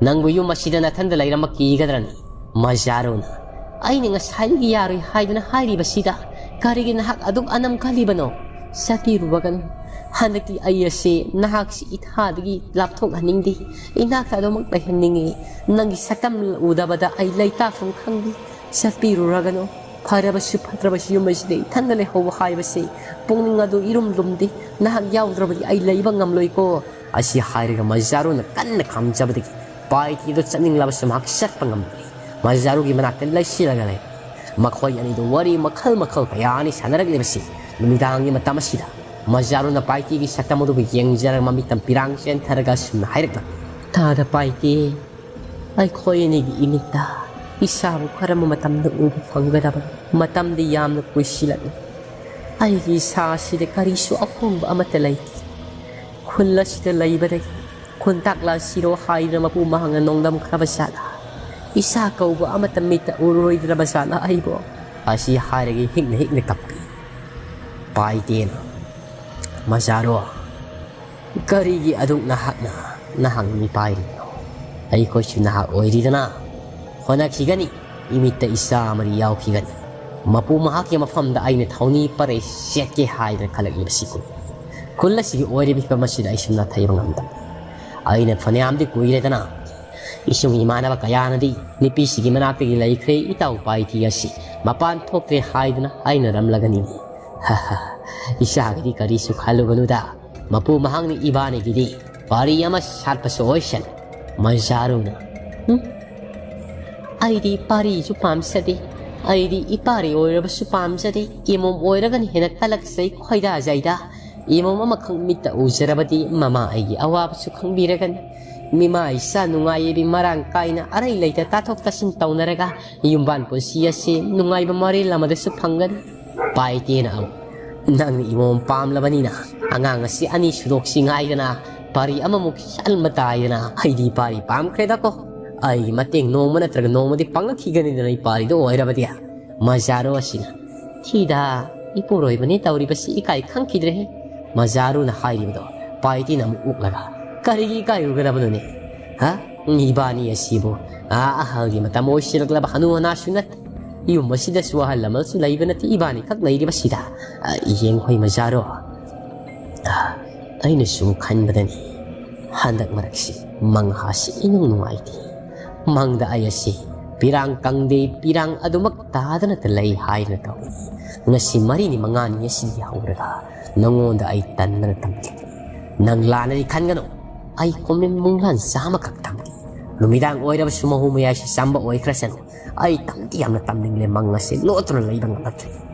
ꯅꯪꯕꯨ ꯌꯨꯝ ꯑꯁꯤꯗ ꯅꯊꯟꯗ ꯂꯩꯔꯝꯕ ꯀꯤꯒꯗ꯭ꯔꯅꯤ?" ꯃꯖꯥꯔꯨꯅ, "ꯑꯩꯅ ꯉꯁꯥꯏꯗꯒꯤ ꯌꯥꯔꯣꯏ ꯍꯥꯏꯗꯨꯅ ꯍꯥꯏꯔꯤꯕꯁꯤꯗ ꯀꯔꯤꯒꯤ ꯅꯍꯥꯛ ꯑꯗꯨꯛ ꯑꯅꯝ ꯀꯜꯂꯤꯕꯅꯣ? ꯆꯠꯄꯤꯔꯨꯔꯒꯅꯨ꯫ ꯍꯟꯗꯛꯇꯤ ꯑꯩ ꯑꯁꯤ ꯅꯍꯥꯛꯁꯤ ꯏꯊꯥꯗꯒꯤ ꯂꯥꯞꯊꯣꯛꯍꯟꯅꯤꯡꯗꯦ꯫ ꯏꯅꯥꯛꯇ ꯑꯗꯨꯃꯛ ꯂꯩꯍꯟꯅꯤꯡꯉꯤ꯫ ꯅꯪꯒꯤ ꯁꯛꯇꯝ ꯎꯗꯕꯗ ꯑꯩ ꯂꯩꯇꯥꯐꯝ ꯈꯪꯗꯦ꯫ ꯆꯠꯄꯤꯔꯨꯔꯒꯅꯨ꯫ ꯐꯔꯕꯁꯨ ꯐꯠꯇ꯭ꯔꯕꯁꯨ ꯌꯨꯝ ꯑꯁꯤꯗ ꯏꯊꯟꯗ ꯂꯩꯍꯧꯕ ꯍꯥꯏꯕꯁꯤ ꯄꯨꯛꯅꯤꯡ ꯑꯗꯨ ꯏꯔꯨꯝ ꯂꯨꯝꯗꯦ꯫ ꯅꯍꯥꯛ ꯌꯥꯎꯗ꯭ꯔꯕꯗꯤ ꯑꯩ ꯂꯩꯕ ꯉꯝꯂꯣꯏꯀꯣ꯫" ꯑꯁꯤ ꯍꯥꯏꯔꯒ ꯃꯖꯥꯔꯨꯅ ꯀꯟꯅ ꯈꯥꯝꯖꯕꯗꯒꯤ ꯄꯥꯏꯇꯤꯗꯨ ꯆꯠꯅꯤꯡꯂꯕꯁꯨ ꯃꯍꯥꯛ ꯆꯠꯄ ꯉꯝꯗ꯭ꯔꯦ꯫ ꯃꯖꯥꯔꯨꯒꯤ ꯃꯅꯥꯛꯇ ꯂꯩꯁꯤꯜꯂꯒ ꯂꯩ꯫ ꯃꯈꯣꯏ ꯑꯅꯤꯗꯨ ꯋꯥꯔꯤ ꯃꯈꯜ ꯃꯈꯜ ꯀꯌꯥ ꯑꯅꯤ ꯁꯥꯟꯅꯔꯛꯂꯤꯕꯁꯤ ꯅꯨꯃꯤꯗꯥꯡꯒꯤ ꯃꯇꯝ ꯑꯁꯤꯗ ꯃꯖꯥꯔꯨꯅ ꯄꯥꯏꯇꯤꯒꯤ ꯁꯛꯇꯝ ꯑꯗꯨꯕꯨ ꯌꯦꯡꯖꯔꯒ ꯃꯃꯤꯠꯇ ꯄꯤꯔꯥꯡ ꯆꯦꯟꯊꯔꯒ ꯑꯁꯨꯝꯅ ꯍꯥꯏꯔꯛꯂꯝꯃꯤ, "ꯇꯥꯗ ꯄꯥꯏꯇꯤ, ꯑꯩꯈꯣꯏ ꯑꯅꯤꯒꯤ ꯏꯃꯤꯠꯇ ꯏꯁꯥꯕꯨ ꯀꯔꯝꯕ ꯃꯇꯝꯗ ꯎꯕ ꯐꯪꯒꯗꯕꯅꯣ? ꯃꯇꯝꯗꯤ ꯌꯥꯝꯅ ꯀꯨꯏꯁꯤꯜꯂꯛꯂꯦ꯫ ꯑꯩꯒꯤ ꯏꯁꯥ ꯑꯁꯤꯗ ꯀꯔꯤꯁꯨ ꯑꯍꯣꯡꯕ ꯑꯃꯠꯇ ꯂꯩꯇꯦ꯫ ꯈꯨꯜ ꯑꯁꯤꯗ ꯂꯩꯕꯗꯒꯤ ꯈꯨꯟꯇꯥꯛ ꯂꯥꯛꯁꯤꯔꯣ ꯍꯥꯏꯗꯨꯅ ꯃꯄꯨ ꯃꯍꯥꯛꯅ ꯅꯣꯡꯗꯝꯈ꯭ꯔꯕ ꯖꯥꯠꯂꯥ? ꯏꯁꯥ ꯀꯧꯕ ꯑꯃꯠꯇ ꯃꯤꯠꯇ ꯎꯔꯣꯏꯗ꯭ꯔꯕ ꯖꯥꯠꯂꯥ ꯑꯩꯕꯣ?" ꯑꯁꯤ ꯍꯥꯏꯔꯒ ꯍꯤꯛꯅ ꯍꯤꯛꯅ ꯀꯞꯄꯤ꯫ ꯄꯥꯏꯇꯦꯅ, "ꯃꯖꯥꯔꯣ, ꯀꯔꯤꯒꯤ ꯑꯗꯨꯛ ꯅꯍꯥꯛꯅ ꯅꯍꯥꯛ ꯃꯤꯄꯥꯏꯔꯤꯕꯅꯣ? ꯑꯩꯈꯣꯏꯁꯨ ꯅꯍꯥꯛ ꯑꯣꯏꯔꯤꯗꯅ꯫ ꯍꯣꯠꯅꯈꯤꯒꯅꯤ, ꯏꯃꯤꯠꯇ ꯏꯆꯥ ꯑꯃꯗꯤ ꯌꯥꯎꯈꯤꯒꯅꯤ꯫ ꯃꯄꯨ ꯃꯍꯥꯛꯀꯤ ꯃꯐꯝꯗ ꯑꯩꯅ ꯊꯧꯅꯤ ꯄꯔꯩ ꯆꯦꯠꯀꯦ ꯍꯥꯏꯗꯅ ꯈꯜꯂꯛꯂꯤꯕꯁꯤꯕꯨ꯫ ꯈꯨꯜ ꯑꯁꯤꯒꯤ ꯑꯣꯏꯔꯤꯕ ꯐꯤꯕꯝ ꯑꯁꯤꯗ ꯑꯩꯁꯨ ꯅꯥꯊꯩꯕ ꯉꯝꯗꯕ꯫ ꯑꯩꯅ ꯐꯅꯌꯥꯝꯗꯤ ꯀꯨꯏꯔꯦꯗꯅ ꯏꯁꯨꯡ ꯏꯃꯥꯟꯅꯕ ꯀꯌꯥꯅꯗꯤ ꯅꯨꯄꯤꯁꯤꯒꯤ ꯃꯅꯥꯛꯇꯒꯤ ꯂꯩꯈ꯭ꯔꯦ ꯏꯇꯥꯎ ꯄꯥꯏꯇꯤ ꯑꯁꯤ ꯃꯄꯥꯟ ꯊꯣꯛꯇ꯭ꯔꯦ ꯍꯥꯏꯗꯨꯅ ꯍꯥꯏꯅꯔꯝꯂꯒꯅꯤ꯫ ꯍꯥ ꯍꯥ, ꯏꯆꯥꯒꯤꯗꯤ ꯀꯔꯤꯁꯨ ꯈꯜꯂꯨꯒꯅꯨꯗ, ꯃꯄꯨ ꯃꯍꯥꯛꯅ ꯏꯕꯥꯅꯤꯒꯤꯗꯤ ꯄꯥꯔꯤ ꯑꯃ ꯁꯥꯠꯄꯁꯨ ꯑꯣꯏꯁꯅꯨ꯫" ꯃꯖꯥꯔꯨꯅ, "ꯍꯨꯝ, ꯑꯩꯗꯤ ꯄꯥꯔꯤꯁꯨ ꯄꯥꯝꯖꯗꯦ, ꯑꯩꯗꯤ ꯏꯄꯥꯔꯤ ꯑꯣꯏꯔꯕꯁꯨ ꯄꯥꯝꯖꯗꯦ, ꯏꯃꯣꯝ ꯑꯣꯏꯔꯒꯅ ꯍꯦꯟꯅ ꯀꯜꯂꯛꯆꯩ ꯈꯣꯏꯗꯥꯖꯩꯗ꯫ ꯏꯃꯣꯝ ꯑꯃꯈꯛ ꯃꯤꯠꯇ ꯎꯖꯔꯕꯗꯤ ꯃꯃꯥ ꯑꯩꯒꯤ ꯑꯋꯥꯕꯁꯨ ꯈꯪꯕꯤꯔꯒꯅꯤ꯫ ꯃꯤꯃꯥ ꯏꯆꯥ ꯅꯨꯡꯉꯥꯏ ꯌꯥꯏꯕꯤ ꯃꯔꯥꯡ ꯀꯥꯏꯅ ꯑꯔꯩ ꯂꯩꯇ ꯇꯥꯊꯣꯛ ꯇꯥꯁꯤꯟ ꯇꯧꯅꯔꯒ ꯌꯨꯝꯕꯥꯟ ꯄꯨꯟꯁꯤ ꯑꯁꯤ ꯅꯨꯡꯉꯥꯏꯕ ꯃꯔꯦꯜ ꯑꯃꯗꯁꯨ ꯐꯪꯒꯅꯤ꯫ ꯄꯥꯏꯇꯦꯅ ꯑꯃꯨꯛ, ꯅꯪꯅ ꯏꯃꯣꯝ ꯄꯥꯝꯂꯕꯅꯤꯅ ꯑꯉꯥꯡ ꯑꯁꯤ ꯑꯅꯤ ꯁꯨꯗꯣꯛꯁꯤ ꯉꯥꯏꯗꯅ ꯄꯥꯔꯤ ꯑꯃꯃꯨꯛ ꯁꯟꯕ ꯇꯥꯏꯗꯅ꯫ ꯑꯩꯗꯤ ꯄꯥꯔꯤ ꯄꯥꯝꯈ꯭ꯔꯦꯗꯀꯣ꯫ ꯑꯩꯒꯤ ꯃꯇꯦꯡ ꯅꯣꯡꯃ ꯅꯠꯇ꯭ꯔꯒ ꯅꯣꯡꯃꯗꯤ ꯄꯥꯡꯂꯛꯈꯤꯒꯅꯤꯗꯅ, ꯏꯄꯥꯔꯤꯗꯣ ꯑꯣꯏꯔꯕꯗꯤ꯫ ꯃꯖꯥꯔꯣ ꯑꯁꯤꯅ, "ꯊꯤꯗ, ꯏꯄꯨꯔꯣꯏꯕꯅꯤ ꯇꯧꯔꯤꯕꯁꯤ, ꯏꯀꯥꯏ ꯈꯪꯈꯤꯗ꯭ꯔꯦꯍꯦ꯫ ꯃꯖꯥꯔꯣꯅ ꯍꯥꯏꯔꯤꯕꯗꯣ?" ꯄꯥꯏꯇꯤꯅ ꯑꯃꯨꯛ ꯎꯛꯂꯒ, "ꯀꯔꯤꯒꯤ ꯏꯀꯥꯏꯔꯨꯒꯗꯕꯅꯣꯅꯦ? ꯍꯥ? ꯏꯕꯥꯅꯤ ꯑꯁꯤꯕꯨ, ꯑꯥ, ꯑꯍꯜꯒꯤ ꯃꯇꯝ ꯑꯣꯏꯁꯤꯜꯂꯛꯂꯕ ꯍꯅꯨ ꯍꯅꯥꯁꯨ ꯅꯠꯇꯦ꯫ ꯌꯨꯝ ꯑꯁꯤꯗꯁꯨ ꯑꯍꯜ ꯂꯃꯟꯁꯨ ꯂꯩꯕ ꯅꯠꯇꯦ, ꯏꯕꯥꯅꯤ ꯈꯛ ꯂꯩꯔꯤꯕꯁꯤꯗ꯫ ꯑ, ꯌꯦꯡꯈꯣꯏ ꯃꯖꯥꯔꯣ꯫ ꯑ, ꯑꯩꯅ ꯁꯨꯝ ꯈꯟꯕꯗꯅꯤ, ꯍꯟꯗꯛ ꯃꯔꯛꯁꯤ ꯃꯪꯍꯥꯁꯤ ꯏꯅꯨꯡ ꯅꯨꯡꯉꯥꯏꯇꯦ꯫ ꯃꯪꯗ ꯑꯩ ꯑꯁꯤ ꯄꯤꯔꯥꯡ ꯀꯪꯗꯦ, ꯄꯤꯔꯥꯡ ꯑꯗꯨꯃꯛ ꯇꯥꯗꯅꯇ ꯂꯩ ꯍꯥꯏꯗꯅ ꯇꯧꯏ꯫ ꯉꯁꯤ ꯃꯔꯤꯅꯤ ꯃꯉꯥꯅꯤ ꯑꯁꯤꯗꯒꯤ ꯍꯧꯔꯒ ꯅꯉꯣꯟꯗ ꯑꯩ ꯇꯟꯗꯅ ꯇꯝꯂꯤ꯫ ꯅꯪ ꯂꯥꯟꯅꯗꯤ ꯈꯟꯒꯅꯨ, ꯑꯩ ꯀꯣꯃꯦꯟ ꯃꯨꯡꯂꯥꯟ ꯆꯥꯝꯃꯈꯛ ꯇꯝꯂꯤ꯫ ꯅꯨꯃꯤꯗꯥꯡ ꯑꯣꯏꯔꯕꯁꯨ ꯃꯍꯨ ꯃꯌꯥꯏꯁꯤ ꯆꯝꯕ ꯑꯣꯏꯈ꯭ꯔꯁꯅꯨ꯫ ꯑꯩ ꯇꯝꯗꯤ ꯌꯥꯝꯅ ꯇꯝꯅꯤꯡꯂꯦ, ꯃꯪ ꯑꯁꯤ ꯂꯣꯠꯇꯨꯅ ꯂꯩꯕ ꯉꯝꯂꯛꯇ꯭ꯔꯦ꯫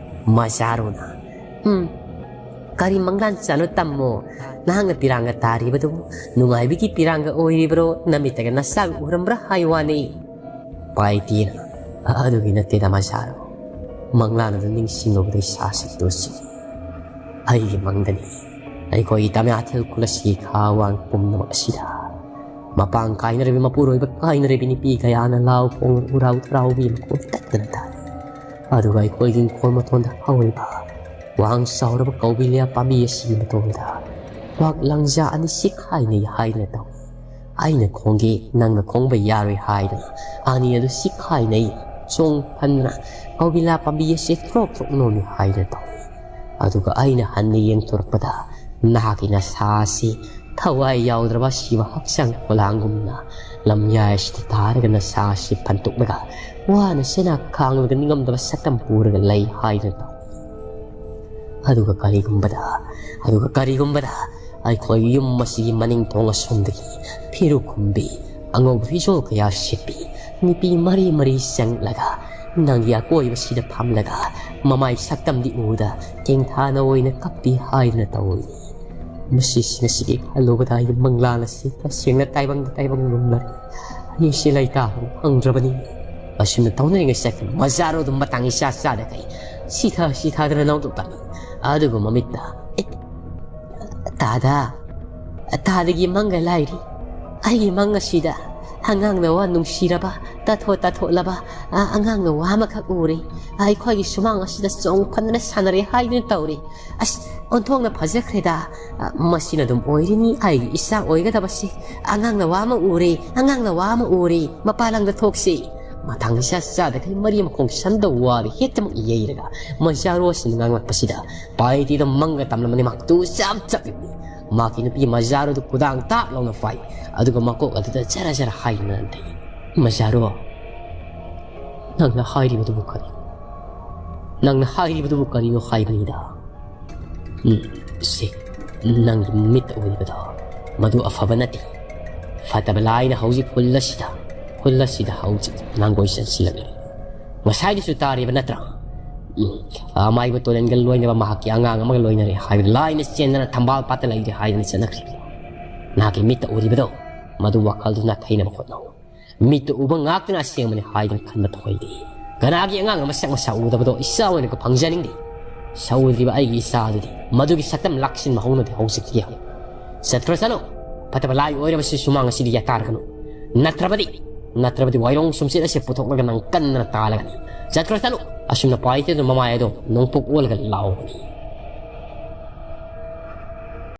ꯃꯆꯥꯔꯣꯅ, ꯎꯝ, ꯀꯔꯤ ꯃꯪꯂꯥꯟ ꯆꯥꯅꯣ ꯇꯝꯃꯣ? ꯅꯍꯥꯛꯅ ꯄꯤꯔꯥꯡꯒ ꯇꯥꯔꯤꯕꯗꯨꯕꯨ ꯅꯨꯡꯉꯥꯏꯕꯒꯤ ꯄꯤꯔꯥꯡꯒ ꯑꯣꯏꯔꯤꯕ꯭ꯔꯣ? ꯅꯃꯤꯠꯇꯒ ꯅꯆꯥꯒ ꯎꯔꯝꯕ꯭ꯔꯥ ꯍꯥꯏ ꯋꯥꯅꯤ꯫ ꯄꯥꯏꯇꯤꯅ, ꯑꯗꯨꯒꯤ ꯅꯠꯇꯦꯗ ꯃꯆꯥꯔꯣ꯫ ꯃꯪꯂꯥꯟ ꯑꯗꯨ ꯅꯤꯡꯁꯤꯡꯂꯨꯕꯗ ꯏꯁꯥꯁꯤ ꯇꯨꯁꯤ꯫ ꯑꯩꯒꯤ ꯃꯪꯗꯅꯤ꯫ ꯑꯩꯈꯣꯏꯒꯤ ꯇꯃꯤꯌꯥꯊꯦꯜ ꯈꯨꯜ ꯑꯁꯤꯒꯤ ꯈꯥ ꯋꯥꯡ ꯄꯨꯝꯅꯃꯛ ꯑꯁꯤꯗ ꯃꯄꯥꯡ ꯀꯥꯏꯅꯔꯕꯤ, ꯃꯄꯨꯔꯣꯏꯕ ꯀꯥꯏꯅꯔꯕꯤ ꯅꯨꯄꯤ ꯀꯌꯥꯅ ꯂꯥꯎ ꯈꯣꯡ ꯎꯔꯥꯎ ꯊꯔꯥꯎꯕꯤ ꯃꯈꯣꯟ ꯇꯠꯇꯅ ꯇꯥꯏ꯫ ꯑꯗꯨꯒ ꯑꯩꯈꯣꯏꯒꯤ ꯏꯪꯈꯣꯜ ꯃꯇꯣꯟꯗ ꯍꯧꯔꯤꯕ ꯋꯥꯡ ꯆꯥꯎꯔꯕ ꯀꯧꯕꯤꯂꯤꯌꯥ ꯄꯥꯝꯕꯤ ꯑꯁꯤꯒꯤ ꯃꯇꯣꯟꯗ ꯀ꯭ꯋꯥꯛ ꯂꯪꯖꯥ ꯑꯅꯤ ꯁꯤꯈꯥꯏꯅꯩ ꯍꯥꯏꯗꯅ ꯇꯧꯏ꯫ ꯑꯩꯅ ꯈꯣꯡꯒꯦ, ꯅꯪꯅ ꯈꯣꯡꯕ ꯌꯥꯔꯣꯏ ꯍꯥꯏꯗꯅ ꯑꯅꯤ ꯑꯗꯨ ꯁꯤꯈꯥꯏꯅꯩ꯫ ꯆꯣꯡ ꯐꯟꯗꯅ ꯀꯧꯕꯤꯂꯥ ꯄꯥꯝꯕꯤ ꯑꯁꯤ ꯊ꯭ꯔꯣꯛ ꯊ꯭ꯔꯣꯛ ꯅꯣꯝꯃꯤ ꯍꯥꯏꯗꯅ ꯇꯧꯏ꯫ ꯑꯗꯨꯒ ꯑꯩꯅ ꯍꯟꯅ ꯌꯦꯡꯊꯣꯔꯛꯄꯗ ꯅꯍꯥꯛꯀꯤ ꯅꯁꯥ ꯑꯁꯤ ꯊꯋꯥꯏ ꯌꯥꯎꯗ꯭ꯔꯕ ꯁꯤꯕ ꯍꯛꯆꯥꯡ ꯄꯣꯂꯥꯡꯒꯨꯝꯅ ꯂꯝꯌꯥꯏ ꯑꯁꯤꯗ ꯇꯥꯔꯒ ꯅꯁꯥ ꯑꯁꯤ ꯐꯟꯇꯣꯛꯂꯒ ꯋꯥꯅ ꯁꯦꯟꯅ ꯈꯥꯡꯂꯒ ꯅꯤꯡꯉꯝꯗꯕ ꯁꯛꯇꯝ ꯄꯨꯔꯒ ꯂꯩ ꯍꯥꯏꯗꯅ ꯇꯧꯏ꯫ ꯑꯗꯨꯒ ꯀꯔꯤꯒꯨꯝꯕꯗ, ꯑꯗꯨꯒ ꯀꯔꯤꯒꯨꯝꯕꯗ ꯑꯩꯈꯣꯏꯒꯤ ꯌꯨꯝ ꯑꯁꯤꯒꯤ ꯃꯅꯤꯡ ꯊꯣꯡ ꯑꯁꯣꯝꯗꯒꯤ ꯐꯤꯔꯨꯛ ꯈꯨꯝꯕꯤ ꯑꯉꯧꯕ ꯐꯤꯖꯣꯜ ꯀꯌꯥ ꯁꯦꯠꯄꯤ ꯅꯨꯄꯤ ꯃꯔꯤ ꯃꯔꯤ ꯆꯪꯂꯒ ꯅꯪꯒꯤ ꯑꯀꯣꯏꯕꯁꯤꯗ ꯐꯝꯂꯒ ꯃꯃꯥꯏ ꯁꯛꯇꯝꯗꯤ ꯎꯗ ꯇꯦꯡꯊꯥꯅ ꯑꯣꯏꯅ ꯀꯞꯄꯤ ꯍꯥꯏꯗꯅ ꯇꯧꯏ꯫ ꯃꯁꯤꯁꯤꯡ ꯑꯁꯤꯒꯤ ꯈꯜꯂꯨꯕꯗ ꯑꯩꯒꯤ ꯃꯪꯂꯥꯟ ꯑꯁꯤ ꯇꯁꯦꯡꯅ ꯇꯥꯏꯕꯪꯗ ꯇꯥꯏꯕꯪ ꯉꯝꯂꯔꯦ꯫ ꯑꯩꯁꯤ ꯂꯩꯇꯥꯕ ꯐꯪꯗ꯭ꯔꯕꯅꯤ꯫ ꯑꯁꯨꯝꯅ ꯇꯧꯅꯔꯤꯉꯩ ꯆꯠꯈ꯭ꯔꯦ꯫ ꯃꯖꯥꯔꯣꯗꯨ ꯃꯇꯥꯡ ꯏꯆꯥ ꯆꯥꯗ ꯀꯩ ꯁꯤꯊ ꯁꯤꯊꯗꯅ ꯅꯧꯗꯣꯛ ꯇꯝꯃꯤ꯫ ꯑꯗꯨꯒ ꯃꯃꯤꯠꯇ, "ꯑꯦ, ꯇꯥꯗ, ꯇꯥꯗꯒꯤ ꯃꯪꯒ ꯂꯥꯏꯔꯤ꯫ ꯑꯩꯒꯤ ꯃꯪ ꯑꯁꯤꯗ ꯑꯉꯥꯡꯅ ꯋꯥ ꯅꯨꯡꯁꯤꯔꯕ, ꯇꯥꯊꯣꯛ ꯇꯥꯊꯣꯛꯂꯕ, ꯑ, ꯑꯉꯥꯡꯅ ꯋꯥ ꯑꯃꯈꯛ ꯎꯔꯦ꯫ ꯑ, ꯑꯩꯈꯣꯏꯒꯤ ꯁꯨꯃꯥꯡ ꯑꯁꯤꯗ ꯆꯣꯡ ꯐꯟꯗꯅ ꯁꯥꯟꯅꯔꯦ ꯍꯥꯏꯗꯨꯅ ꯇꯧꯔꯦ꯫ ꯑꯁ, ꯑꯣꯟꯊꯣꯛꯅ ꯐꯖꯈ꯭ꯔꯦꯗ꯫ ꯑ, ꯃꯁꯤꯅ ꯑꯗꯨꯝ ꯑꯣꯏꯔꯤꯅꯤ ꯑꯩꯒꯤ ꯏꯆꯥ ꯑꯣꯏꯒꯗꯕꯁꯤ꯫ ꯑꯉꯥꯡꯅ ꯋꯥ ꯑꯃ ꯎꯔꯦ, ꯑꯉꯥꯡꯅ ꯋꯥ ꯑꯃ ꯎꯔꯦ, ꯃꯄꯥꯟ ꯂꯝꯗ ꯊꯣꯛꯁꯤ꯫ ꯃꯇꯥꯡ ꯏꯆꯥ ꯆꯥꯗꯈꯩ ꯃꯔꯤ ꯃꯈꯣꯡ ꯁꯝꯗ ꯋꯥꯗ ꯍꯦꯛꯇꯃꯛ ꯌꯩꯔꯒ ꯃꯖꯥꯔꯣ ꯑꯁꯤꯅ ꯉꯥꯡꯂꯛꯄꯁꯤꯗ ꯄꯥꯏꯇꯤꯗ ꯃꯪꯒ ꯇꯝꯂꯝꯕꯅꯤ꯫ ꯃꯍꯥꯛꯇꯨ ꯆꯞ ꯆꯞ ꯌꯦꯡꯉꯤ꯫ ꯃꯍꯥꯛꯀꯤ ꯅꯨꯄꯤ ꯃꯖꯥꯔꯣꯗꯨ ꯈꯨꯗꯥꯡ ꯇꯥꯛ ꯂꯥꯎꯅ ꯐꯥꯏ꯫ ꯑꯗꯨꯒ ꯃꯀꯣꯛ ꯑꯗꯨꯗ ꯖꯔ ꯖꯔ ꯍꯥꯏꯗꯨꯅ ꯅꯟꯊꯩ꯫ "ꯃꯖꯥꯔꯣ, ꯅꯪꯅ ꯍꯥꯏꯔꯤꯕꯗꯨꯕꯨ ꯀꯔꯤꯅꯣ? ꯅꯪꯅ ꯍꯥꯏꯔꯤꯕꯗꯨꯕꯨ ꯀꯔꯤꯅꯣ ꯍꯥꯏꯕꯅꯤꯗ?" "ꯎꯝ, ꯁꯦ, ꯅꯪꯒꯤ ꯃꯤꯠꯇ ꯎꯔꯤꯕꯗꯣ, ꯃꯗꯨ ꯑꯐꯕ ꯅꯠꯇꯦ꯫ ꯐꯠꯇꯕ ꯂꯥꯏꯅ ꯍꯧꯖꯤꯛ ꯈꯨꯜ ꯑꯁꯤꯗ, ꯈꯨꯜ ꯑꯁꯤꯗ ꯍꯧꯖꯤꯛ ꯂꯥꯡꯒꯣꯏ ꯆꯪꯁꯤꯜꯂꯛꯂꯤ꯫ ꯉꯁꯥꯏꯗꯁꯨ ꯇꯥꯔꯤꯕ ꯅꯠꯇ꯭ꯔꯥ? ꯎꯝ, ꯑꯃꯥꯏꯕ ꯇꯣꯔꯦꯟꯒ ꯂꯣꯏꯅꯕ ꯃꯍꯥꯛꯀꯤ ꯑꯉꯥꯡ ꯑꯃꯒ ꯂꯣꯏꯅꯔꯦ ꯍꯥꯏꯕ ꯂꯥꯏꯅ ꯆꯦꯟꯗꯅ ꯊꯝꯕꯥꯜ ꯄꯥꯠꯇ ꯂꯩꯔꯦ ꯍꯥꯏꯗꯅ ꯆꯠꯅꯈ꯭ꯔꯤꯕꯗꯣ꯫ ꯅꯍꯥꯛꯀꯤ ꯃꯤꯠꯇ ꯎꯔꯤꯕꯗꯣ, ꯃꯗꯨ ꯋꯥꯈꯜꯗꯨ ꯅꯥꯊꯩꯅꯕ ꯍꯣꯠꯅꯧ꯫ ꯃꯤꯠꯇ ꯎꯕ ꯉꯥꯛꯇꯅ ꯑꯁꯦꯡꯕꯅꯤ ꯍꯥꯏꯗꯨꯅ ꯈꯟꯕ ꯊꯣꯏꯗꯦ꯫ ꯀꯅꯥꯒꯤ ꯑꯉꯥꯡ ꯑꯃ ꯁꯛ ꯃꯁꯥ ꯎꯗꯕꯗꯣ ꯏꯆꯥ ꯑꯣꯏꯅꯒ ꯐꯪꯖꯅꯤꯡꯗꯦ꯫ ꯁꯧꯗ꯭ꯔꯤꯕ ꯑꯩꯒꯤ ꯏꯆꯥ ꯑꯗꯨꯗꯤ ꯃꯗꯨꯒꯤ ꯁꯛꯇꯝ ꯂꯥꯛꯁꯤꯟꯕ ꯍꯧꯅꯗꯦ ꯍꯧꯖꯤꯛꯇꯤ꯫ ꯆꯠꯈ꯭ꯔꯣ ꯆꯠꯂꯣ꯫ ꯐꯠꯇꯕ ꯂꯥꯏ ꯑꯣꯏꯔꯕꯁꯤ ꯁꯨꯃꯥꯡ ꯑꯁꯤꯗ ꯌꯥꯇꯥꯔꯒꯅꯨ꯫ ꯅꯠꯇ꯭ꯔꯕꯗꯤ, ꯅꯠꯇ꯭ꯔꯕꯗꯤ ꯋꯥꯏꯔꯣꯡ ꯁꯨꯝꯆꯦꯠ ꯑꯁꯦ ꯄꯨꯊꯣꯛꯂꯒ ꯅꯪ ꯀꯟꯗꯅ ꯇꯥꯜꯂꯒꯅꯤ꯫ ꯆꯠꯈ꯭ꯔꯣ ꯆꯠꯂꯣ꯫ ꯑꯁꯨꯝꯅ ꯄꯥꯏꯇꯦꯗꯨ ꯃꯃꯥꯏ ꯑꯗꯣ ꯅꯣꯡꯄꯣꯛ ꯑꯣꯜꯂꯒ ꯂꯥꯎꯒꯅꯤ꯫